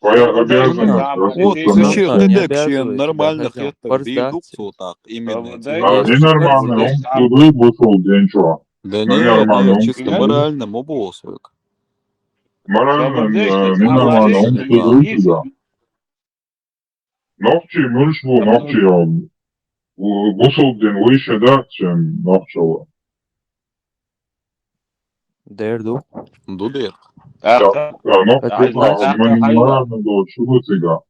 Твоя Сов бу де- обязанность Сов бу Вот де- распространять. зачем Сунна ты не так вообще обязывает, нормально обязан. хетта Фарз дин дац. дух цо так, именно Сов бу эти де- А, вещи. ненормально, он тудуй бусул дин чо. Да Ну, не, нормально, не, он чисто тудуй. Морально мо бусул. Морально, Сов бу де- э, Сов ненормально, бу он де- тудуй сюда. Нохчий муьлш бу, нохчий он. Бусул дин выше да, чем нохчий. Дер ду. Ду дер. А, Да, нохчий Это да, значит, мы не морально до чего тебя.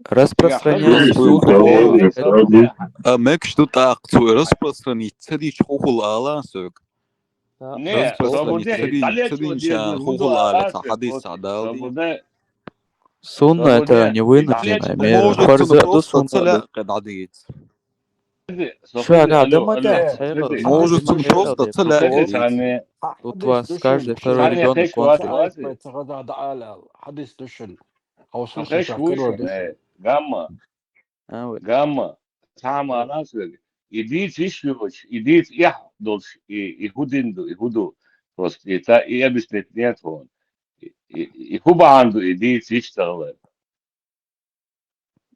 Распространяйте Выше, слух. да, да, да, да. А мекш ду так цо распространить ца дича хул, Алан, сог. Не, Распространить ца дича, ца дича хул, Алан, ца хадис, ца дал. Сунна это не вынужденная мера. Может, Фарз цунна ду просто сунна ца да. Лаьа дадиц. Ша, да, да, ма да, хьайгӀа. Может, цунна просто ца Лаьа дадиц. У вас каждый второй ребёнок конченый. Хадис душин. Хавса хиша курва душин. Гамма. А, вот. Гамма. Цхьа ма алан соьга. И дийца йиш йоцуш, и дийца эхь долуш, и, и хӀун дин ду, и хӀун ду. Просто и ца, и объяснить нет вон. И, и, и хӀун бахьана ду, и дийца йиш ца хилар.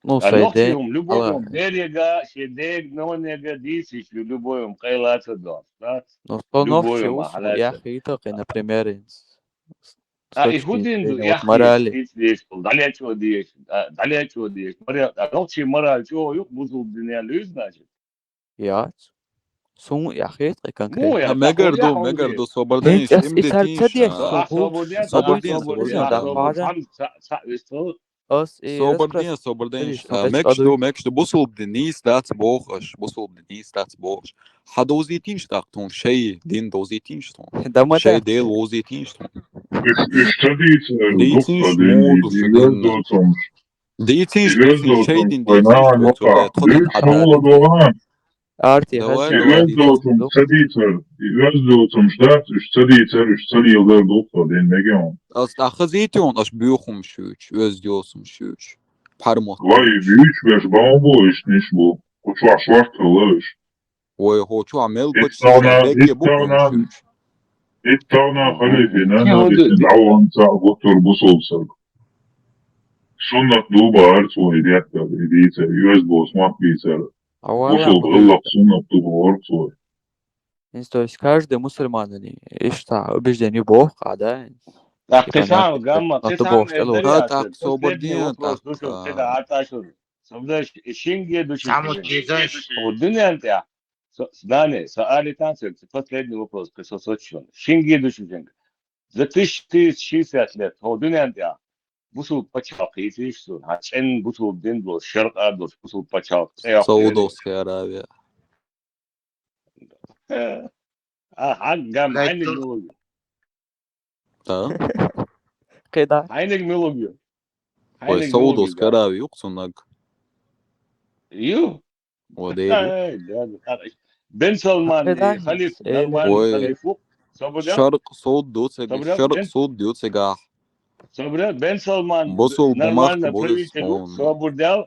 Ну, А шайн нохчий ден. хӀума, любой Ала. хӀума, берега, шен дега, нонега дийца йиш ю, любой хӀума, кхайла ца дош, да? Ну, со Любой нохчий хӀума, уж хьала ца. яхийта кхин, например, с-, с А, и точки хӀун дин ду, зрения вот яхи, морали. дийца деш, дӀалечо деш, а, дӀалечо деш, моря-, а, нохчий мораль чӀогӀа ю, бусул дин ял юйзнача. Яц. Сун яхийта кхин конкретно. Му я, А мегар тахуй ду, яхуй мегар де. ду, собар дин, ХӀинца ас имди исар дин ца ша. деш, А, согу, собар дин, собар а, дин, собар собар дин, дин, а, да, собар хважан. дин, са, са, висту. Ас и Собар распро-, дин, собар дин. Подожди, А, смотри, мекш ду, подожди. мекш ду, бусул дин, нийса дац бохуш, бусул дин, нийса дац бохуш. Хьадовзийтийша тӀаккха тхуна, шай дин довзийтийша тхуна. Да, ма Шай дац. Дела вовзийтийша тхуна. Уьш, уьш ца дийцинарг Дийцинаш дукха дин, муха ду и шу веза дин? доцумш. Дийцинаш, И веза дийцинаш, шай доцумш, дин вай дийцинаш, нана вай цо мукъа. дай, тхо дин Дуьйцу хьадац. хьула догӀан. Арти, Давай, хаза. И давай, веза доцумш ца дийцар. И веза доцумш дац, уьш ца дийцар, уьш ца леладар дукха дин мегаш. Ас тӀаккха хазийта йона, аш буьйхумаш юьйцу, оьзда йосумаш юьйцу. Пхьармат. Вай, вуьйцу беш бан бу, уьш ниш бу. Кху чохь шорта хилла уьш. Вай, хӀо чохь мел Итт бачу тахана, сан мегге итт тахана, букумаш юьйцу. итт тахана халифина, Ня, набисин хӀун ду? дӀаван ца гуттар бусул саг. Суннат ду баар цо и деттар, и дийцар, и оьзда бос мах бийцар. А вала Бусул ма гӀиллакх суннат ду баар цо. Инс, то есть каждый мусульманин иштта убеждение боху, а, да? Так, Типа, кхин сан на, гамма, на кхин то сан боху, э, эло. дарья, Да, так, последний собар дин, вопрос, так, слушай, а. Кхида арташур. Собда шинге ду ши. Саму чизаш. О, дуьнен тӀехь. Со, Дани, со али тан сек, последний вопрос, кхин со сочун. Шинге ду ши шинг. За тысяча триста шестьдесят лет, хӀо дуьнен тӀехь. Бусул пачхьалкх хийцийша суна, хьан чӀен бусул дин долуш, шаркъа долуш, бусул пачхьалкх цӀе йоккхуш. Саудовская Аравия. А, хьан гам, Гайту. хьайниг милуг ю? Да? Кхида. Хьайниг милуг ю? Вай, Хьайниг милуг ю, Саудовская гам? Аравия ю-кх цуннаг. Ю? Вай, дери. Ай, да, да, да. Бен Салман, Кхида. э, халиф, Э, нормальный Вай. халиф ву. Собур дел? Шаркъ Сауд ду цега, Собур дел? Шаркъ Бен, Сауд ду цега. Собур дел? Бен Салман, Бусул бу нормальный махка бу правитель ву. сон. Собур дел?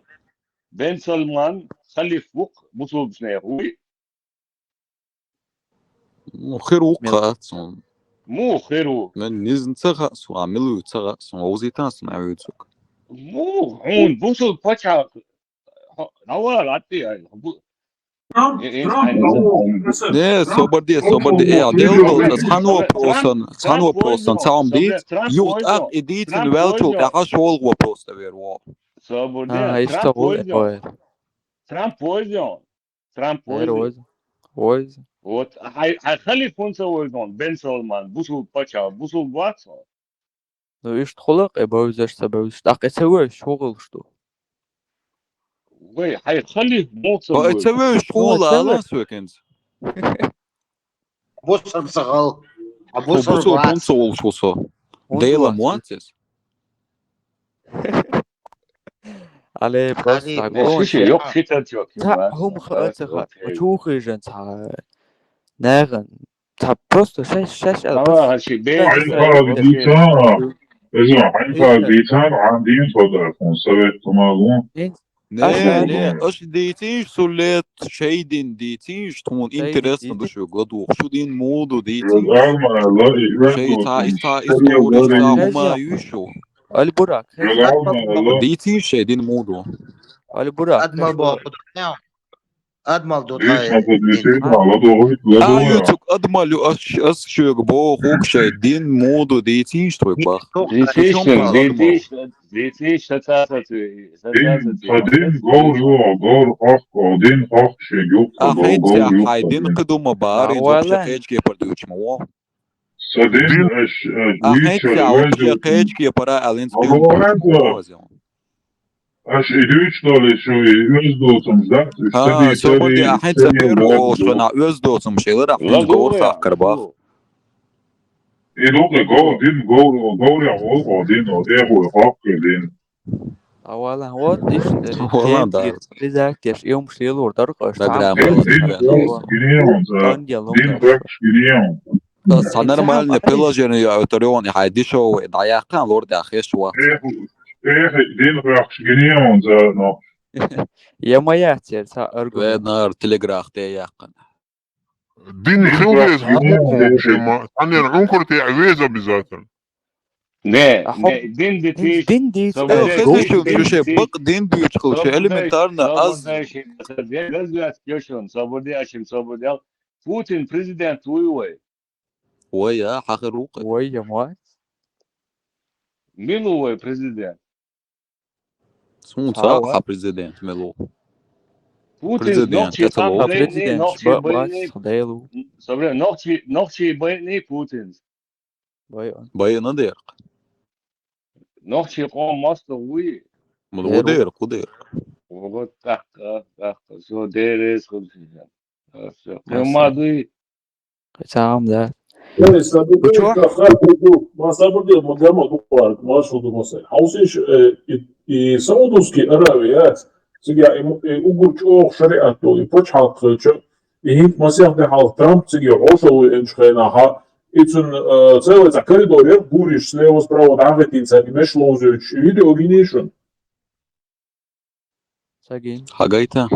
Бен Салман, халиф ву, бусулбашнех вуй. Ну, хир ву Мел- кхац сон. Му хир ву? Мен низна ца хаьа сон, а мила ву ца хаьа сон, вовзийтан сон, а вуьйцург. Му, хьун, бусул пачхьалкх. Хо-, хьавар, атти, ай, бу-, э, э, ай, Не, собар де, собар де, э, дел долча, цхьан вопросан, цхьан вопросан, цхьа хӀума дийца, юха тӀаккха и дийцина ваьллачул тӀаьхьа шолгӀа вопрос тӀе вер ву. Собур де, А, иштта Трамп гӀур войзо. экъойр. Трамп войзо. Трамп Эр войзо. войза. Войза. Вот, хьай, хьай халиф хӀунца войзо, Бен Салман, бусул пачхьалкх, бусул вац хьо. Ну, иштта хула, э, бовзаш ца бовзаш. ТӀаккха ца вевзаш, хӀун гӀуллуш ду? Вай, хьай халиф муха ца вевзаш? Ца вевзаш хьула ала со кенца. Бусам сахал. А Бусам бусам хӀунца волуш ву со? Дела моцис. Але просто так. Ши, ши, йокъ ши тар чокъ. Ца хӀума хаа ца хаа. Ма чу хижан ца. Наган. Ца просто шаш, шаш ал. Ала, хаши, бе. Ай, хаа, дицан. Эжа, ай, хаа, дицан, ан дин содар, он совет тумалун. Не, не, аш дицинш сулет, шайдин дицинш, тумун интересно душу гладу. Шудин моду дицинш. Шай ца, иста, история, иста, ума, юшу. Аль Бурак. Дицинш шайдин моду. Аль Бурак. Адмал бо. Адмал до. А, ю цук адмал ю ас, ас шуг бо хук шайдин моду дицинш твой бах. Дицинш, дицинш. Дин, са дин гор ю, гор хох, дин хох ши юк, а, гор, хай гор ца, ю, хай са дин дин. Кыдума бар, а, ин вала. Кечке пардучма, во. Са дин, дин. Аш, аш, а, хай ца, а, вичер, вообще вичер. Кечке пара, алин, а, скин, вала. Аш идуч доли шуи, уздотум, да? А, сёбоди, а, хай ца, сёбоди, пер, вала. Олшна, уздотум, шелер, а, хай гор хах карбах. Идук гол дин, гол, гол я, гол, гол дин, о, э, гол, хак дин. А вала, вот, ишта, вала, да. Лизак, еш, юм шилур, дар, каш, программа. Дин, гол, гирион, да. Ангел, дин, каш, гирион. Да, са нормальное приложение, я, это реально, хай дешёвый, да, я кан лор, да, хешва. Эх, эх, дин, каш, гирион, да, но. Я моя цель, са аргумент. Венар, телеграф, да, я кан. Дин хил вез, вообще, ма. Танер ункур те вез обязательно. Не, а, не, дин дициш. Дин дициш. Э, слушай, слушай, бак дин дюч, слушай, элементарно, аз. Свободный, свободный, свободный. Путин президент, уй, уй. Уй, я, хахыр ук. Уй, я, мать. Милуй президент. Сунца ха президент мелу. Путин президент, нохчи, это ло. Президент, нохчи ба-, байтни, садайлу. Собре, нохчи, нохчи байтни Путин. Бай-, байна дерк. Нохчи къом маста уй. Мулу дерк, дерк. Вот так, так, так. Со дерес, вот. Всё. Кема дуй. Качам, да. Эй, сабыр, ну чё? Ма сабыр де, ма гама дуквар, ма шо ду масай. Хаусиш, э, и, и Саудовский Аравия, сига и, и угур чох шариат то, и поч халкы чо, и хинт масях де халк Трамп сига ошо энч хайна ха. И цун, э, целый за коридор, я гуриш слева справа, да, гатин са, и меш лозуч, видео гинишун. Сагин. Хагайта.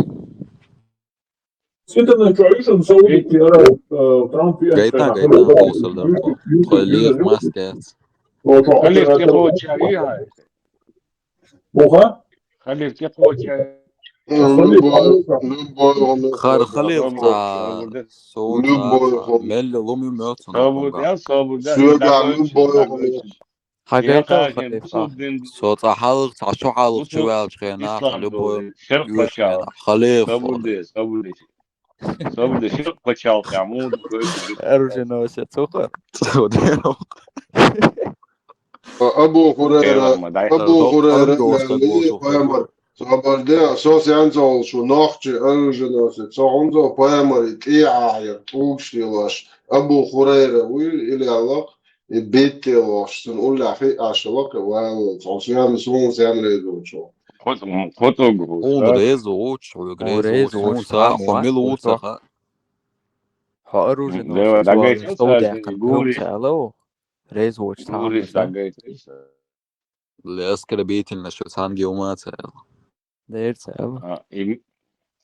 Светана чуйшун Саудовский Араб, э, Трамп я. Гайта, гайта, холсалдар. Холих маскет. Халиф те хоча, и хай. Оха? Халиф те хоча. Любой, любой, хар халиф та. Любой. Мелле луми мёцун. Сабур, я сабур, я. Сюда любой. Хагайта халифа. Со ца халкъ, ца шо халкъ чу валч хена, любой шерк пачал. Халиф. Сабуде, сабуде. Сабуде, шерк пачал, кому. Оружие носит, сухо. Абу Хурайра, Абу Хурайра, Пайгамбар. Сабарде, сос янзол шу нохчи оружие носит. Со онзо Пайгамбар, тиа, я, тулгш лилаш. Абу Хурайра, уй, или Аллах. И бетте лош, сон уллахи ашалак вал, цо сян, сон сян ледочо. Хот, хот огу. Он резоч, он резоч, резоч, сон са, хомил уца. Ха оружие, ну, да, да, сто дякан гури. Резоч, гури, да. Для оскорбительно, что санги ума цел. Дерт, а, и,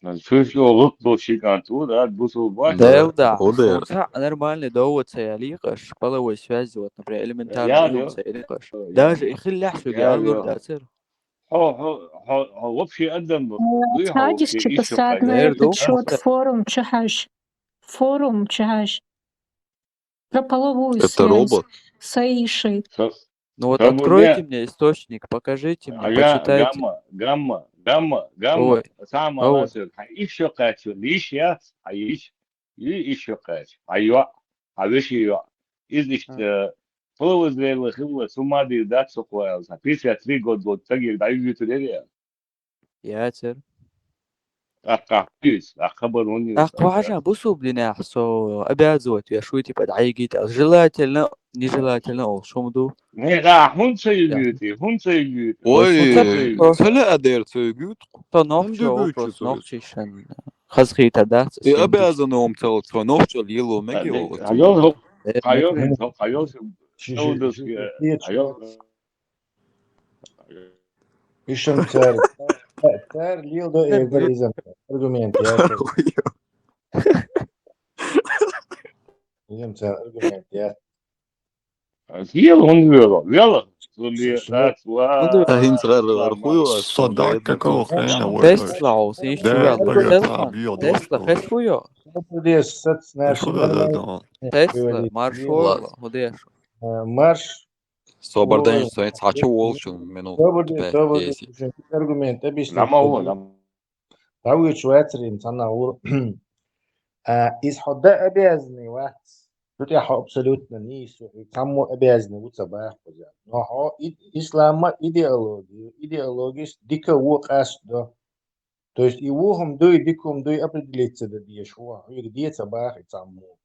ну, слушай, лук был шикан ту, да, бусул бать. Да, да. О, да. Ца нормальный довод ца яликъаш, половой связь, вот, например, элементарный, я, довод ца яликъаш. Даже и хиллях шуги, я, аллур да цер. Хо, хо, хо, хо, вообще адам был. Э, дуй, хо, цагиш вообще чипа ещё сагна, это чё-то форум чахаш. Форум чахаш. Про половую связь. Это робот. Саиши. Ну вот откройте мне источник, покажите мне, почитайте. Гамма, гамма, гамма, гамма. Ой. Самое главное, а ещё хочу, лишь я, а ещё, и ещё хочу. А я, а вещи я. Из них, э, половозрелых, его сумади, да, сокоя, за пятьдесят три год, год, так и даю ютубере. Яцер. Акъа, акъа барони. Акъа хажа, бусуб динах со обязывать я шуй, типа, дайгит. Желательно Нежелательно олуш хӀума ду. Не, а, хӀунда ца юьгуьйтий, хӀунда ца юьгуьйтий? Ой, ца лаьа дера ца юьгуьйту. Со нохчо ву, просто нохчий шен. Хазахийтар дац. И обязанный хӀума ца лаьа, со нохчо лело мегий олу. Хьайолчу, хьайолчу, хьайолчу. Ишан цара, цара лело эр дар иза аргумент яц. Иза цара аргумент яц. Лело хӀунда вело? Вело. Ас хӀинца гӀарра хуй ас. Со дакка кохе, я вот. Тесла хьо, син чувел. Тесла, Тесла хеш хуй. Тесла, марш вала, хӀу деш. Марш. Собар дайна, со цхьа чу волчун минут. Собар де, собар де, аргумент объяснить. Ламо, ламо. Давичу вацрин цана ур. А, из хьо да обязанный вац. Тут я хьо абсолютно не су, и кому обязанный ву ца бах кузя. Но хьо и-, ислама идеологию, идеологис дика ву къаст до. То есть и вухум дуй, дикум дуй определиться да деш, хьо, хьо деца бах и цамму.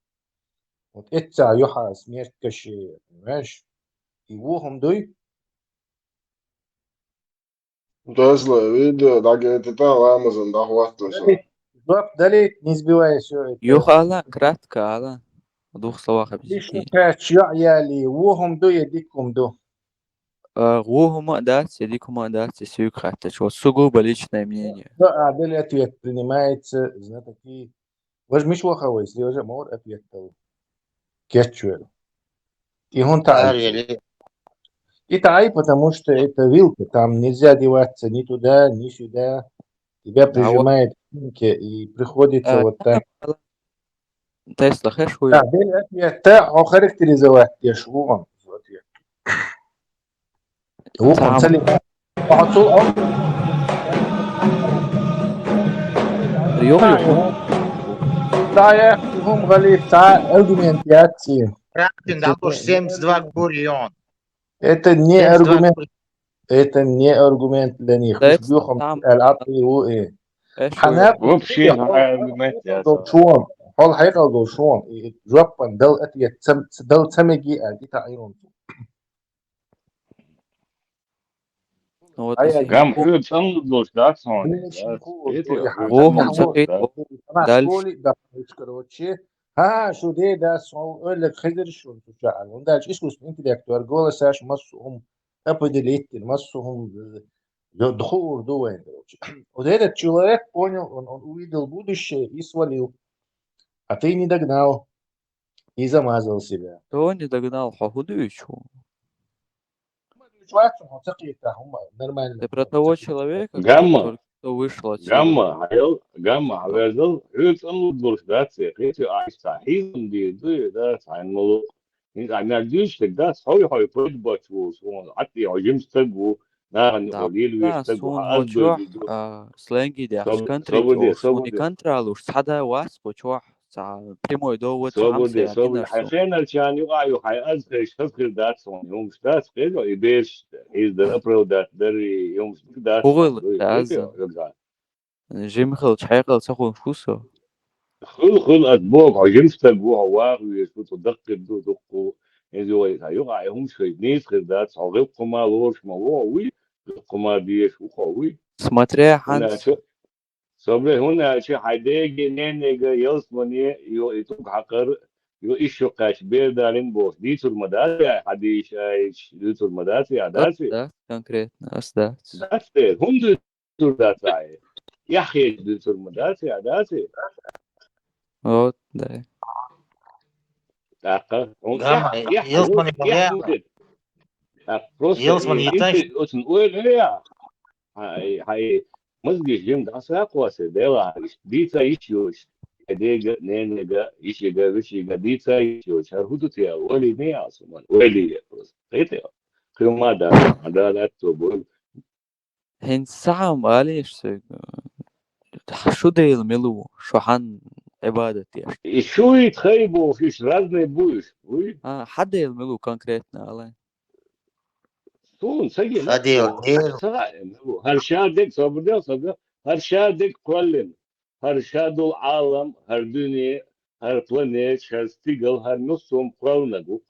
Вот это юха смерть каши, понимаешь? И вухум дуй. Тесла, видео дагети та ламазан дахваттан со. Жоп далит, не сбивай всё это. Юха ала, кратко ала. В двух словах объясни. Иши кач яли, вухум ду, я дикум ду. А, вухума дац, я дикума дац, я сюк хаттач. Вот сугубо личное мнение. Да, а, далее ответ принимается, знатоки. Возьмишь ваховой, Серёжа, мор ответ дал. Кечвер. И он та. И та, потому что это вилка, там нельзя деваться ни туда, ни сюда. Тебя прижимает к стенке, и приходится вот так. Тесла хеш хуй. Да, далее ответ, та, о, характеризовать деш вон. Ответ. Вухум цали. Хьо цул а. Йо, йо. Та я хӀума гӀали, та аргумент яц. Практин да, уж семьдесят два гурион. Это не аргумент. Это не аргумент для них. Уж бюхум аль-атли у и. Хьанаб вообще аргумент яц. Шуон. Хьол хьайкал гол шуон. И жоппан дал ответ цам-, дал цамеги а, и та айрон. Ну вот, ай, если гам, хӀу цӀанлуш дац хьуна. Вохум ца хӀуьтту. Дальше. Школе дахьалча, короче. Ха, шу де дац, хьо ойла хезира шуна цу чохь. ХӀунда аьлча искусственный интеллект вара, голосаш массо а хӀума определить дина, массо а хӀума, э, хуур ду вайн, короче. Вот этот человек понял, он, он увидел будущее и свалил. А ты не догнал. И замазал себя. Кто не догнал, хьо хӀун дуьйцу? Нормально. Ты про того человека, который только что вышел отсюда? Гамма, хьайол, гамма, хьаверзал, хьоьца амур долуш дац, кхечу айса хьийзам дийр ду, да, цхьаьна молу. ХӀинца а мел дуьйцуш дерг дац, хьой-хьой пайда боцуш волуш, хьуна, хьатта хьо жима стаг ву, нахана хьо лелавеш стаг ву, хьан аз дойдийр ду. Сленги дехаш, контри, контралуш, цхьа да вац кху чохь. Цхьа прямой довод. Собар де, собар де. Хьайн хенарчарна юкъа ю, хьайн аз хезаш хаза хир дац хьуна, хӀумаш дац, кхечо и бераш, иза дар оправдать дарий, хӀумаш дац. ХӀугӀуьлла, хьайн аз. Жима хилча, хьекъал ца хуьлуш ву со. Хуьлу, хуьлу, ас боху, хьо жима стаг ву, хьо ваха везаш ву, цо даккхир ду, дуккху. Иза вай, хьан юкъа и хӀумаш хезаш нийса хир дац, хьо гӀиллакхума лоруш ма ву, хьо вуй, гӀиллакхума дезаш ву, хьо вуй. Смотря хьанца. Собар де, хӀунда аьлча хьайн дега, ненега, ялсамане, йо, и тӀулг хьакхар, йо, иш йо кхаьчча бер далийна бохуш, дийцур ма дац, хьан дийша, иш дуьйцур ма дац, я дац? Ас дац, конкретно, ас дац. Дац те, хӀунда дуьйцур дац, ай? Яхь хеташ дуьйцур ма дац, я дац? Вот, да. ТӀаккха, хӀунда гамма, яхь, яхь, ялсамане яхь, боху. ТӀаккха просто ялсамане и, и, оцун ойла я. Хьай, хьай, мозгаш жима дӀасакхосса, Делахь, иштта дийца йиш йолуш, хьайн дега, ненега, йишига, вешига дийца йиш йолуш, хӀара хӀун ду те аьлла, ойла йиний ас хӀуманна, ойла е просто. Кхетий? Кхин ма дац, ма дац, аьтто бу. ХӀинца цхьа хӀума алийша соьга, шу Дела мила ву, шу хьан Ӏибадат деш? И шу и тхай бохуш, уьш разный бу уьш, вуй? А, хьан Дела мила ву конкретно, ала? Суна ца гина. Сан Дела, Дела. Ца хаьа, ну, хӀара ша дерг, собар де, собар де, хӀара ша дерг кхоьллина. ХӀара ша долу Ӏалам, хӀара дуьне, хӀара планета, хӀара стигал, хӀара нуссум кхоьллинарг ву.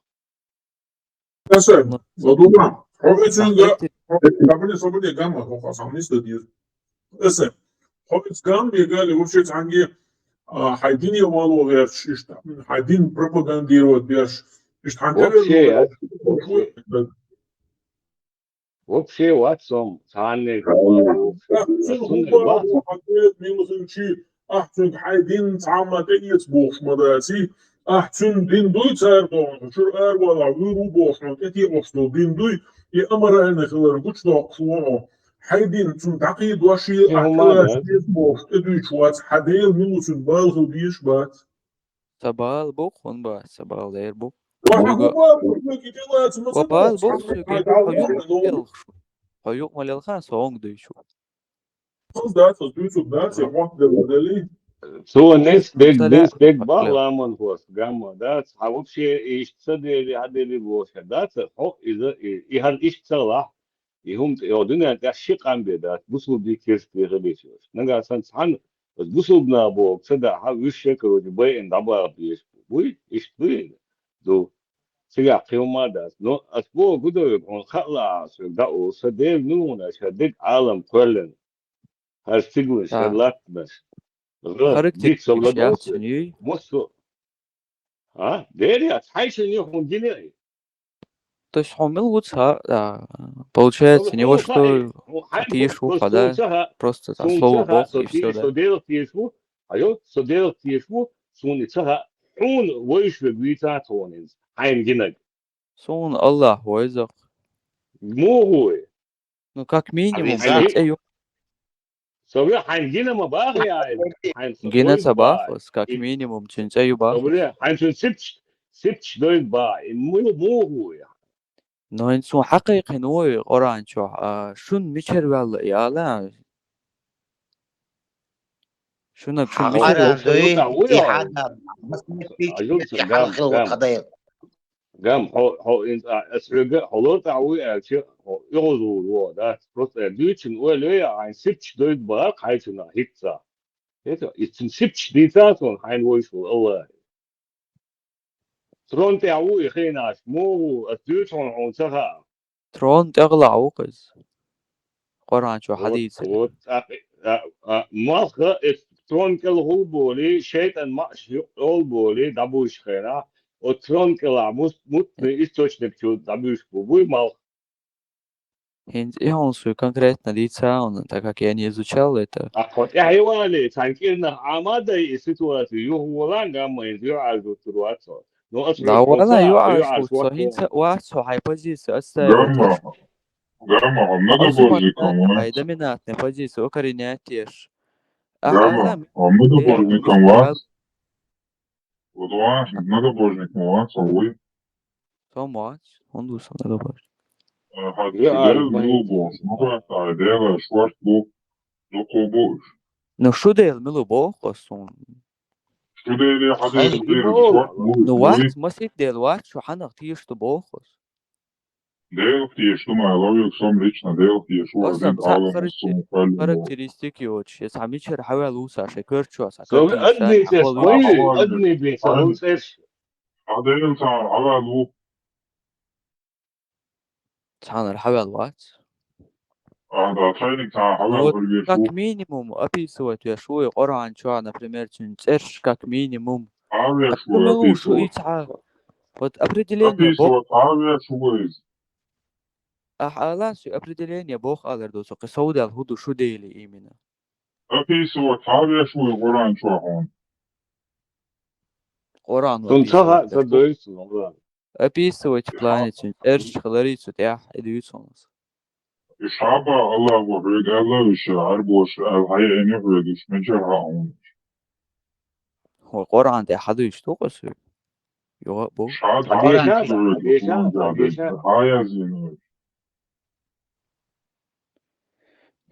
Эсэ, ну, Владума, хьо и цуьнга, хьо, собере, собере, гамма, хьо, хьо, сам не стыдись. Эсэ, хьо и гамма, я говорю, вообще цхьанге, а, хьай дине вало гӀерташ, иштта, хьай дин пропагандировать беш, иштта хьан вообще, карьера, я, вообще, вообще вац со цхьанне. Ахь цуьнан хӀун бахьа, хьан тӀе мила хилчи, ахь цуьнга хьай дин цхьамма тӀеэца бохуш ма дац и, ахь цуьнан дин дуй цара догӀу, шура аравала вуьйр ву бохуш, хьуна тӀетеӀош долу дин дуй, и аморальный хилар гучудоккхуш ву хьо. Хьай дин цунна дӀакхийдош и, ахь хӀума кхелаш дац, деза бохуш, тӀедуьйцуш вац, хьан Дела мила ву цуьнан бала хила дезаш бац. Ца бала бу, хӀун бац, ца бала дер бу. Ва хьан хӀун бала бу, хьоьга и тӀелаца ма ца бала бу, хьоьга хьо юкъа ма лелха, хьо юкъа ма лелха, со хӀунга дуьйцу. Хаза дац, хаза дуьйцург дац, я хӀотта дерг дали. Цо нес дерг, нес дерг бахьа ламан хӀост, гамма дац. Хьан вообще иштта ца дели, хьан дели бохуш дац, хьо иза, и, и хӀара иштта ца лахь. И хӀума тӀе, йо, дуьнен тӀехь ши къам бен дац, бусулба диккхирш тӀе хилийчош. Нагахь санна цхьанна, ас бусулба нах боху ца дахь, хьан вуьш шекарочу байина дӀабаха безаш бу. Буй? Иштта буй? Ду. Цигахь кхин хӀума а дац. Но ас боху гу дан вега, хьуна хаа лаахь ас вега дӀа олу, сан Дела мила ву аша, дерг Ӏалам кхоьллина. ХӀара стигланаш, хӀара латтанаш. ГӀа, характер диц со ладогӀа. Массо. А? Дера яц, хьайн шен хьуна гина а. То есть хьо мила ву ца, а, получается, не во что, хьан теш ву, хьо, да? Просто так слово боху, и всё, да? Со Делах теш ву, айо, со Делах теш ву, суна и ца хаьа, хьуна вайша вега вийца тхуна иза, хьайна гинарг. Суна Аллах вайзакх. Муха ву и? Ну, как минимум, хьайн цӀе ю. Собере хьайн гина ма бахьа, я, хьайн гина ца бахьа, как минимум, цуьнан цӀе ю бахьа. Собере хьайн цуьнан сипча, сипча дойду бахьа. И му-, муха ву я? Но хӀинца суна хьакхайкхина ву и Къуръан чохь, а, шуна мичара ваьлла и ала? Шуна, шуна мичара ваьлла? И хьада, масала, пичча, хьан хила ву тхан дайла. Гам, хьо, хьо, ин-, а, ас хьоьга, хьо лортӀахь вуй аьлча, хьо оьгӀазвур ву, да? Просто, э, дуьйцучун ойла йой, хьайн сипча дойду бахьа, хьайчунах хӀинцца. Хета, и цуьнан сипча дийца суна, хьайна вайша волу Аллахь. Трон тӀехь ву и хенаш, муха ву, ас дуьйцу хьуна, хьуна ца хаьа. Трон тӀехула ву-кх иза. Къуръан чохь хьадийцира. Вот, вот, а, а, а, малх, э, трон кӀел хӀума болий, шайтӀан маӀаш йолу болий, дӀабуьйш хенахь, оцу трон кӀелахь мус-, муьтӀахь источник чу дӀабуьйш бу, буй малх? ХӀинца и хьуна суй конкретно дийца хьуна, так как я не изучал это. А кхо тӀаьхьа валий, цхьана кӀирнах Ӏама а дай и ситуацию, юха волан гамма иза юьхьӀаьржуттур вац хьо. Ну, ас дӀа вала юьхьӀаьржуш ву со, хӀинца вац хьо хьайн позицию отстаивать. Гамма, гамма, хьо многобожником вац. Хьайн доминантная позиция укоренять еш. Ахьа, гамма, хьо многобожником вац. Вот ван, многобожник ма вац хьо, вуй? Со ма вац, хӀунда ву со многобожник? Э, хьан Дела мила бохуш ма хаьа, Дела шорта бу, дукха бу уьш. Ну, шу Дела мила боху ас суна? Шу Дела, хьан Дела шорта бу, ну, вац, масийтта Дела вац, шу хьанах теша ду боху ас. Делах теша ду ма аьлла, вуьйга со-м лично Делах теша ву, аса цхьаъ характеристика йоцуш, я цхьа мичара хьаваьлла ву сан шайн кара чохь, сан кара чохь, сан кара чохь, сан кара чохь, сан кара чохь. Хьан Дела цхьанара хьаваьлла ву? Цхьанара хьаваьлла вац. А, да, тхайниг цхьанара хьаваьлла хила везаш ву. Как минимум описывать веш ву и Къуръан чохь, например, цуьнан цӀераш как минимум. Хьан веш ву описывать? Шу и цхьа. Вот определение бо-, описывать хьан веш ву иза? Ахьа ала, шу определение боху алар ду, со кхин совдаьлла хӀун ду шу Дела именно? Описывать хьан веш ву и Къуръан чохь хьуна? Къуръан. Цунна ца хаьа, ца дойла цунна, Къуръан. Описывать в плане цуьнан цӀераш хиларе цу тӀехь, и дуьйцу хьуна аса. Ишхьаба Аллахо хьоьга аьлла, уьш Ӏарбоша аьлла, хьан яйна хьоьга уьш мичара хаьа хьуна? Хьо Къуръан тӀе хьадуьйцуш ду-кх аса хьоьга? Юха а бу. Ишхьаба хьан яйна хьоьга, хьан яйна, хьан яйна, хьан яздина уьш?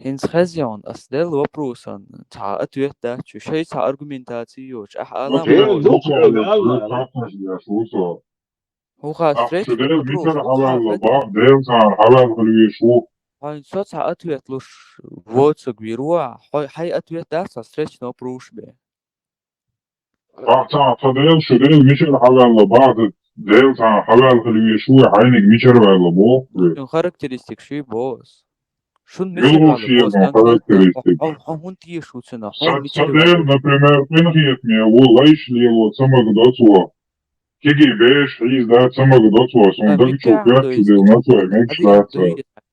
ХӀинца хезна хьуна, ас делла вопросан цхьа ответ дац шу, шайн цхьа аргументаци йоцуш, ахьа ала. Ну, ма Дела дукха хьоьга аьлла. ХӀун хаа, встречный вопрос, хӀун хаа, Дела цхьанара хьаваьлла хила везаш ву. Хьайна со цхьа ответ луш воцург вийр ву ахь, хьо-, хьайн ответ дац цхьа встречный вопрос бен. Ахь цхьа, тхан Дела, шу Дела мичара хьаваьлла бахьа, Дела цхьана хьаваьлла хила везаш ву, хьайниг мичара ваьлла боху вай. Шун характеристика ши босс. Шун мичара ваьлла босс, конкретно характеристика. Хьо, хьо, хьо хӀунда теша ву цунах? Хьо мичара ваьлла? Сан дела, например, къинхетаме ву, лайш лело ца магадо цо. Кегий бераш хьийза ца магадо цо, суна даг чу коьрта чу дилла цо, мегаш дац.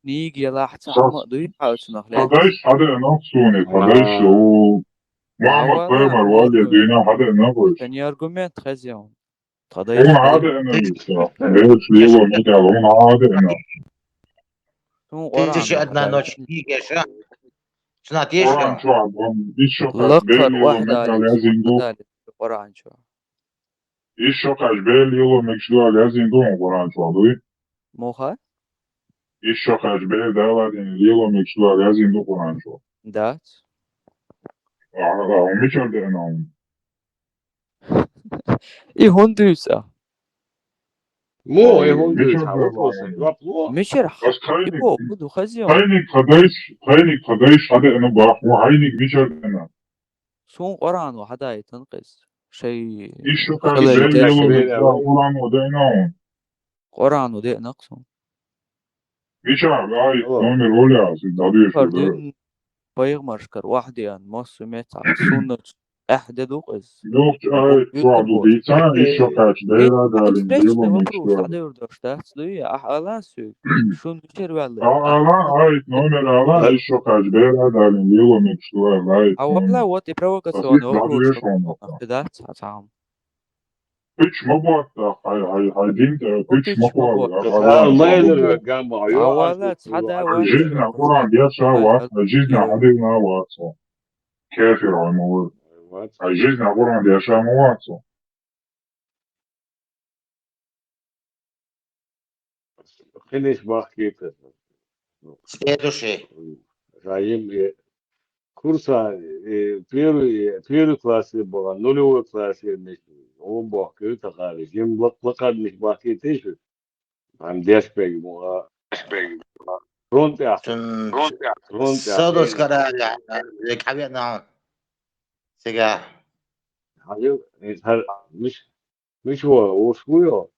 Книга ялахь ца хьама а дуй хьа цунах лаьцна. Тхан дайша хьадеана суна, тхан дайша ву. Мухьаммад пайхамар вале дуьйна хьадеана вайша. Тани аргумент хеза. Тхан дайша. Хьадеана вайша. Бераш лело мегал, хьадеана. Сун Къуръан. Тысяча одна ночь книги, ша? Цунах теша? Къуръан чохь бан, ишшо кхаьчча бер лело мегал язйина ду. Къуръан чохь. Ишшо кхаьчча бер лело мегаш ду аьлла язйина ду хьуна Къуръан чохь, дуй? Муха? Ишшо кхаьчча бер Дала дина лело мегаш ду аьлла язйина ду Къуръан чохь. Дац. А, а, хьуна мичара деана хьуна? И хӀунда дуьйцу? Муха и хӀунда дуьйцу? Мичара хьан вопросана жоп ло? Мичара? Ас кхайниг, и бо, хӀун ду хаза? Кхайниг тхан дайша, кхайниг тхан дайша хьадеана боху, хьайниг мичара деана? Суна Къуръано хьадаийтина кхеза. Шай. Ишшо кхаьчча бер лело мегаш ду Къуръано деана хьуна? Къуръано деана-кх суна. Мичара, ай, номер оле ас, дӀадоьшу дара. Пайхамаршкара охьадеана массо а меттехь, суннаташ тӀехь де ду-кх иза. Нохча аят чохь ду дийцина, ишшо кхаьчча бер Дала дина лело мегаш ду аьлла. ДӀадевр дош дац, дуй? Ахьа ала соьга, шун мичара ваьлла? А, ала, аят номер ала, ишшо кхаьчча бер Дала дина лело мегаш ду аьлла, аят номер. Хьан вала, вот и провокационный вопрос. Дац, хьан цхьа хӀума. Кхуьч ма боттахь, хьай, хьай, хьай дин тӀе кхуьч ма кхолла. Ала, майнара гамма, йо, ала, цхьа да вац. Жизнь Къуръан деша вац, жизнь хьадилла вац. Кафир хьо ма вара. Хьай жизнь Къуръан деша ма вац. Кхиниш бахкийта. Следующий. Раим, э, курса, э, первый, э, первый классе была, нулевой классе, значит, он бахкийта хари. Жим лак-, лакхарниш бахкийта шу. Ан деш бегу, а, фронт тӀехь. Фронт тӀехь. Фронт тӀехь. Садос караля, э, кавена. Сега. Хьажа, э, хьар-, миш-, Мича вара, уьш ву йо?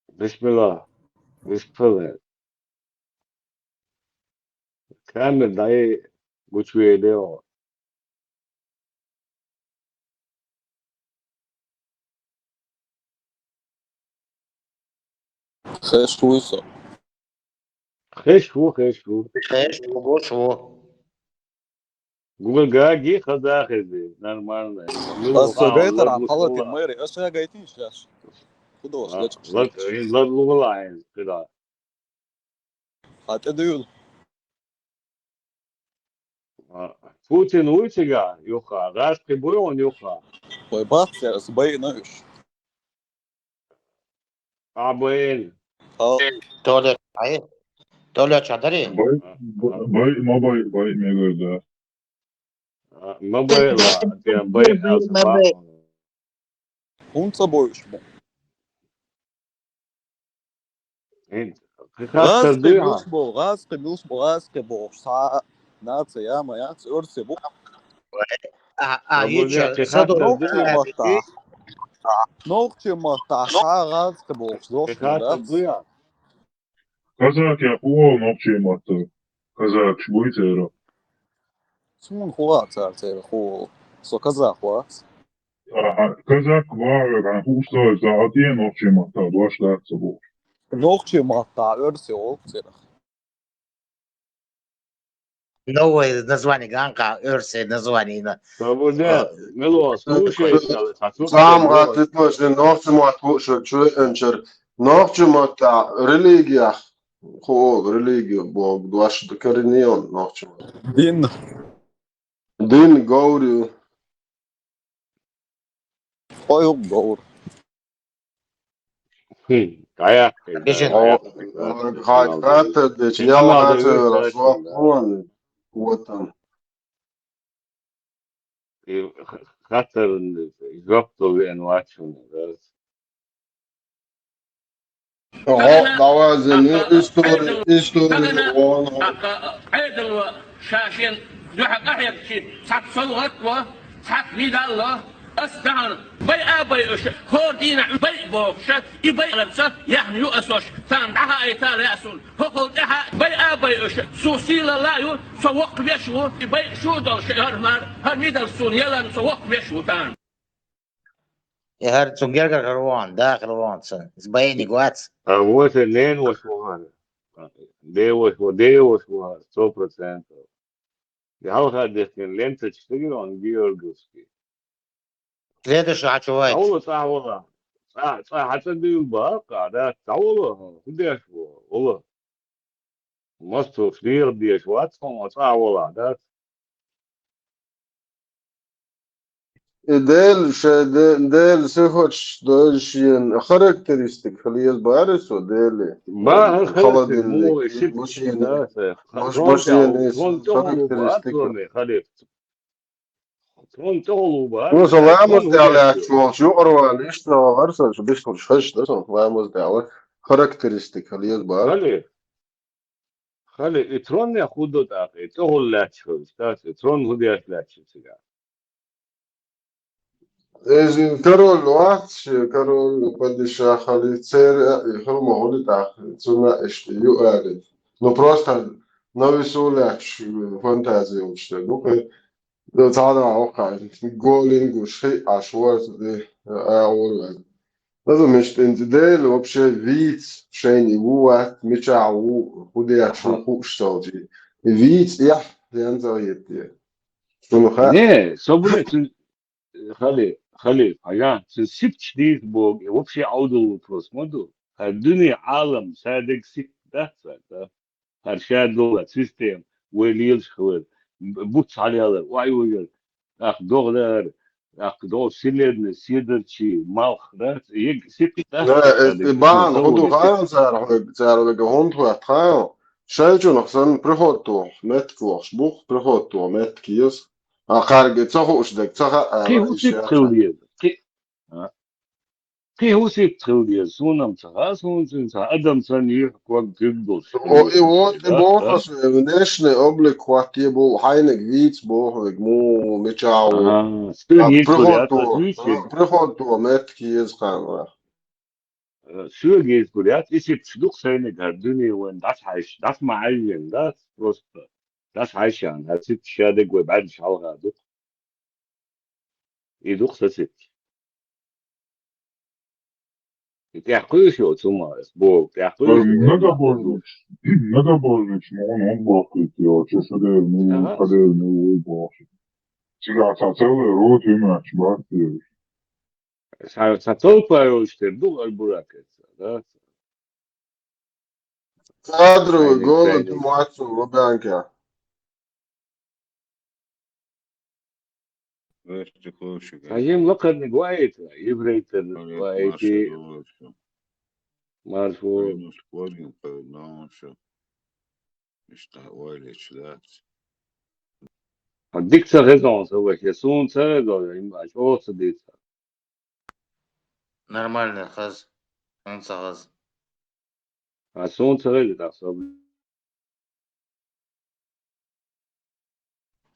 Бисмилла. Бисмилла. Камера дӀай гучувелле йо. Хеш вуй со. Хеш ву, хеш ву. Хеш ву, гуш ву. Гугур гаги хаза хези, нормально. Ас со гайтар ан халати майри, ас со гайтин шаш. Куда вас лечик? Лад, лад лугала айн, куда? Хата дуюл. А, Путин вуй цига, юха, гӀаз кхин буй он юха. Вай бахця, ас бай наиш. А, бай. Хьо. Толя, ай. Толя, чадари? Бай, бай, ма бай, бай, мегар да. А, ма бай ла, те бай, ма бай. ХӀунда ца бойуш бу? ГӀаз кхин билш бу, гӀаз кхин билш бу, гӀаз кхин бохуш, цхьа наци я ма яц, оьрси бу. А, а, нохчийн маттахь. Нохчийн маттахь, цхьа гӀаз кхин бохуш, дохуш дац. Казак я хӀу олу нохчийн маттахь? Казакаш буй церан? Суна хӀу а цара церан хӀу олу? Со казах вац. Аха, казак ван хьан хууш ца вай, ца хьан тӀе нохчийн маттахь дош дац ца бохуш. Нохчийн маттахь оьрси олу церах. Новое название ганкъа, оьрси название на. Ца бу де, мило, слушай, цхьа цу цхьа ма гӀаттит, нохчийн мотт хууш чу веанчара. Нохчийн маттахь религиях хӀу олу, религия боху дош ду коренён нохчийн маттахь. Дин. Дин, говр ю. Хьо юкъа говр. Хм, дӀаяккхи, дӀаяккхи. Хьо, хьо, хьо, хаттар дечу, ял хаттар, хаттар, хаттар. Вот он. И х-, хаттаран жоп дала веана вац хьуна, раз. Хьо, давай, зен, истори, истори, вон. Ткъа, ткъа, Ӏедало ша шен дуьхьа къахьегчи, цхьацца совгӀат а ло, цхьацца медаль а ло, Ас даьхьар байа а байуш, хӀора дийнахь байа бохуш, и байаларца яхна ю ас ош, царна дӀахаийта а лаьа суна. ХӀокхул тӀаьхьа байа а байуш, сух сийлалла а ю, со воккхавеш ву, и байа шу а долуш, хӀара мара, хӀара мидалц суна яларна со воккхавеш ву царна. И хӀара цу гергара хир ву хьуна, дахар ву хьуна цунна. Иза байиниг вац. А вот и ненан ваша ву хьуна. Ден ваша ву, ден ваша ву хьуна, сто процентов. И хьалха дехкина ленточка стигира хьуна георгиевский. Следующий хьачу вайца. Хьавола, цӀа хьавола. ЦӀа, цӀа хьан цӀа дуьйла баккха, да? ЦӀа вола, хӀун деш ву? Вола. МостагӀаш дехар дезаш вац хьуна, цӀа вола, да? И Дела, шайн де-, Дела сифаташ дойла шена характеристика хила еза бара со, Дела. Бахьа характер, холодильник, му, и шип машина, да, ца, маш-, трон машина, тӀехула, трон тӀехула характеристика. Бахьа, троне, халиф. Трон тӀехула бахьа. Ну, со ламаз тӀехь лаьтташ волчу юкъара ван иштта вахар сан, шу бистхуьлуш хезаш дара сан, ламаз тӀехь ван. Характеристика хила еза бара. Халиф. Халиф, и тронех хӀун до тӀаккха, и тӀехула лаьтташ хилча, да, и трон хӀун деш лаьтташ цигахь? Иза король вац, шен король, падишах халиф, церан а и хила ма хуьлу тӀаккха, цунна а иштта ю аьлла. Ну, просто на весу лаьтташ фантази йолуш дерг ду-кх. Цхьана а воккхахь, голин гуш хиъ Ӏаш варца де, а, агӀор ваьлла. Лаза мешта инца Дела вообще вийца шайна и ву вац, мичахь ву, хӀун деш ву хууш цалчи. И вийца эхь, янза а етте. Шуна хаьа? Не, собуре, цуьнан, хали, хали, ага, цуьнан сипча дийца богу, и вообще Ӏовдал вопрос ма ду. ХӀара дуьне Ӏалам, ша дерг сип дац, да? ХӀара ша долу система, вай лелаш хилар, б-, буц хьалаялар, ой вайгар, тӀаккха догӀа даар, тӀаккха догӀа синедна, седарчий, малх, да, ег сип, да? Да, эс и бахьана хӀун ду хаьа цара хьоьга, цара вайга хӀунда хӀоьтту хаьа? Шайчунах санна приходтохь меттиг лохуш бу-кх, приходтохь меттиг еза. А кхаьрга ца хууш дерг ца хаьа, кхин хӀун сип хила деза? Кхин, а? Кхин хӀун сип хила деза? Суна-м ца хаьа, суна цуьнан ца адам санна юьхь ког куьг долуш. О, и вот, и боху аса, внешний облик хӀоттае бу, хьайниг вийца боху вайга, му, мичахь ву. А, соьга йиц гур яц, приходтохь, а, приходтохь меттиг еза кхана. Э, соьга йиц гур яц, и сипча ду-кх сайниг хӀара дуьне вайн дӀасахьаьжча, дӀаса ма хьаьжжина, да, просто дӀасахьаьжча, хӀара сипча ша дерг вай бӀаьргаш хьалха ду-кх. И ду-кх сан сипча. И тӀехь кхуьйсу йоцу хӀума, ас боху, тӀехь кхуьйсу. Многобожнича, многобожнича ма хӀунда бохкуьйту йо, чу шу дер, ну, ха дер, ну, вуй боху. Цигахь цхьа целый рот вимачу баккхийла. Цхьа, цхьа толпа йолуш тера ду, аль-Бурак, да? Кадровый голод, Мацу, Лубянка. Вешта кхуьйшига. Хьажим лакхарниг ваийта, еврейтар ваийти. Марфу. Вайнаш корин кхайна шу. Иштта ойла ечу дац. Хьан дика ца хеза хьуна сан ваша, я суна ца хеза, я чӀогӀа ца дийца. Нормально хаза, хьуна ца хаза. А суна ца хеза, так, со.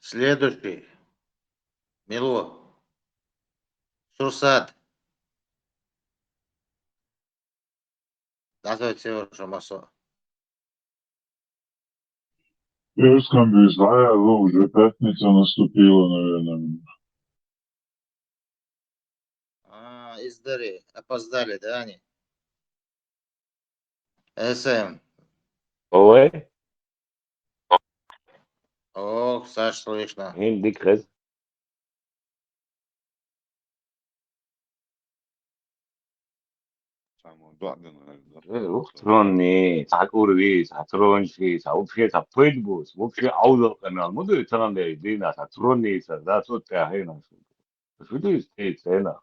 Следующий. Мило. Сурсат. ДӀасойту, Сева, шо массо. Ирскам без лая, уже пятница наступила, наверное. А, издари, опоздали, да, они? С М. Ой. Ох, Саш, слышно. ХӀинца дика хеза. Самое главное, наверное. Э, ух, тронный, цхьа кӀур вий, цхьа трончий, цхьа вообще, цхьа пайда бу, вообще Ӏовдал къамел ма ду, тхан деш дийна, цхьа тронный, цхьа да, цо тӀаьхьа хӀинца. Шу дуьйцу тӀе цена?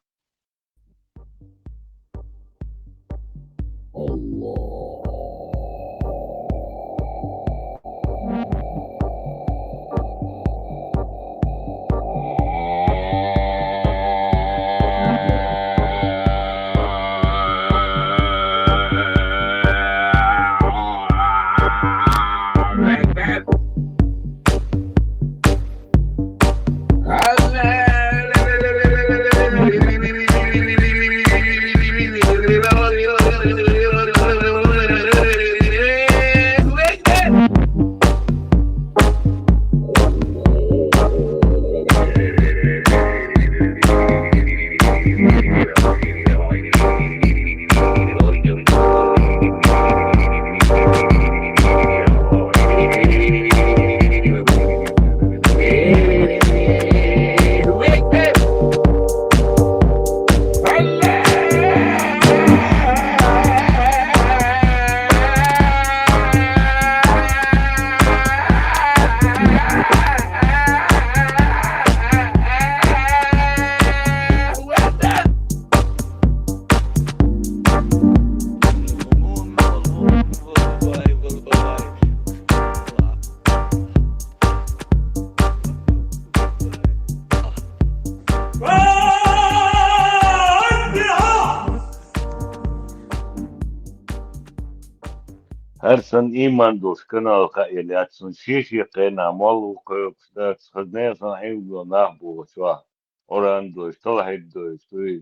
ХӀара санна ийман долуш канал кхаъ елла яц, цунна шен-шен кхенахь молла ву кхойкхуш дац, хаза нехан санна Ӏилма долу нах бохучохь, Къуръан дойуш, талхьид дойуш дуй.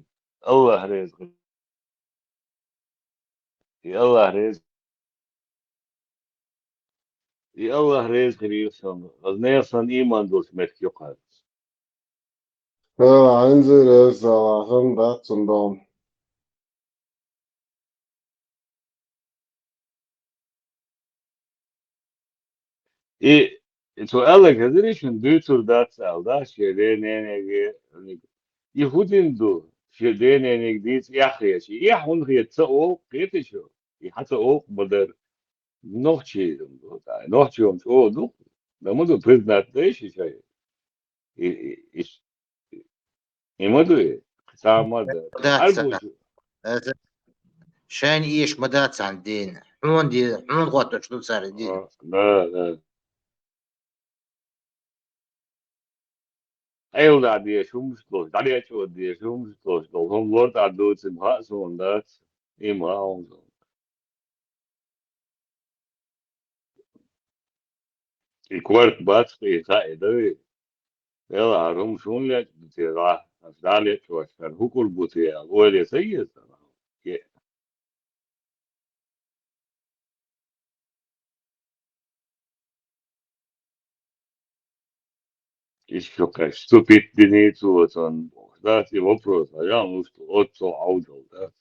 АллахӀ реза хир. И АллахӀ реза. И АллахӀ реза хир ю санна, хаза нехан санна ийман долуш меттиг ю кхаьрца. Ала, хьаьнзира, аса, Аллахьан дац цунна догӀу. И, и цо аьлла хезира шуна, дуьйцур дац аьлла, да, шен ден-ненеге. И хӀун дина ду, шен ден-ненеге дийца эхь хеташ? И эхь хӀунда хета ца олу, кхетий шу? И хьан ца олу ма дара. Нохчий ду, нохчий хӀума чӀогӀа ду, дан ма ду, признать дай ши шай. И, и, и, и ма ду и, цхьа ма ду. Ма дац Ар цхьа. Бу шу. Аса шайна эша ма дац цхьана дийна. Хьуна ди-, хьуна гӀоттуш ду цара дийна. А, да, да. Ӏела дӀадеша хӀумаш долуш, дӀалечо деша хӀумаш долуш долу хӀума лор тӀе дуьйцу, ма хаьа суна дац, и ма хаьа хьуна суна. И корта бац, и хаьа, и дави. Дела, хӀара хӀума шуна лечкъа ду те, гӀа, аса дӀа лечкъаш, хӀара хӀу кӀур бу те аьлла, ойла е ца еза? Е. Иштта кхаьчча, вступить дина цо цунна. Да, и вопрос, а я, ну что, оццо Ӏовдал, да?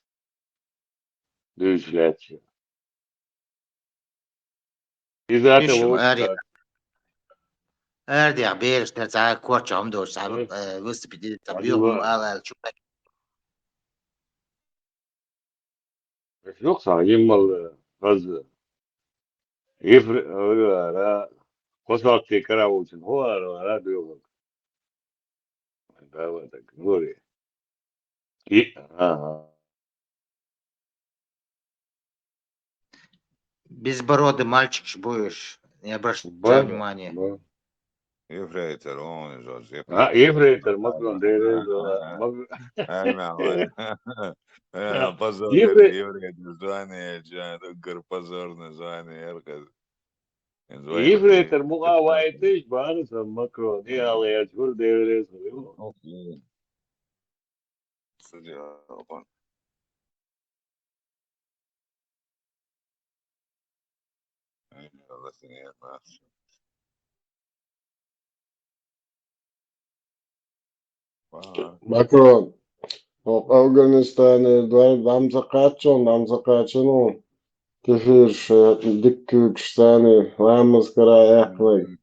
Дуьйцуш лаьтташ. Иза тӀе Иштта вовшах ари-, дац. Арадехьа бераш тӀе цхьа корча хӀума долуш, цхьа, Э, э, выступить дина, цхьа а боьха хӀума ала аьлла чу. Юха цхьа йиммал, э, хаза. Ефре-, ара, кхо сахьте кара волчун хӀун ара, ара доьхург? Да, вот так, говори. И, ага. Безбородый мальчик ж будешь, не обращай внимания. Ефрейтор, он из вас, а, ефрейтор, Макрон, да, да, да. Ай, мама. Э, позор, ефрейтор, звание, чё, это гор-, позорное звание, я расскажу. Ефрейтор мукъа вайтиш, бара сан Макрон, и ала я чур деврес. Макрон, хӀокху Афганистанера дӀа-, дӀа ма ца кхаччо, дӀа ма ца кхаччо, ну, кефирш, э, дика куьйгаш царна ламаз кара яьккхинарг.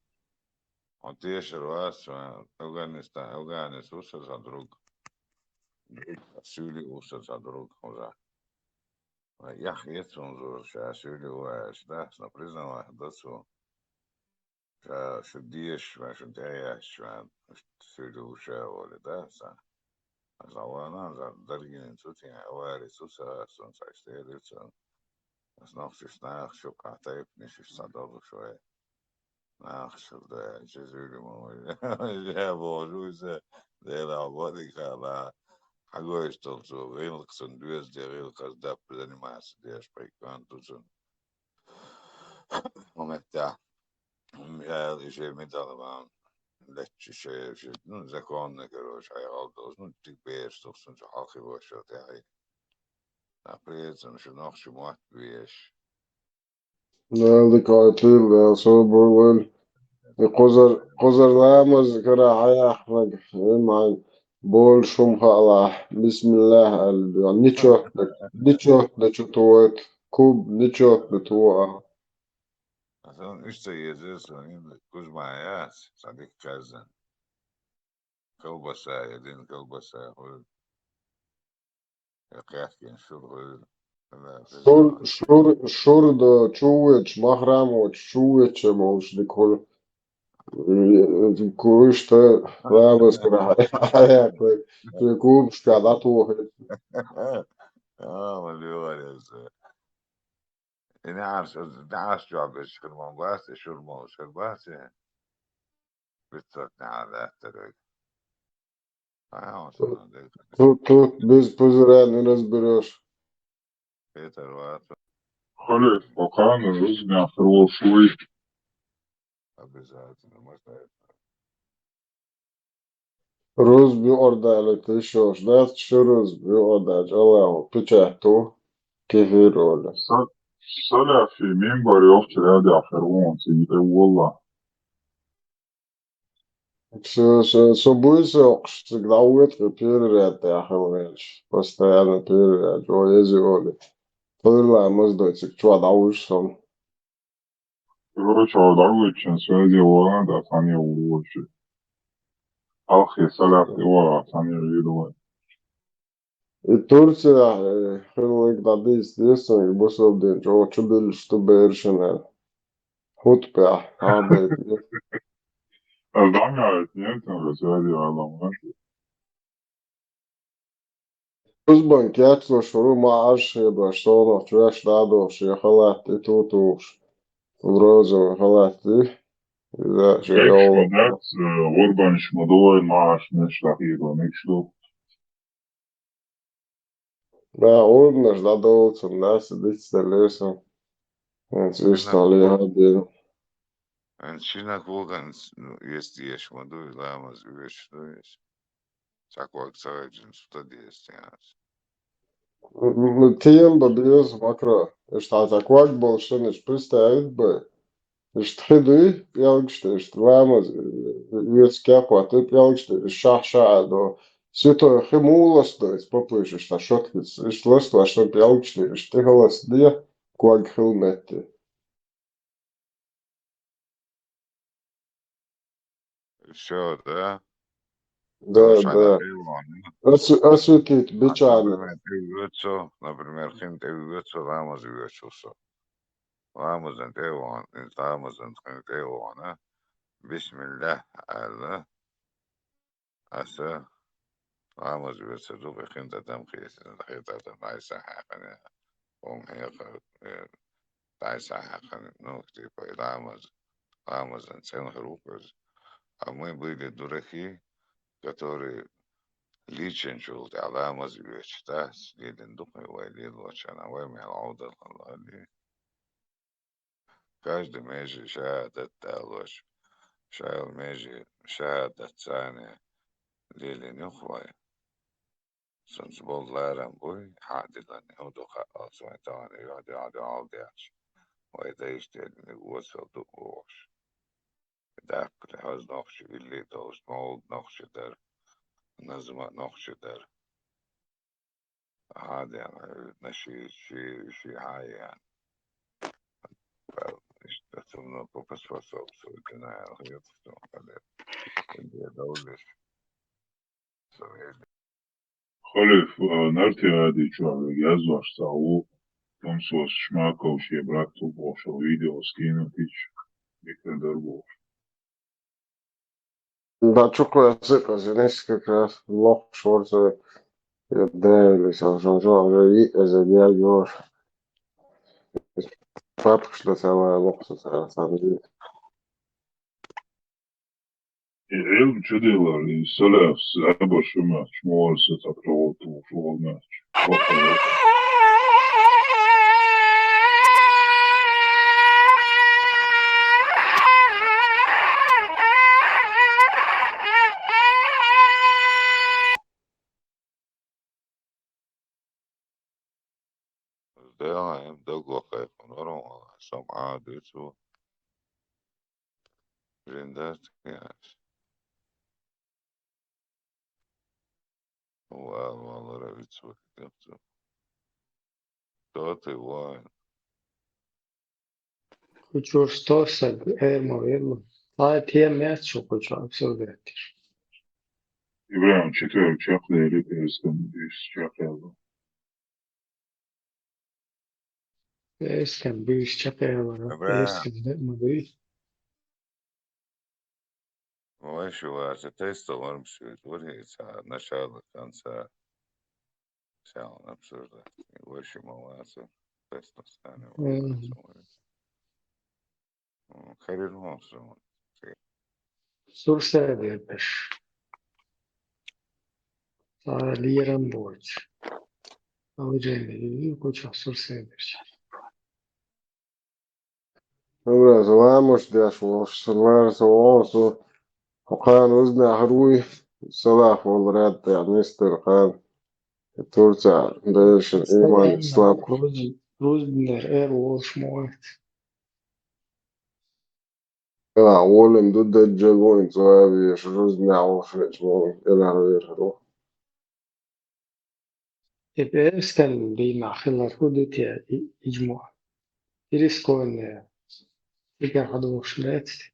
Хьо тешар вац, вайн Афганистан, афганец ву сан, сан друг. Друг, суьйли ву сан, сан друг, хьуза. Вай, яхь яц хьуна зур, ша суьйли ву аьлча, да, сан признавать дац ву. Ша шу дезаш, вайн шун тӀе яьсташ, вайн суьйли ву ша волу, да, сан. Аса ванан, сан даргинин цу тӀе, авари цу ца, сан цхьа иштта элира цунна. Ас нохчаш нах шу кхахь тайпанаш иш ца долуш вай. Нах шу да, чезуьйли ма вай. Я боху иза, Дела а боху, дика хала. Хьагойш долу цу гӀиллакх цунна доьза де гӀиллакх, ас даппа заниматься деш, пайкан ду цунна. Хьо меттехь, м, я, и шен медаль ван летча шен, шен, ну, законно, короче, хьайгӀал долуш, ну, тиг бераш тухсун чу хьалхи ваша тӀехь. А при этом шу нохча мотт беш. Дала дика Ӏойтийла, Дала собар лойла. И кхузара, кхузара ламаз кара хьаяхханарг, иман, болуш хӀума хаалахь, бисмиллахӀ аьлла, ничот, ничот чу тохийта, куб ничот чу тоха. Аса иштта еза, сан кузма яц, сан дика кхаьзна. Колбаса, я дин колбаса хуьлу. Я кхаьхкина шура хуьлу. Шур, шур, шур до чуввеча, махрам воцу чуввеча молуш дика хуьлу. Куьйшта ламаз кара хьаяхханарг, шен кубашка дӀатохийта. А, ма лоьраса. И неӀарш, неӀарш чохь берш хир ма бац, и шура молуш хир бац, и биццат неӀар лаьттар вайга. Хьан хьо санна дерг? Тут, тут без пузыря не разберёшь. Петар вац. Олег, пока, ну, жизнь, а, хороший. Обязательно, можно это. Рузби ордалит ещё ждать, что рузби ордалит, Аллаху, печату, кефироли. Са-, саляфи, мимбар, ёхча, рядя, фервон, цигите, валла. Со, со, со буй со, цигда ует, переряд, я, хелвенч. Постоянно переряд, о, ези оли. Тойла, моздой, циг чуа да уж сон. Короче, а да уж сон, связи вала, да, сани уж. Алхи, саляфи, вала, сани уж. И Турция, э, хилик да дис, дис, и бусалдин, чо, чо дил, что бершина. Хутбе, а, бе. А да, нет, нет, связи вала, нет. Узбан кяцло шуру ма аш хеба, что оно, чуяш да доши, халат, и тут уж. В розовый халат, и. Да, Экшма, да, э, Орбан шмадой, ма аш, не штахиро, не что. Да, он наш додолцем, да, сидит с лесом. Он свистал, я один. Эн чинак воган, ну, есть, есть, маду, ламаз, вещь, ну, есть. Саквак цагаджин, что есть, я. Ну, тем бабиос макро. Ишта саквак больше не представить бы. Ишта хиды, пялгшты, ишта ламаз, вец кяпа, ты пялгшты, ишта шах шаадо. Сито химулас, то есть, попыш, ишта шоткиц, ишта лас, лас, что пялгшты, ишта халас, дия, квак хилметти. Всё, да? Да, да. Осветить бичаны. Например, хин тевгоцо, ламаз вёчусо. Ламазын тевгон, ламазын хин тевгона. Бисмиллах, Аллах. Аса ламаз вецаду, хин тадам хиесин, хин тадам айса хакане. Он хеха, э, айса хакане, ну, типа, ламаз, ламазын цен хруказ. А мы были дураки, которые личен чулт, а ламаз веч, да, следен духой, вай лед вачана, вай мел аудал, Аллах. Каждый межи шаһадат далоч. Шайл межи шаһадат цани лили нюхвай. Сунц бол ларам буй, хадилан, худуха алсвай тани, яди, яди, алдяч. Вай да иштелни гуосал дукуш. Даккли хаз нохчи, илли долш, молд нохчи дар, назма нохчи дар. Хадян, э, наши, ши, ши хаян. Ишта сумно попоспособствовать, наверное, я потом, когда я должен. Халиф, э, нарти ади чуа язваш сау, тон сос шмаков ше брат ту бошо видео скинуть ич, микродар бош. Да, чуку я сыпа, зенес как раз лох шорза, я дэли, сам, сам, сам, уже и, э, за я ёр. Папка, что самое лох, что самое, самое. И элм чудилар, и соляс, або шума, чмор, со так ровно, ровно. Да, им догохай, нормально, сам адыцу. Рендат, конечно. Ва, ва, лоровицу, дехту. Кто ты, воин? Хочу что саг, эрмо, эрмо. А тем мяч, что хочу обсуждать. Ибрахим, четверг, чакли, или перескан, из чакли. Перескан, бывший чакли, Ибрахим. Перескан, да, мы, бывший. Ваще ваще тестовым сюжет, вот и ца-, начало, конца. Сял обсуждать. Ваще молодцы. Тестов стане. Мгм. Молодцы. М, харизма всё. Сурсердеш. Са лирам борч. Алжир, куча сурсердеш. Нура, саламаш деш волуш, сан лара со вон, со хьо кхана узнахьар вуй, салах волу рад тӀехь нисдара кхана. Турца берашна иман, ислам. Рузбинера эр волуш ма вац. Ала, волим ду даджал вайн цо веш, рузбинехь волуш веш, волу, элар верхаро. И пӀераскан дийнахь хилар хӀун ду те и, иджмо? Ирисконехь цигара хьадохуш лаьцна?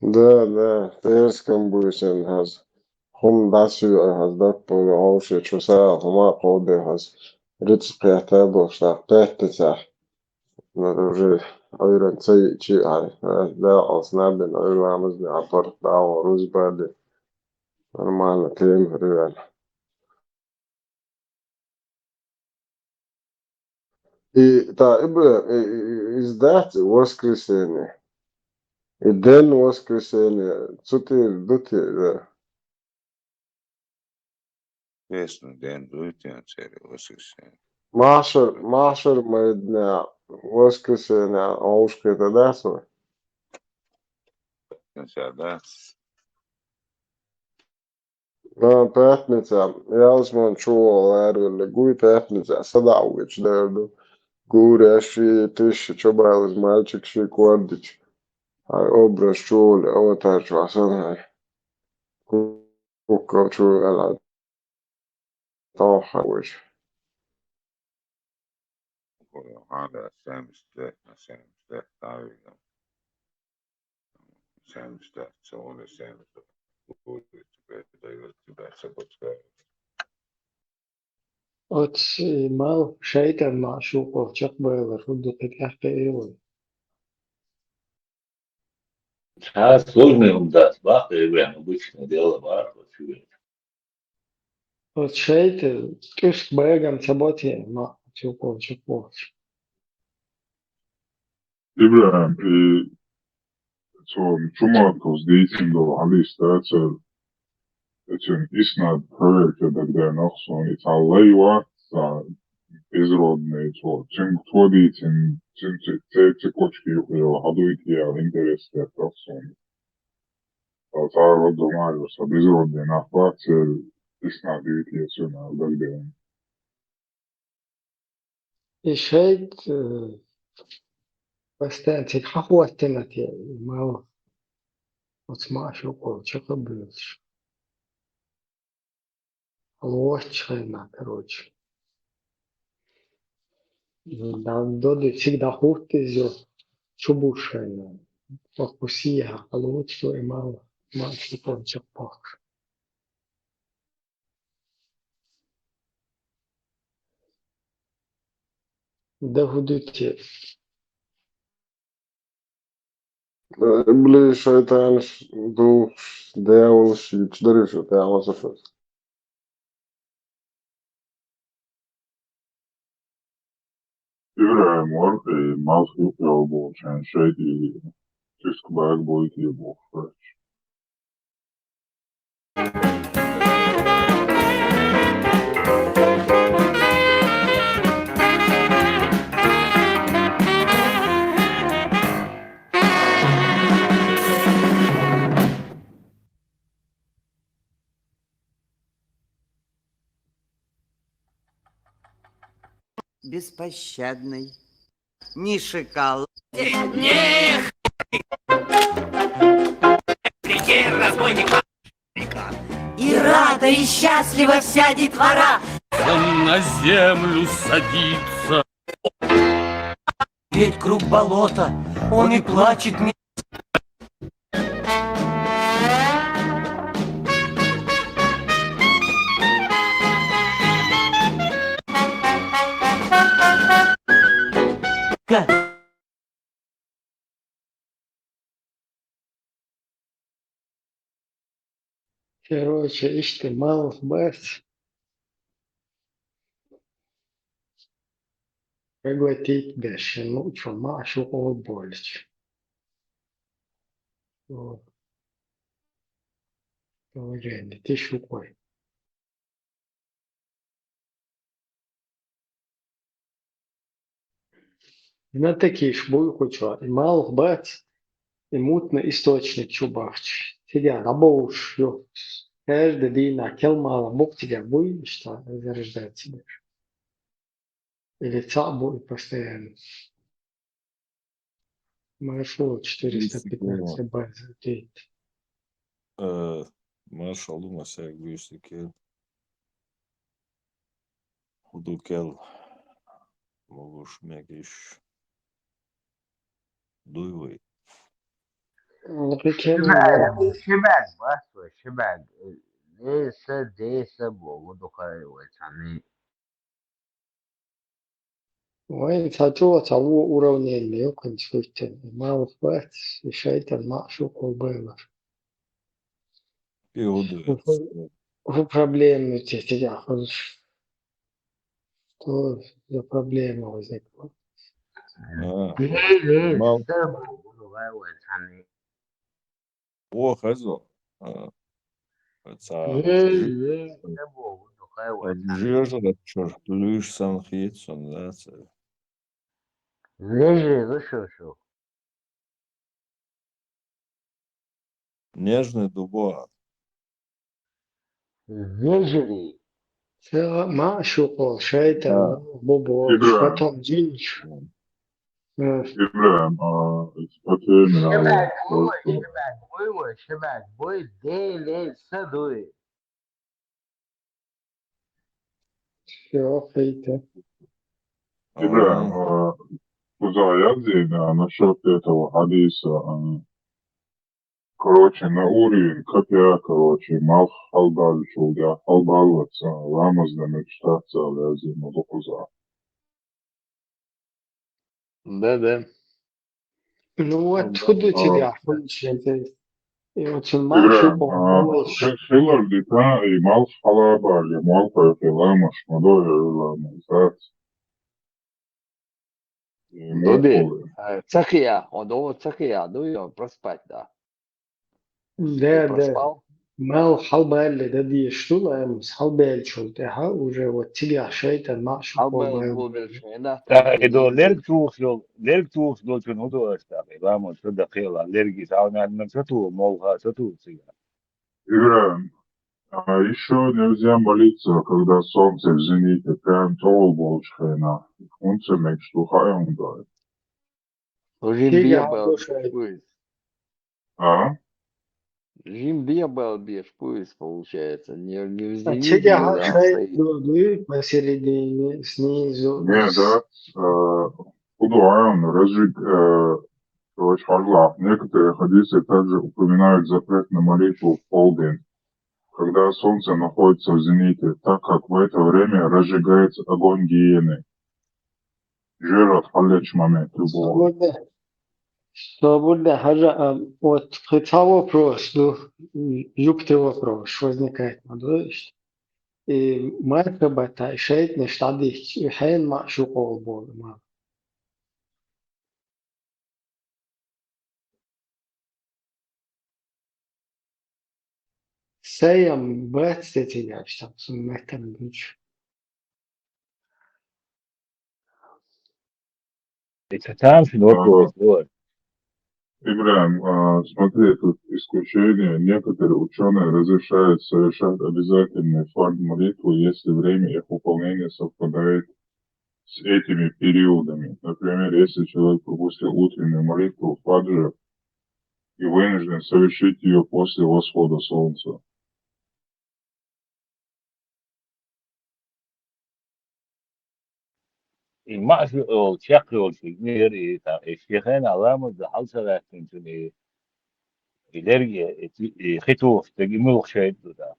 Да, да, пӀераскан буьйсанна хьаза. ХӀума дӀасоьгӀу хьаза даккхалла, хьовше чу сагӀа хӀума а кховде хьаза. Рицкъ кхетта а бохуш, тӀаккха пятницахь. Нара уже Ӏуьйранна ца йиъчи а хьайн, дакъалц наб бина Ӏуьйра ламазна Ӏапарх дӀагӀо рузба а дина. Нормально, кема хир ваьлла. И, та, Ибрахим, и, и, и, иза дац и воскресенье? И день воскресенья, цу тӀера ду те, да? Крестный день дуй те, церан воскресенье? Махьшар, махьшар майданехь воскресенье Ӏовшкхета дац вай? Ша дац. А, пятница. Ялсман чу вогӀу ларавелла. Гуй пятница. СадаӀа вуьйцу дер ду. Гур аьшши, тишши, чобалаза мальчикши кордича. Хьайн образ чу волу, аватар чохь санна хьайн. Куккал чу ваьлла. Тоххьа вуьйцу. Хьан да, семьдесят лет на семьдесят лет, наверное. Семьдесят лет, всего лишь семьдесят. Будет тебе, дает тебе, всё будет. Оцу мал шайтан маӀшукъал чекхбалар хӀун ду кхин тӀаьхьа кхиийла? Цхьа сложный хӀума дац, баккхий вен обычное дело бара, вот чу вен. Оцу шайтан тӀуьск багам ца бо те, маӀшукъал чекхбохуш. Ибрахим, и цо Чумаковс дийцина долу хьадис дац, цуьнан иснад проверка дагадеана суна, и цхьа лай вац, цхьа безродный цо. Цуьнга цо дийцина, цуьнан ци-, церан ци кочка юкъа йолу хьан дуй те аьлла интерес хетта суна. Ткъа цара хӀун ду ма аьлла, сан безродный нах бац, церан иснад юй те цуьнан аьлла дагадеана. И шайтан, э, постоянно цига хьахӀоттина те, и мал оцу маӀшукъал чекхбуьйлуш. Лоцчу хенахь, короче. М, да, доди цига дӀахӀутту иза, чу буш хенахь. Оцу сехьа лоцу и мал, маӀшукъал чекхбохуш. Дан хӀун ду те? Иблис, шайтанаш, духаш, дявалаш йиташ дарий шу тӀехь масалш? Ибрахим вара, и малх юкъа йолу болчарна шайтан тӀуьск бага буй те бохуш. Беспощадный. Ни шоколад, ни разбойника. И рада, и счастлива вся детвора. Он на землю садится. Ведь круг болото, он и плачет. Короче, иштта малх бац. Проглотить беш, ну, чё, маӀшукъал болчу. Вот. Положение, ты шукой. Натакиш буй кхучо, и малх бац, и мутный источник чу бахча. Цига дӀабовш ю. Каждый дийнахь келмала букъ цига буй, иштта зарождается даже. Или цхьаъ бу и постоянно. Маршрут четыреста пятнадцать база тейт. Э, маршал ду масег вуьйсикел. ХӀун ду кел? Могуш мегиш. Дуй вуй? Ну, прикинь, Шибаг, шибаг, басу, шибаг. Деса, деса, богу, духай, ой, цани. Вайн цхьа чӀогӀа цхьа вон уравнение ю кхуьнца хӀуьттина. Малх бац, и шайтӀан маӀа шу кхолбевлар. И хӀун ду? ХӀу, хӀу проблема ю те цига хуьлуш? Что за проблема возникла? А, Ле, ле, мал- саб, вай, вай, цани. О, хазо. А, ца- Ей, ей, не бу, ну, хай вот. Жижа чур, луьйш сан хит сон, да, ца. Вежи, ну что, что? Нежный дубо. Вежи. Ца ма шукъол, шайтан, Да. Бобо, Игра. Потом джинч. Э. Ибрагим, а, по теме, а, Шебек, вот, ой, вот, шебек, ой, ой, шебек, ой, деле, садуй. Всё, хайте. Ибрагим, Ага. А, куза язди, да, насчёт этого хадиса, а, короче, на уровень копья, короче, малх хьалбаьллачул тӀехьа хьалбаллалц, а, ламаз дан мегаш дац аьлла язди ма ду кхуза. Да, да. Ну вот, хӀун ду цига, хӀун ду цига? И вот цун ма Игра, шукъол, а, хӀун ду хи-, хилар дита, и малх хьалабале, малх хила, маш ма до, я ламаз дац. И Дуди, мухули. Э, ца хия, он до ца хия, ду ё, проспать, да. Да, да. Проспал? Мал хьалбаьлле дан дезаш ду, ламаз хьалбаьллачул тӀехьа уже вот цига шайтӀан маӀа шу Хьалбаьлла кхолбаьлла. Кхолбаьлла шайна. Да, и до лерг тухуш йол-, лерг тухуш долчун хӀун до аьлча, и ламаз ца дан кхела, лерги сагӀа мел ца ту, молха ца ту цига. Игра, а, ещё нельзя молиться, когда солнце в зените, прям тӀехула болчу хенахь. ХӀунда ца мегаш ду, хаьа хӀунда? Жим Кига бебал хьалдошай? Пуйз. А? Жим бебал беш пуйз, получается. Не, не в А зените, цига не хьал шайтӀа стоит. Ду, дуй посередине, снизу. Не, да, э, хӀун ду, а, разжиг-, э, короче, хьажал. Некоторые хадисы также упоминают запрет на молитву в полдень, когда солнце находится в зените, так как в это время разжигается огонь гиены. Жоьжахати хьаллечу момент любого. Свободно. Свободно, хьажа, а, вот кхин цхьа вопрос ду, юкъе вопрос возникает, ма ду иштта. И мархабатта, и шайтӀанаш дӀадихкича, и хьенан маӀа шу кхолбаьлла ма? Саям бац те цига, иштта цунна меттан буьйцу. Это там же вопрос, вот. Ибрагим, а, смотри, тут исключение. Некоторые учёные разрешают совершать обязательные фард молитвы, если время их выполнения совпадает с этими периодами. Например, если человек пропустил утреннюю молитву фаджр и вынужден совершить её после восхода солнца. И маӀа шу йолу чекх йолчуьнга мера и, и шен хенахь ламаз дан хьал ца гӀаьттинчуьнга и, и лерге, и, и хи тухуш дерг, и муьлха шайтӀа ду тӀаккха?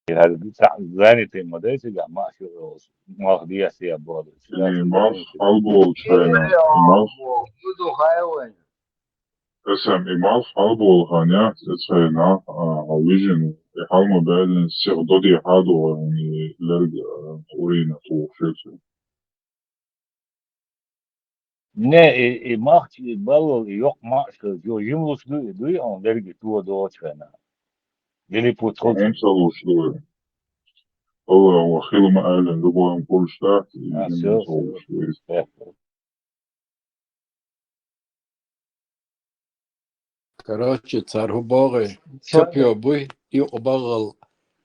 И хӀара цхьаъ занятый ма дай цигахь, маӀа шу йолуш, малх дехьа болуш. И малх хьалболучу хенахь, и малх. Эсам и малх хьалболу хан яц, эцхайна, а, хьан вижина, и хьал ма баьллина, сиха додехьа а догӀу, и лерг, а, урина тухуш ю цуьнан. Не, и, и махча, и баллал, и йоккха маӀаш хилча, йо, жима луш дуй, дуй хьуна лерги то догӀучу хенахь? Лилипут хилча? ХӀунда ца луш дуй? Алла, ва хила ма алин, любой курс так, и А, всё, всё. Короче, цар хӀу богӀи, Цар- копьё буй, юкъа багӀал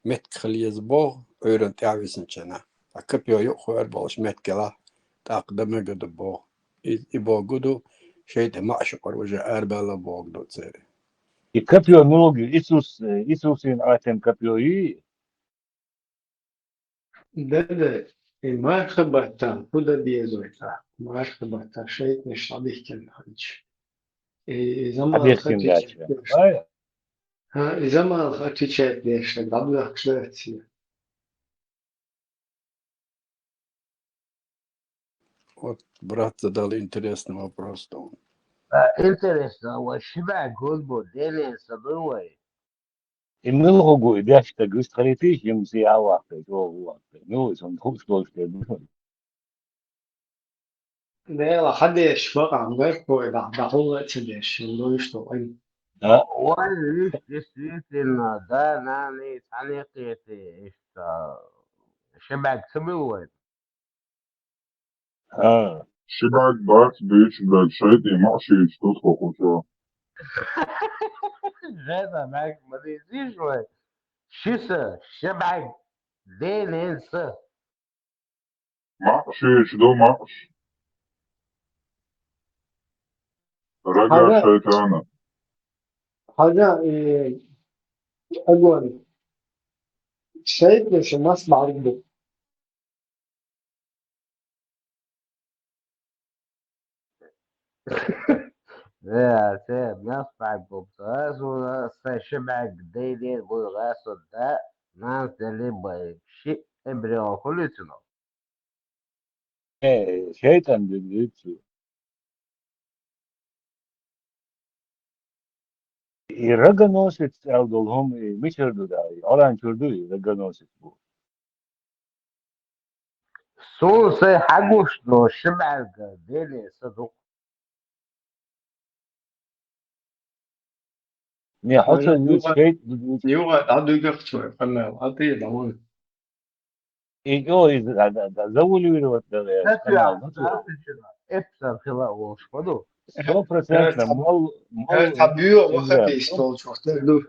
метка хила еза богӀу, Ӏуьйранна тӀаьхьа висинчарна. А копьё юкъа хӀуьр болуш меткала, тӀаккха дан мега ду богӀу. И, и богӀу ду, шайтӀа маӀа шукъар уже арабаьлла богӀу ду церан. И копьё муьлугу Иисус, Иисусин Ӏатен копьё йий? Деда, и мархабатта хӀу дан деза вай тӀаккха? Мархабатта шайтӀанаш дӀадихкина хилча. И, и заман Хьадийхкина хатича даьча. Ай. Ха, и заман хатича деш, дӀабоьхкуш дац. Вот, брат задал интересный вопрос, да. А, интересно, а вот ши бӀаьрг хӀунда бу, денен са ду вай? И мила хӀу гу, и беш стаг вист харитиш, им зи хьалваккхай, чӀогӀа ваккхай. Ну, сон хӀуш долуш дерг ду. Дела, хьадеш бакъам гарко, и дӀа, дӀа хӀула а ца деш, шин дуйш ду, ай. Да. Вай, виш, действительно, да, нани, цхьаьна кхетий, иштта, ши бӀаьрг ца буьллу вай? А. Ши бӀаьрг бац, буьйцу бӀаьрг шайтӀе маӀа шийча ду тхо кхучо. Жена бӀаьрг ма дийцийша вай. Ши са, ши бӀаьрг, денен са. МаӀа шийча ду маӀаш. Рага Хьажа. шайтӀана. Хьажа, э, огонь. ШайтӀанаша мас бӀаьрг бу? Э, се, мел стаг бу, аса, аса ши бӀаьрг дайдер бу, аса да, нанас делли бай, ши эмбрион хуьлуьйтуно. Э, шайтӀан дин дуьйцу. И рогоносец аьлла долу хӀума, и мичара ду да? И Къуръан чуьра ду, и рогоносец бу? Суна сайн хьагуш ду, ши бӀаьрг денен са ду. Не, хьо Ой, ца вуьйцу, юха, шайтӀа ду вуьйцу. Юха дӀадуьгахча вай, къамел, а тӀе дӀаван. И чӀогӀа иза да, да, да, завуьлуьйра вот да, да, Эпсар, канал, ну, чё? Эпсар хила волуш ма ду. Сто процентов, Э, мол, мол, Э, табио, э, вахати да. Стол чухтар ду.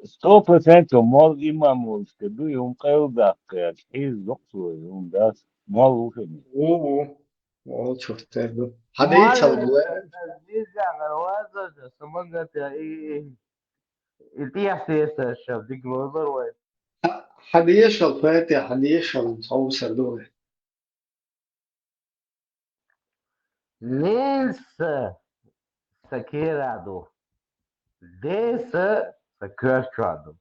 Сто процентов, мол, имам волуш ду, и хӀума къайла даккха, хьийза доккху вай, хӀума дац, мол ву хин. Ву, ву. Мол чухтар ду. Хьадийцал Мол, бу, э? Виза, ваза, самангата, и, и, и тӀехсеса, ша, диг лозар вай. Хьан дешал, Фатихьа дешал, хьовсар ду вай. Ненан са, са кийра ду. Ден са, са коьртачохь ду.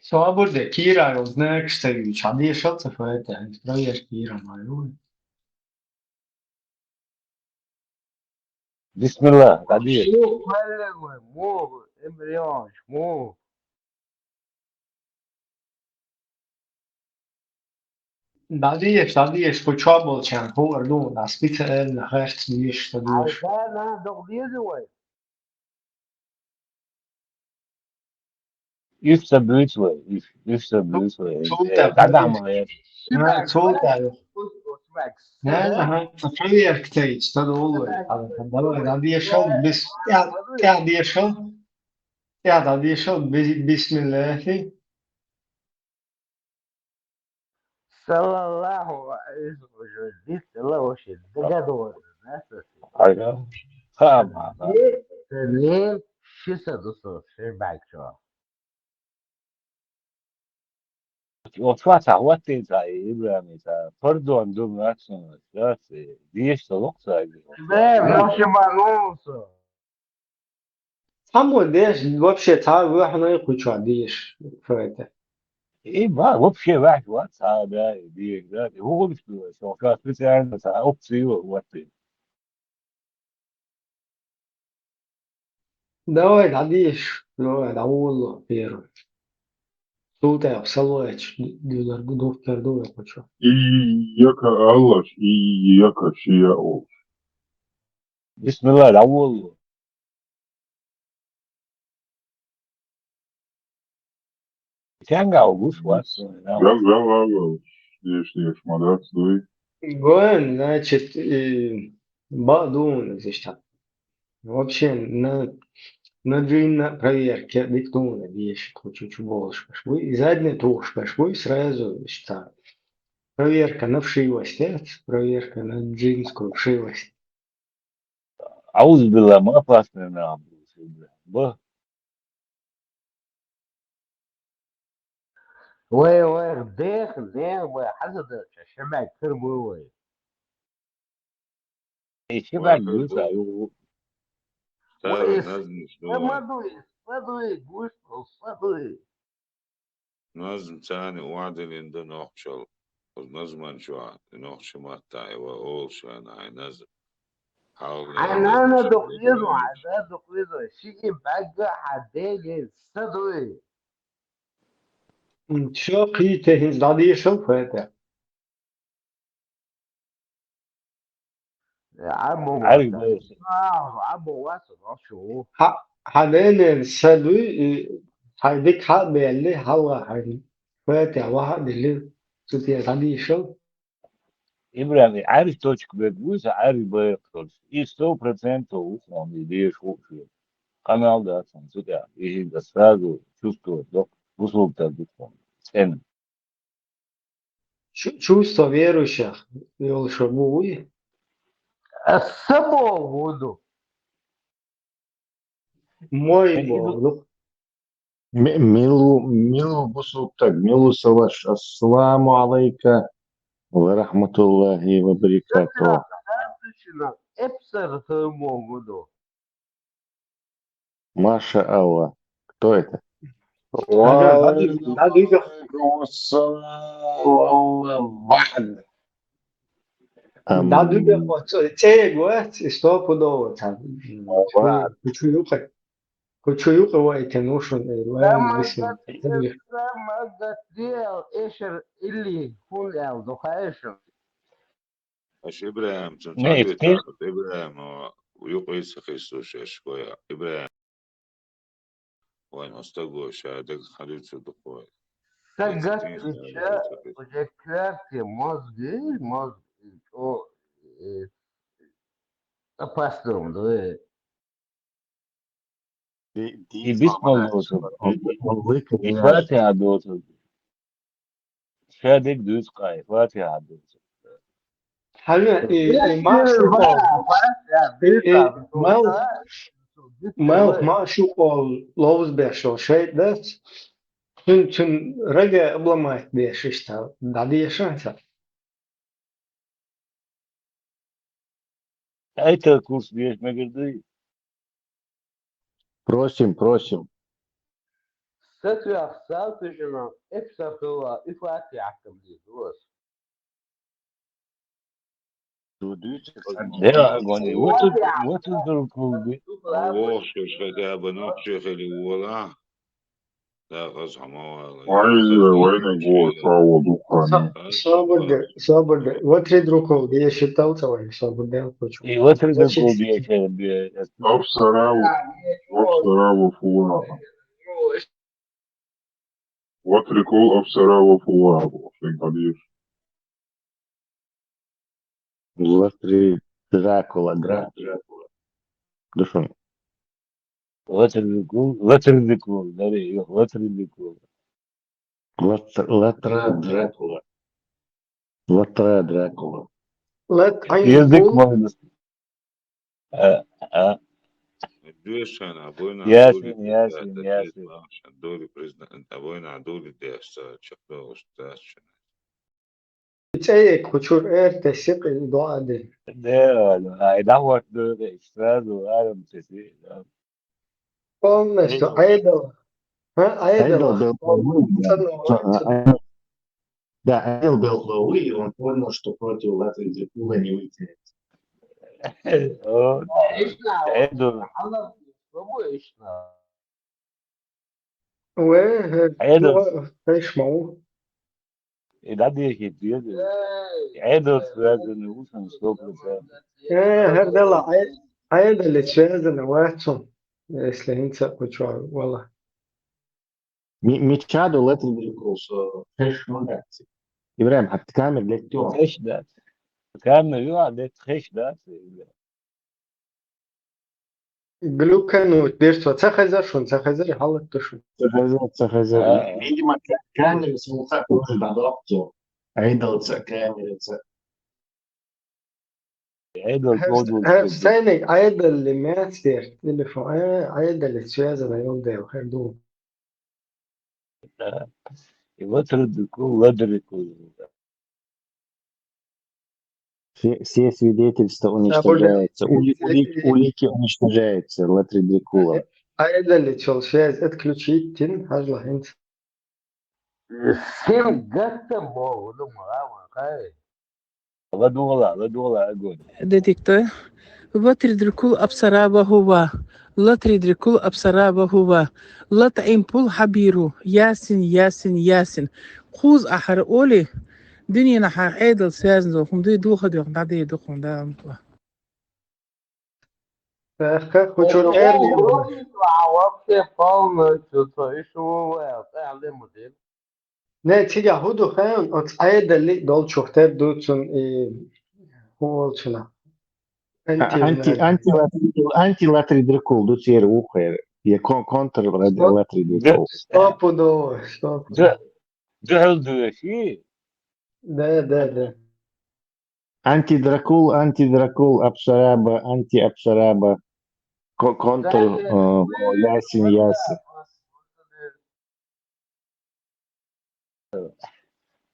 Собар де, кийра йолу знакаш ца юьйцу, хьан дешал ца Фатихьа, проверь кийра ма ю. Бисмилла, дӀадеша. Муха кхоьллина вай, муха, эмбрионаш, муха? ДӀадеша, дӀадеша, кху чохь болчарна хуур ду, дӀа специально харц дешаш ца дуьйш. Ай, да, на, догӀа деза вай. Уьш ца буьйцу вай, уьш, уьш ца буьйцу вай. Цул Э, тӀаьхьа дӀадахьа ма вай. Ха, цул тӀаьхьа. Ха, ха, ца проверка ца йича, ца долу вай. Ха, ха, давай, дӀадешал, бис-, тӀаьхьа, тӀаьхьа дешал. ТӀаьхьа дӀадешал, бис-, бисмиллахи. Саллаллаху алейхи ва саллям, дицала вообще дагадовар, да, саси? Ага. Ха, ма, ха. Е, не, ши са ду со, ши бӀаьрг чохь. Вот фатахь, вот тин ца, Ибрахим ца, пардон ду, нацина, да, се, деш ца локх ца, Бе, вообще ма ну со. Цхьаммо деш, вообще, цхьа а вуьхьанай кху чохь деш, фу это. И ма, вообще ваьхьа вац, цхьа а да, и деш, да, и хӀун гуш ду, со ка специально цхьа опция ю, вот ты. Давай, дӀадеш, давай, дӀаволло первый. Цул тӀаьхьа салвач дуьлар, дуьхтар ду вай кху чохь. И яка аллаш, и яка шия олуш. Бисмилла, дӀаволло. Чангал гуш вац. Гал, гал, гал, гал. Деш, деш, ма дац дуй. Гон, значит, э, ба дун, значит, вообще на, на джинна проверка диктуна деш, кучу чу болш паш. Вы и задне туш паш, вы сразу, значит, проверка на вшивость, проверка на джинскую вшивость. Аузу билла, ма опасный нахуй. Ба. Вай, вай, дэх, дэх, вай, хаза да, шамай кыр бу, вай. Э, шамай гуш, аю. Вай, садуй, садуй, гуш, садуй. Назм цани уадилин да нохчал. Уз назман чуа, нохча матта, ива ол шана, ай назм. Хал Анана дохлизо, ада дохлизо. Шиги бага хадели садуй. Чо ките хиз дадишал фета. Абу Арг васа. Бай. Абу васа, шу. Ха, хадели садуй, и хайдик ха бели, хала хайни. Фета ваха дели, сутия дадишал. Ибрагим, ари точка бек вуса, ари бек хос. И сто процентов вуса, он и деш вуса. Канал да, сан сутя. И да сразу чувствовать, док, услуг так духовно. Цен. Чу-, чувство верующих, йол шо буй. А само буду. Мой Бог. М-, милу, милу бусултаг, милу саваш. Ассаламу алейка ва рахматуллахи ва баракатух. Эпсер хэмогуду. Маша Аллах. Кто это? Ва алейкум ассалам. Ам, Дадуга, вот, э, цег, вот, и стопудово там. Ва. Кучу юка. Кучу юка ва и тянушун, э, ва, Самага-, мисин. Самагател эшер или хун эл духаешем. Аш Ибрагим, цун Не, цадуй те- тахат Ибрагим, о, юка Иса Христос, аш гоя. Ибрагим. Вайн остаго шадаг хадуцу духой. Сагат Эцтин ича шадаг уже кварти мозги, мозг, о, э, опасном, да. Ди-, ди-, И бисмилла доцу. И, и, и Фатиха доцу. Шадик дуц къай, Фатиха дуц. Хьана, и, и, машукъол, и, и, мал, мал машукъол ловз бешо шайт дац. Цун, цун рага обломать беш иштта, дадешан са. Айта курс беш мегердуй. Просим, просим. Сатвях салтыжина, эпсахыла, ифати акымди дос. Дудуч, Да, гони. Вот тут, вот тут друг клубе. Алло, что ж хотя бы, ну, что хотели, ула. Да, хаз хамавала. Вай, вай, не гол, слава духу. Са-, сабырды, сабырды. Ватри друков, я считал, товарищ, сабырды, я хочу. И ватри друков, я считал. Абсарау, абсарау, фула. Ватри кол, абсарау, фула. Фин кадир. Латри Дракула, Дра-, Дракула. Душон. Латри Дракула, Латри Дракула, дари, ё, Латри Дракула. Латр-, Латра Дракула. Латра Дракула. Лат-, Язык ай-, мой. А, а. Дюшан, обойна Ясен, дури, ясен, да, ясен. Дюшан, дури призна-, обойна дури дешса, чакта ушташан. Цеек учур эрте сик дуади. Да, да, ай, да, вот, да, да, сразу, а, да, да. Полностью Айдол. Айдол. А, Айдол. Айдол был. Цану, а, а. Да, Айдол был главы, и он понял, что против Латвии Дракула не выйти. О, Айдол. Уэ, э, Айдол. Ну, э, знаешь, мало. И да, да, я хит, я, я. Айдол связаны уши на сто процентов. Э, хардала, ай-, Айдол связаны, ватсон. Если инца кучуар, вала. Ми-, мича ду латри дрикул, со хеш ма дац. ИбрахӀим, хӀаьта камера летташ? Хеш дац. Камера юкъе летта хеш дац. Глюкануть дерт, ца хезар шун, ца хезар, хьалатта шун. Ца хезар, ца хезар. А. Видимо, ка-, камера сунца уже дадохту. Айдалца камера ца. Айдал хӀер-, тоду хӀер-, сенник айдалли мастер телефон, э, айдалли связана йолдел, хӀер ду. Да. И вот руду, ладрику. Все, все свидетельства уничтожаются. Ули-, улик-, улики уничтожаются, латри дрикула. Айдалли чол связь отключить тин, хьажла хӀинца. Сим гатта богу, ну, мама, хай. Ладугъла, ладугъла, огонь. Детектор. Латри дрикул абсара ва хува. Латри дрикул абсара ва хува. Лат импул хабиру. Ясин, ясин, ясин. Кхуз ахар оли. Динина ха айдал связан зо. Хум ди духа дёх, да ди духун, да, амтла. Эхе, хучур эрли. Вообще полностью, то есть, у вас, а, лимузин. Не, цига хӀу ду хен, оц айдалли долчух тер дуцун и хӀу волчуна. А, анти-, антилатри-, антилатри дрикул ду цер ухер. Е кон-, контр латри дрикул. Стопудово, стопудово. Д-, духьал дуэши? Да, да, да. Антидракул, антидракул, абсараба, антиабсараба. Ко-, контр, э, ясин, ясин.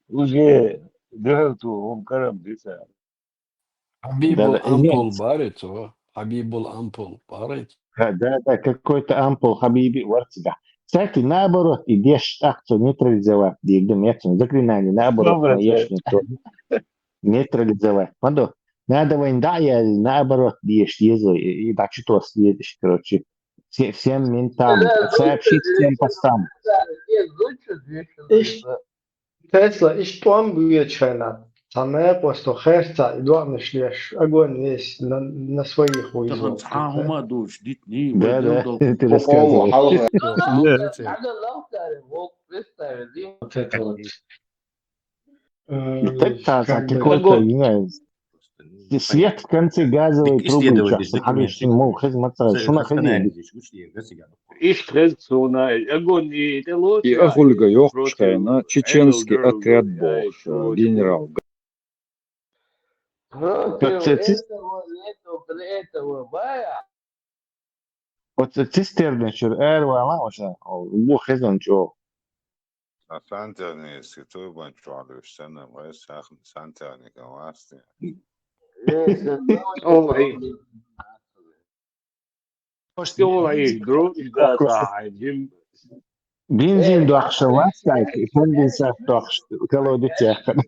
Уже духьалту хӀума карам дица. Хабибул Ампул барец, о? Хабибул Ампул барец. Да, да, да, какой-то Ампул Хабиби варцига. Кстати, наоборот, и деш так, что нейтрализовать, дирдым, я там заклинание, наоборот, наешь никто. Нейтрализовать. Надо вайн да, я наоборот, деш, езо, и, и дальше то следующий, короче. Все, всем ментам. Сообщить всем постам. Иш, Тесла, иш тӀом буьйчхьана, цхьа мекъо сто херца, и доӀанаш леш, огонь весь на, на своих вызвал. Тахан цхьа хӀума душ, дитни, да, да, интересно. Вот это вот. Э, так, так, как бы какой-то, не знаю, свет в конце газовой трубы, сейчас, хӀанаш, мол, хезмат, шуна хезмат. Иш хезмат, огонь, и ахулга йохчхена, чеченский отряд бохуш, генерал. Против этого, этого, этого, бая. Оцу цистерна чуьра ара вала ваша, бу хезан чӀогӀа. А сантехнический трубан чуьра луьйш санна, вай сахна сантехника васте. О, ай. Почти ол ай, друг, да, да, ай, Дим. Бензин дохша вастай, конденсат дохша, колодец яхана.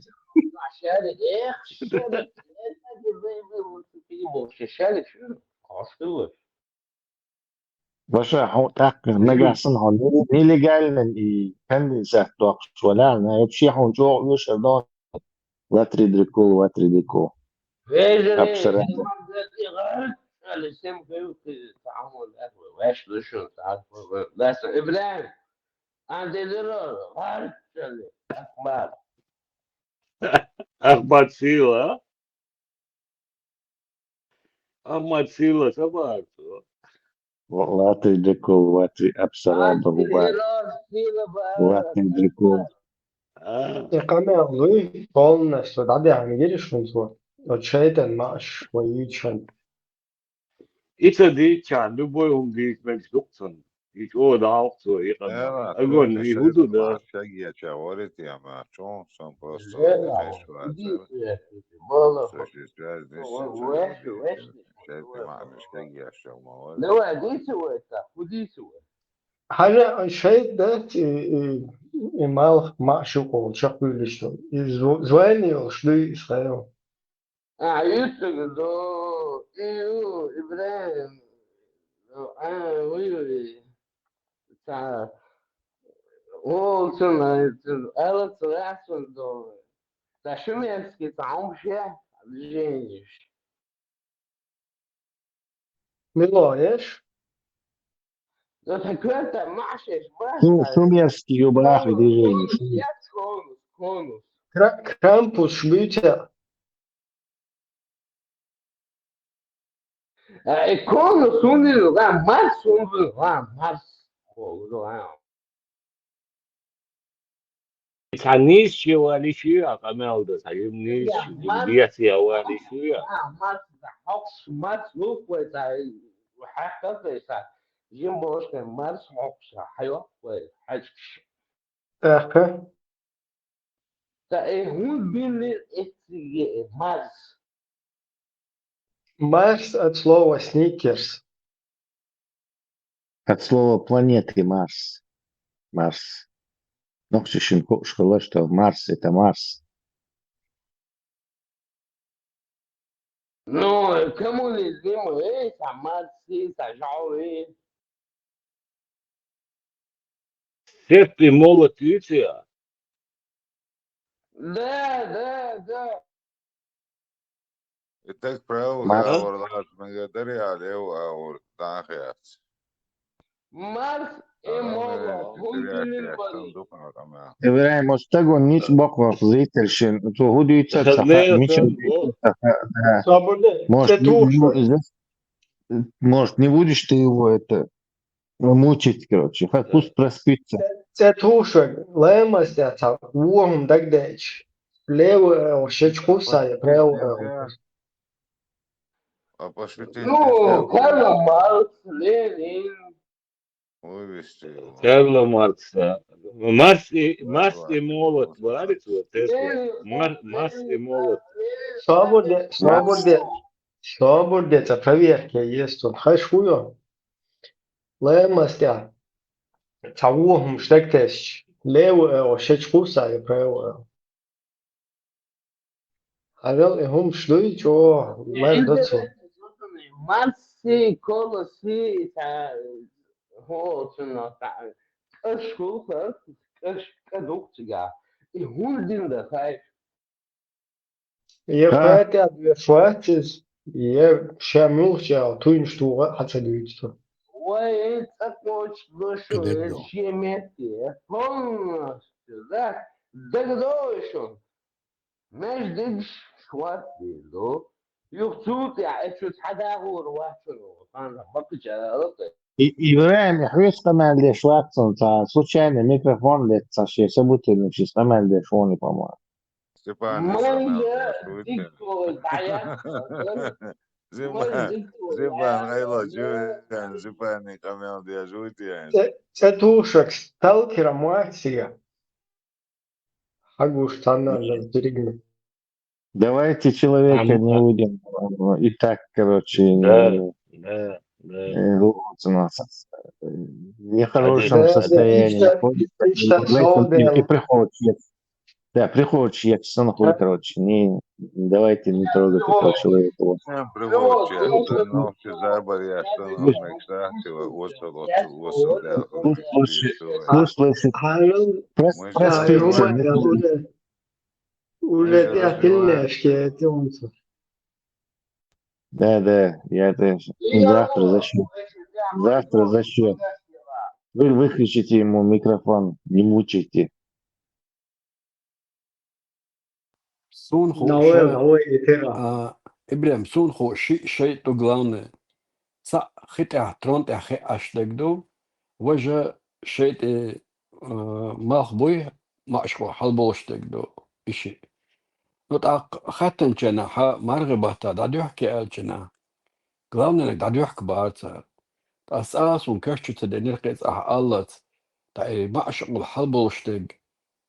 Ваша, хьо тӀаккха нагахь санна хьо нелегально и конденсат дохуш валахь, вообще хьуна чӀогӀа оьшур ду. Латри дрикул, латри дрикул. Абсолютно. Ибрахим, Ахмат Сила, а? Ахмат Сила, са бацу? Латри дрикул, латри абсараба губа. Латри дрикул. А. И къамел луй, полностью дӀадехьа гири шунца. От шайтан маъш вайичан. Ица дийцча, любой хӀума дийца мегаш ду-кх цунна. И чӀогӀа дӀалгӀа цо, и къамел. Эва, агон, и хӀу ду, да? Шагьеча варит я ма, чон сон просто. Эва, худий цо, бала. Со ши связь деш, шайти маънаш кагияш чал ма вар. Давай, дийца вай, та, худий цо вай. Хьажа, шайт дац, и, и, и малх маъшу къол чакхуьйлуш ду. И зв-, звайна йолуш дуй, и схайо. А, Юсуп, до, и, ю, Ибрахим, а, уй, уй, ца, о, цун, цун, ала, цун, а, цун, до, ца Шумерский, ца, умше, движениеш. Мило еш? Ну, так это Маша, Шу-, Шумерский юбахи движение. Шумер. Конус, конус. Кра- Крампус шбуьйца. Э, конус, он не знаю, Марс, он не знаю, Марс. О, не знаю. Ца нийсча валиш ю, а къамел да, ца жим нийс, Я, жим Марс. Биас я валиш ю. А, Марс, да, хокс, Марс, ну, какой-то, хакас, это, жим больше Марс, хокс, хайо, какой, хачкш. Аха. Да, э, хун биллер эццеге, Марс. Марс от слова сникерс. От слова планеты Марс. Марс. Нохчи шин ко- школа, что Марс это Марс. Ну, кому не знаю, э, са Марс, са Жао, э. Серп и молот юйцу я. Да, да, да. И так правило, Марс. Да, вар лаш мега дари алев, а вар дахяц. Марс и молот, хун биллер бани. Ибрагим, может, так он ниц бокъонца зрительшин, то худуьйца Да, цаха, да, мича да. дийца цаха, да. Свобода. Может, Це не- туша. ну, здесь, может, не будешь ты его это мучить, короче. Хай пусть проспится. Це туша. Лемас я ца. Вугум дагдеч. Лев, э, шеч куса, я прав, э, А пошути. Ну, Карл Маркс, Ленин. Вывести его. Карл Маркс, да. Марс и, Марс и молот, говорит, вот это. Мар-, Марс и молот. Свобода, свобода. Свобода, це проверка есть тут. Хай шуё. Лемас я. Ца вугум штектеш. Лев, э, шеч куса, я прав, э. Хавел и хум шдуй, чё, мэр дацу. Марси, колоси, та, хо, цуна, та, каш, хо, каш, кадук цига. И хун дин да хай. Е фатя, две фатис, е шамил ча, туин штуга, хача дуйцу. Ой, так вот, слушай, Кадык дал. Шемети, полностью, да, дагдойшун. Междыгш шват дилду. Юхцут я, эчут хадагур вачун, хан бакча, И- Ибрагим, хвист камалде шватсон, ца случайно микрофон лет, ца ше собутыльник, ши камалде шони, по-моему. Степан, Мой Степан, я, шуйте. диктор, да я. Зима, Зима, гайло, жуйян, Зима, не камел де жуйте. Це, це тушак, сталкера Максия. Хагуш танна перегни. Давайте человека А мы не так. будем э, и так, короче, Да, не- да, да. э, вот у нас, э, в нехорошем Да, да, состоянии ища- находится. ища И в этом и- солдат. и приходит, да, приходит, я все находит, короче, не, не давайте не трогать этого человека. Вот. Прям приводит, я остановился, забор, я остановился, кстати, вот, вот, вот, вот, да, Пусть лучше, вот, пусть лучше Хавел, прос- Мы да, проспится, Рома, не я будет. уже. Уже Я ты разрываю. Отильняшки, это он. Да, да, я это завтра зачем? Завтра зачем? Вы выключите ему микрофон, не мучайте. Сунху Новое, шай, новое этера. а, Ибрем, сунху ши, шай ту главное. Са хитя, трон тя хи аш дегду, вожа шай ти, а, малх буй, машко халболш дегду, иши. Ну, так хатан чена, ха, маргы бата, да дюхке ал чена. Главное, да дюхк барца. Та сасун кашчу ца денир кец а аллац. Та и машко халболш дег.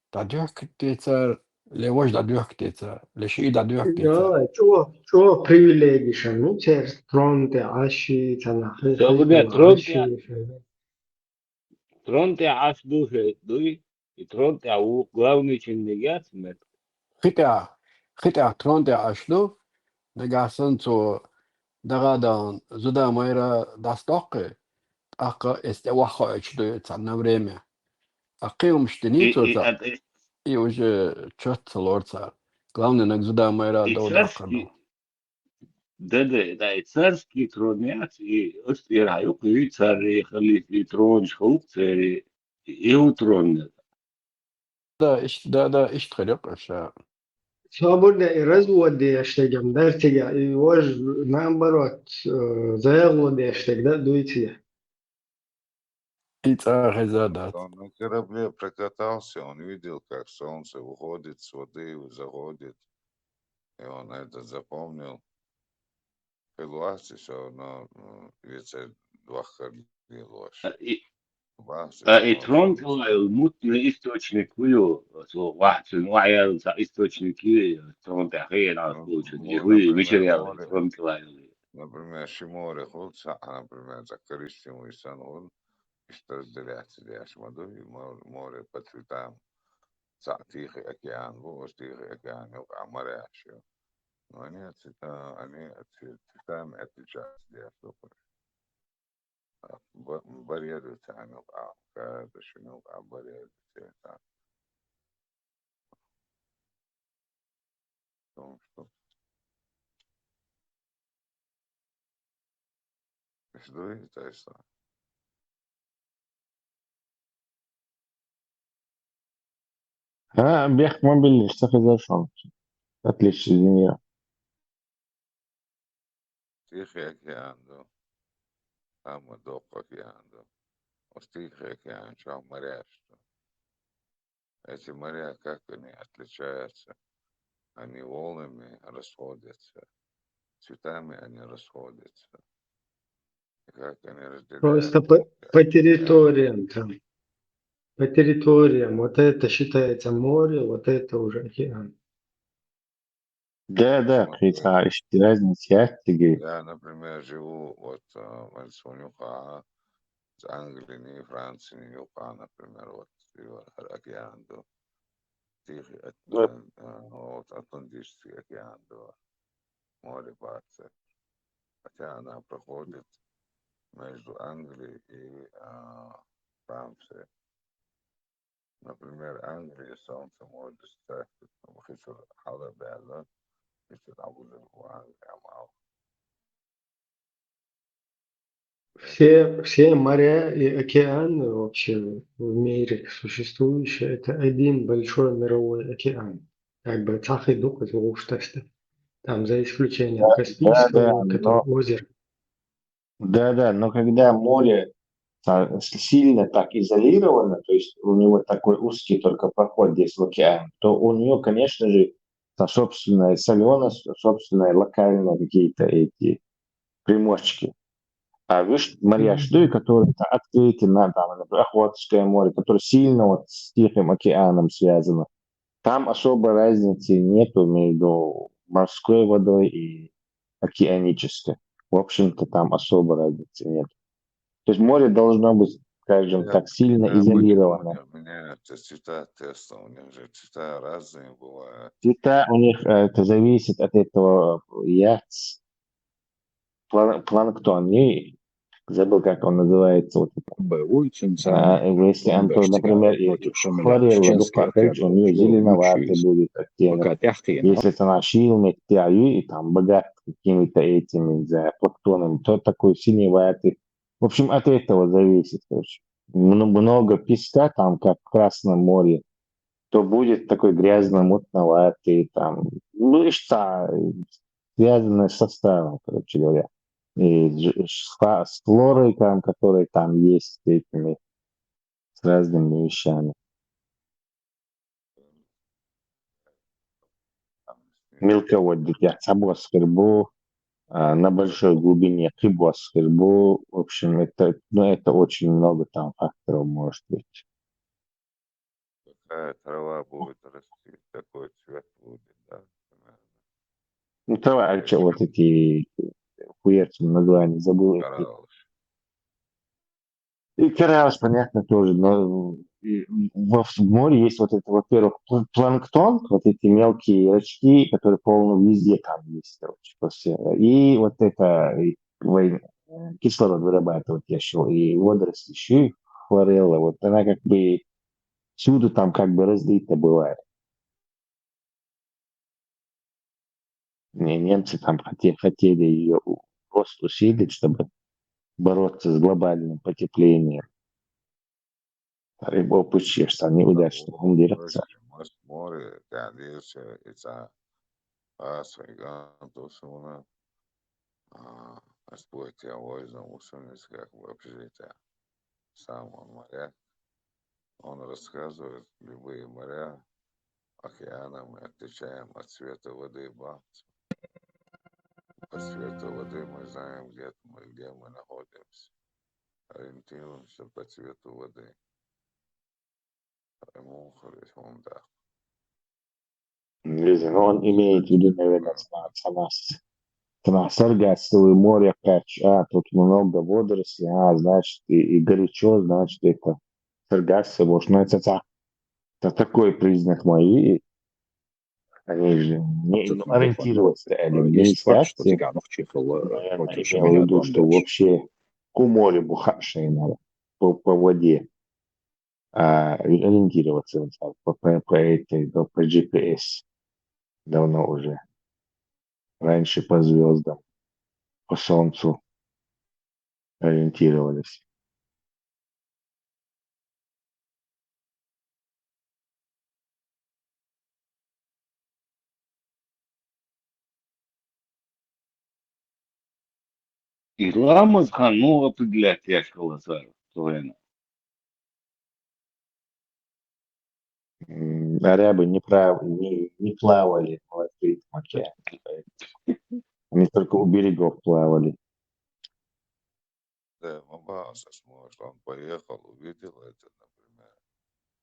Та дюхк тецар, ле вож да дюхк тецар, ле ши да дюхк тецар. Да, чё, чё привилегиша, ну, цер трон тя аши, цана хи- Да, хи- бля, тя трон аши, тя. Трон тя аш духе, дуй, и трон тя у главный чиновник мет. Хитя, хитя трон тя аш ду, нагасан цо дагадан зуда майра дастокы, ака эсте вахо эч дуй цана время. А кыйым штини И, цо и, ца, а ты- и уже чот ца лорца. Главное, наг зуда майра и да царский, Да, да, да, и царский трон яц, и оцу тӀера хьан юкъа юй царий халифий тронаш хӀокху церий, и хӀун трон? Да, иштта, да, да, иштта хир ю-кх аша. Собар де, и развод деш дерг-м дара цигахь, и важа, наоборот, э, загӀо деш дерг дан а дуй цигахь. И цӀа хеза дац. Он на корабле прокатался, он видел, как солнце выходит с воды и заходит. И он это запомнил. Хила вац и со, но, м, вецер вахкар лелош. А и, вац и а и со. Трон тӀелайла мутный источник хӀун ю? Со вахьцун вахьял цхьа источник ю, трон тӀехь хиъна Ну, хӀун ю, ну, и хӀун ю, например, мичара ял море, трон тӀелайла? Например, ши море хуьлу цхьаъ, например, цхьа користим вуй санна хуьлу, иштта разделяться деш ма ду, и мо-, море по цветам. Цхьаъ Тихий океан бу, оцу Тихий океан юкъахь моряш ю. Но они от цвета-, они от цве-, цветами отличаются, я что говорю. А, ба-, барьер ю царна юкъахь, каждый шина юкъахь барьер ю церан. Потому что Иш дуй, тайса. А, бехк ма биллиш, ца хезар шуна. Отлично, извини. Тихий океан ду. Там доккха океан ду. Оцу Тихий океан чохь моряш ду. Эти моря, как они отличаются? Они волнами расходятся, цветами они расходятся. И как они разделяются? Просто по, по территориям там. По территориям. Вот это считается море, вот это уже океан. Да, да, кхин цхьа иштта разница яц цига. Я, например, живу вот, а, вайн суна юкъахь, Англини, Францини юкъахь, например, вот, и вот хӀара океан ду. Тихий ок-, Да. а, а, вот, Атлантический океан ду. Море бацара. Хотя она проходит между Англией и, а, Францией. Например, Англия солнце может достать, там, хи чуьра хьала баьлла, хи чуьра дӀавуллина ван, амал. Все, все моря и океаны вообще в мире существующие, это один большой мировой океан. Как бы цхьа хи ду-кх иза гӀуш тесна. Там за исключением Да, да, Каспийского да, вот этого но озера. Да, да, но когда море та-, с-, сильно так изолировано, то есть у него такой узкий только проход здесь в океан, то у неё, конечно же, та собственная солёность, собственные локальные какие-то эти примочки. А видишь, моря, Мгм. Что и которые-то открыты на, там, например, Охотское море, которое сильно вот с Тихим океаном связано. Там особой разницы нету между морской водой и океанической. В общем-то, там особой разницы нет. То есть море должно быть, скажем Нет, так, сильно меняется, изолировано. Меняются цвета теста, у них же цвета разные бывают. Цвета у них, э, это зависит от этого, э, яц, план-, планктон, и забыл, как он называется, вот это. Б, вуй цуьнан А, если он, то, например, и форелла, у неё зеленоватый будет оттенок. Если она шийла меттехь ю, и там богат какими-то этими, не знаю, планктонами, то такой синеватый. В общем, от этого зависит, короче. Мно-, много песка, там, как в Красном море, то будет такой грязно-мутноватый, там, ну, и что, связанное с составом, короче говоря. И ж-, с фа-, с флорой, там, которая там есть, с этими, с разными вещами. Мелководье, я, цхьа бос хир бу, а, на большой глубине кхин бос хир бу. В общем, это, ну, это очень много там факторов может быть. Какая трава будет расти, такой цвет будет, да, примерно. Ну, трава, а чё, вот эти, хуер, название забыл. Кораллаш. И кораллаш, понятно, тоже, но, и в, в море есть вот это, во-первых, пл-, планктон, вот эти мелкие рачки, которые полно везде там есть, короче, по всей. И вот это, и вой-, э, кислород вырабатывать ещё, и водоросли ещё, и флорелла, вот она как бы всюду там как бы разлита бывает. Не, немцы там хоте-, хотели её у-, просто усилить, чтобы бороться с глобальным потеплением. Ай, бо пучиш, они удачно, он директор. Море, море, да, дальше, и ца-, а, свайган, то, что она, а, а спойте, а война, усунись, как вообще-то. Сам он моряк. Он рассказывает, любые моря, океаны, мы отличаем от цвета воды, ба. По цвету воды мы знаем, где мы, где мы находимся. Ориентируемся по цвету воды. Поэтому хорошо, да. Видите, ну, он имеет в виду, наверное, цхьа-, цхьа-, цхьа саргассовый море кач, а, тут много водорослей, а, значит, и, и горячо, значит, это саргассовый, может, ну, это ца-, это такой признак мои. Они же не, ну, ориентироваться, э, есть факт, что министерство, циган охчи хилла, наверное, короче, имел в виду, что вообще по морю бухашей надо, по, по воде, а, ориентироваться, вот так, по, по, по этой, да, по G P S давно уже. Раньше по звездам, по солнцу ориентировались. И ламаз ханну определять, я сказал, Лазар, то есть. М, арабы не прав-, не, не плавали в открытом океане. Они только у берегов плавали. Да, Мабаса сможет, он поехал, увидел это, например,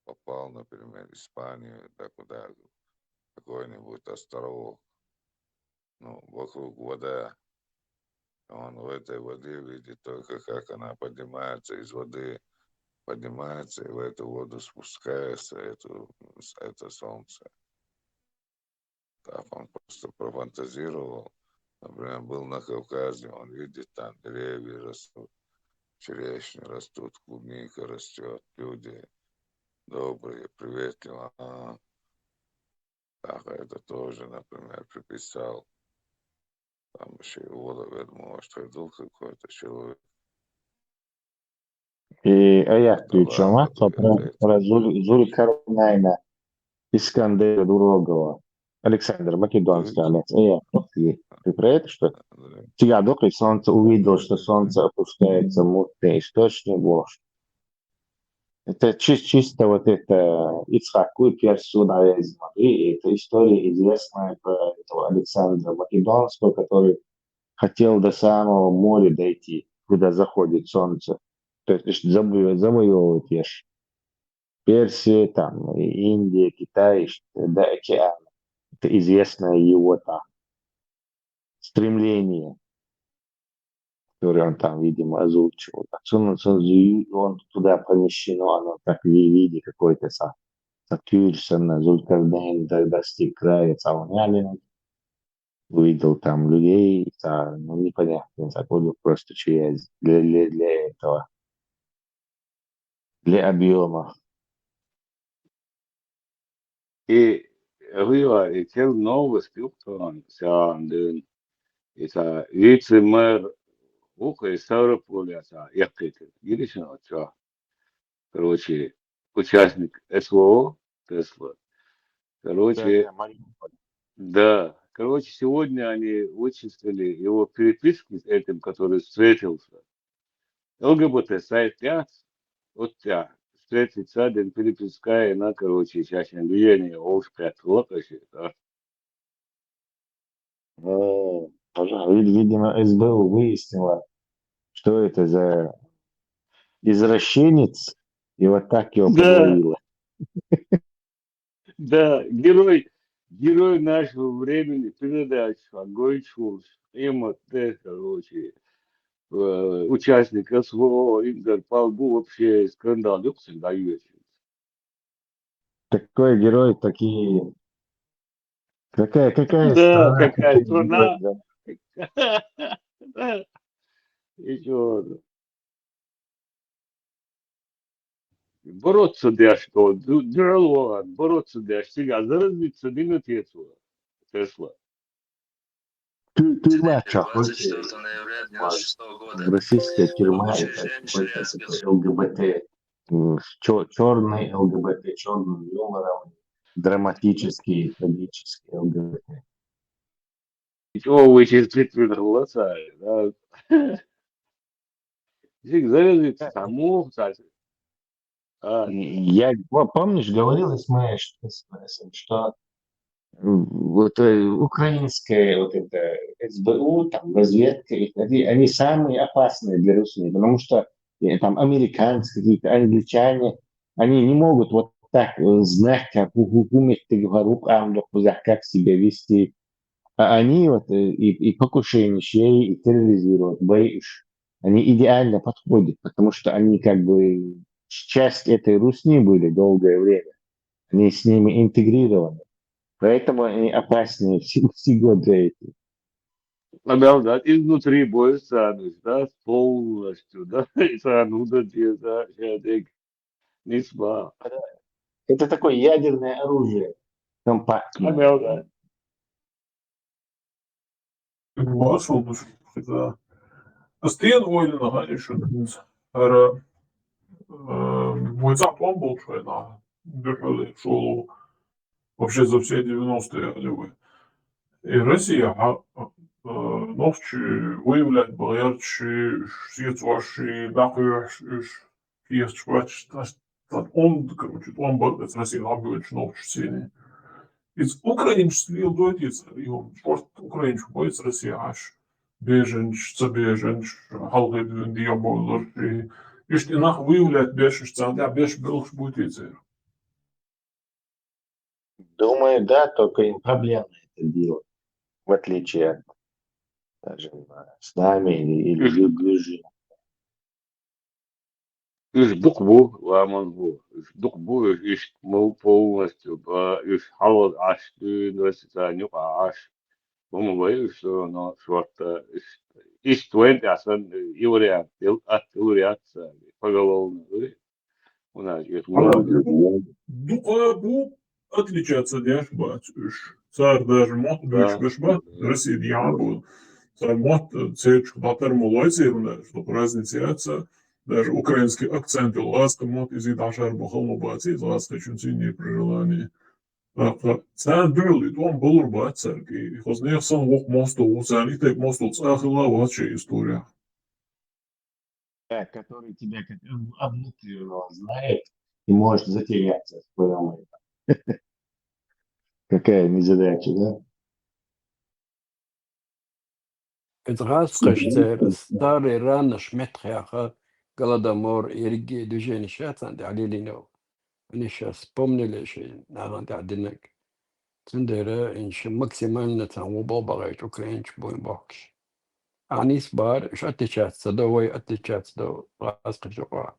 попал, например, в Испанию, да куда, какой-нибудь островок, ну, вокруг вода. Он в этой воде видит только, как она поднимается из воды, поднимается и в эту воду спускается, эту, с-, это солнце. Так он просто профантазировал. Например, был на Кавказе, он видит, там деревья растут, черешни растут, клубника растет, люди добрые, приветливые. А, так это тоже, например, приписал. Там еще и Вова, я думаю, что был какой-то человек. И, а я включу, а, про, про Зури, Зури Карнайна, Искандер Дурогова, Александр Македонский, Алекс. Э, я, ты про это, что ли? Циган охчи, солнце, увидел, что солнце опускается, мутный источник, ложь. Это чис-, чисто вот это Ицхак Куперс, Суд Аязма. И это история известная про этого Александра Македонского, который хотел до самого моря дойти, куда заходит солнце. То есть, значит, завоё-, завоевывать ешь. Персия, там, и Индия, Китай, значит, до океана. Это известное его там стремление, которое он там, видимо, озвучивал. Отсюда, отсюда зу-, он туда помещено, оно так в ви-, виде какой-то са-, сатюрсона, Зулькарнайн, до-, достиг края, цауняли, увидел там людей, са-, ну, непонятно, заходил просто через, для, для, для этого, для объема. И гӀуйла, и кел новость юхтан сяндын. И са вице-мэр ухъе Ставрополя са якъикъ. Гиришин отца. Короче, участник СВО, Тесла. Короче, да, да, Мариуполь. Да. Короче, сегодня они вычислили его переписки с этим, который встретился. ЛГБТ сайт я, вот я, встретиться, ден переписка, и на, короче, сейчас движение, уж пять локаши, да. Э, пожалуй, вид-, видимо, СБУ выяснила, что это за извращенец, и вот так его подловила. Да, герой, герой нашего времени, передача, Гойчуш, Эмма Т, короче, э, участник СВО, Интерпол, был вообще скандал, да, кстати, да, Юрьевич? Какой герой, такие. Какая, какая страна, какая страна. Да, какая герой, да. И чё? Бороться дяшка, ду-, дуралуан, бороться дяшка, а заразиться дина Тесла. Тесла. Тю-, тюрьма чахотки. В российской тюрьма это какой-то такой Л Г Б Т, м, с чё-, чёрный Л Г Б Т, чёрным юмором, драматический, трагический Л Г Б Т. Чего вы сейчас придумала, да? Всех завязывается тому, кстати. А, И я, по-, помнишь, говорил Исмаил, что, что, м, вот, э, украинская вот это С Б У, там, разведка, их, они, они самые опасные для России, потому что, э, там, американцы, какие-то англичане, они не могут вот так, э, знать, как у, у, у, как себя вести. А они вот, э, и, и покушение, и терроризировать, боишь, они идеально подходят, потому что они как бы часть этой русни были долгое время. Они с ними интегрированы. Поэтому они опаснее всего, всего для этих. Обалдеть, изнутри боится, да, полностью, да, и сразу, да, да, да, да, не спа. Это такое ядерное оружие, компактное. Обалдеть. Бац, ол да. Аз тӀен ойла наха ишу. ХӀара, э, вай цхьа тӀом болчу хенахь, дуьхьал шолу, вообще за все девяностые, али вай. И Россия, хьа-, э, нохчий выявлять бахьарчий, сецош, дӀакхоьхьуш, уьш кехаташ бац, ас, ас, онда, короче, тӀом бара, ас Россия дӀабоьлчу нохчашций. Иза украинчаца леладойтий цара, и хӀума, шортта украинчаш бойца Россия Ӏаш, беженцаш, ца беженцаш, хьалхе дуьйна дегӀан бовларш, и иштта и нах выявлять беш, уьш царна тӀехь беш белхаш буй те церан? Думаю, да, только им проблемно это делать, в отличие от, скажем, э, с нами или, или Мгм. Грузией. Уьш дукха бу, ламан бу. Уьш дукха бу, уьш иштта мол-, полностью, ба, уьш хьалха Ӏаш дуьйна, царна юкъахь Ӏаш. ХӀума вай уьш, но шортта, уьш, иштта вайн тӀехь санна, и вариант, ил-, атта ил вариант, поголовно, вай. У нас есть много. Дукха бу, отличаться деш бац уьш. Цара даже мотт буьйцуш беш бац, Россия дехьа бу. Цара мотт, э, церчух дӀатар ма лой церан даже, только разница яц, даже украинский акцент йолу гӀазкхи мотт иза дӀашар бахал ма бац, иза гӀазкхичун цуьнан при желании. ТӀаккха царна дуьйла и тӀом балур бац цаьрга, и хаза нехан санна воккха мостагӀа ву, царна и тайпа мостагӀа цкъа а хилла вац шайн историехь. Да, который тебя как об-, обнутренного знает и может затеряться в твоём этом. Какая незадача, да? Иза гӀазкхаша церан старый ранаш меттахъяьхна, голодомор, ерриге а движенеш яц царна тӀехь лелийна. Они щас вспомнили шайн нахана тӀехь динарг. Цундела уьш максимально царна вон бала бахийту украинчу буйн бохкуш. Ахьа нийса бара, уьш отличаться ца до, вай отличаться до гӀазкхичу юкъахь.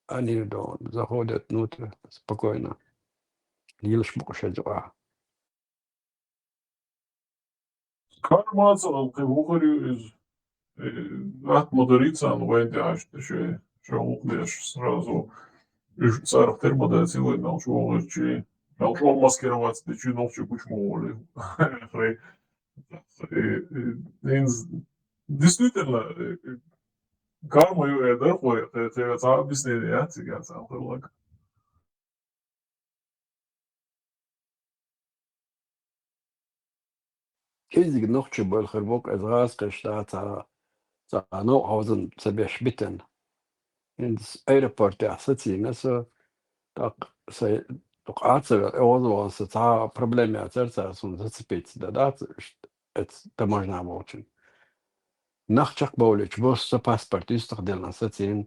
Они до заходят внутрь спокойно. Лелаш бу-кх шайн юкъахь. Карма ца кхин вухар ю иза. Э, атта ма дарий царна вайн тӀехь Ӏаш, шайн, шайн гӀуллакх деш сразу. Уьш царах тера ма дац вай мел чу вогӀуьйту. Мел чу маскироваться дечу нохчий гучу ма волий. Хай. Э, э, ин-, действительно, э, э, карма ю э дар хой, хай, хай, цхьа объяснение яц цигахь царна хилларг. Кхидерг нохчий бара хир бу-кх, иза гӀазкхаша цхьа, цхьа новкъа хьовзийна ца беш битина. ХӀинца аэропортехь сацийна со, тӀаккха сайн дукха Ӏа ца вела, оьгӀазвахана сан цхьа а проблема яцара цара суна зацепиться дан дац, оцу таможнехь волчун. Нах чекхбовлийча бу, сан паспорт юьстах делла сацийна.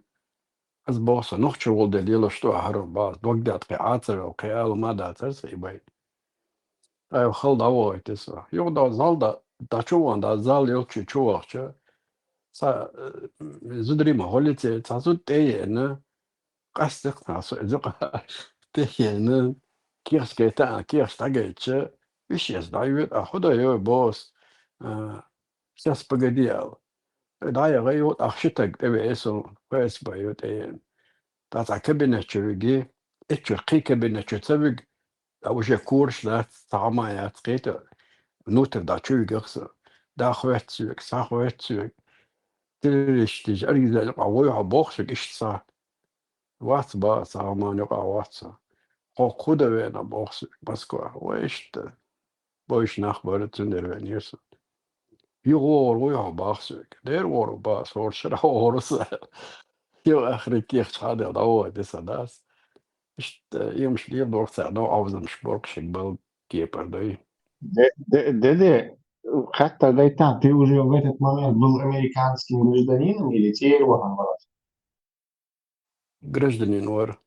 Ас боху, сан нохчо волу дела лелаш ду ахьа хӀара боху, ас дог даьтта кхин Ӏа ца вела, кхин ала ма дацара сан и бай. Ай, хала дӀавахийти со. Юха до зал да, дӀачу вахана, да, зал йолчу чу вахча, цхьа, э, зударий ма хьуллице, цхьа зуда тӀе а еана, къастах цхьа со, иза юкъа тӀе а еана, кехат гайта а, кехат дӀагайтча, виш эца дӀайоьду, а хӀун дан йой боху ас, а, сейчас погоди аьлла. ДӀаяхай, юха тӀаккха ши стаг тӀевеа со, Ф С Б ю тӀе а еана. Ткъа цхьа кабинет чу виги, эццахь кхин кабинет чу ца вига, ткъа уже кораш дац, цхьа хӀума яц кхета, внутрь дӀачу вигах со. дӀахоьтту соьга, схьахоьтту соьга. Террористаш, организацеш юкъахь вуй хьо боху соьга иштта цхьа. Вац бах, цхьа хӀуманна юкъахь вац со. Хьо кху дан веана боху соьга Москва. Вай иштта. Бойуш нах бара, цундела веанера со. Юха вогӀур вуй хьо бах соьга. Дера вогӀур бах, хӀора шарахь вогӀур ву со. Юха ахрик кехча хьадел дӀавогӀий де сан дас. Иштта, иймаш леладора царна, новкъа Ӏовзамаш бора шега бала кепара дай. Де, де, де, де, хаттар дайтахь, ты уже в этот момент был американским гражданином или цӀера вахана вара? Гражданин вара.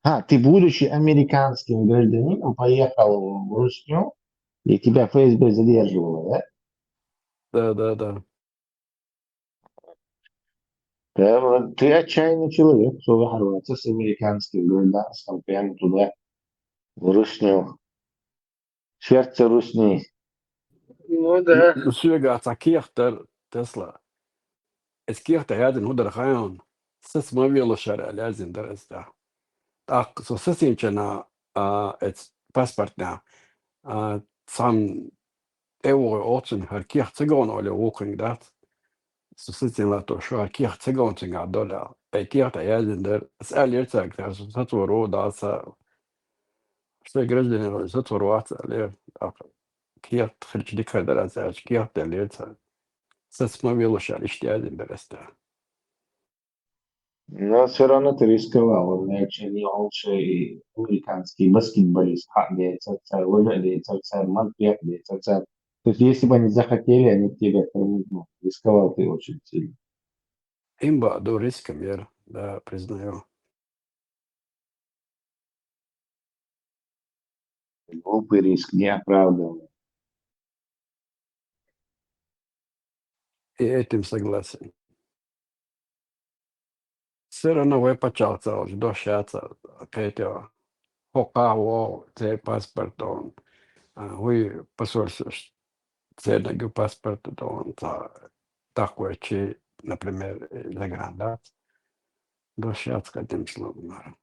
Ха, ты, будучи американским гражданином, поехал в Русню, и тебя ФСБ задерживало, да? Да, да, да. Да, вот ты отчаянный человек, что вы хорватцы с американским гражданством прямо туда, в Русню. Сердце Русни. Ну да. Ну, соьга цхьа кехат дара, Тесла. Иза кехат яздина хӀун дара хаьий хьуна? Саца ма велла шера аьлла яздина дара иза тӀаккха. ТӀаккха со сацийначунна, а, эц-, паспортехь, а, цхьамма тӀе а вогӀий оццунна, хӀара кехат ца говна олий вукхунга дац. Со сацийна латто, шу хӀара кехат ца говна цуьнгахь долий. Ай кехат яздина дара. Аса аьллера цаьрга, тхьа со сацор ву, дац, аса шайн гражданин вац, сацор вац аьллера. ТӀаккха кехат хилча дика хир дара, аса аьлча, кехат аьллера цаьрга. Саца ма велла шера иштта яздина дара аса тӀе. Но всё равно ты рисковал, он, значит, не он же и американский баскетболист, хьа, де, цар, цар, вожа, де, цар, цар, манпех, де, цар, цар. То есть, если бы они захотели, они бы тебя промахнули. Рисковал ты очень сильно. Им ба ду риском яра, да, признаю. Глупый риск, неоправданный. И этим согласен. Всё равно вай паччахьалкхе ца хилча, дош яц, кхетий, хӀокхахь вогӀу, церан паспорт догӀу, а, вуй посольствош, церниг ю паспорт догӀу, цхьа даккхийчи, например, загран дац. Дош яц кхетамаш ло мара.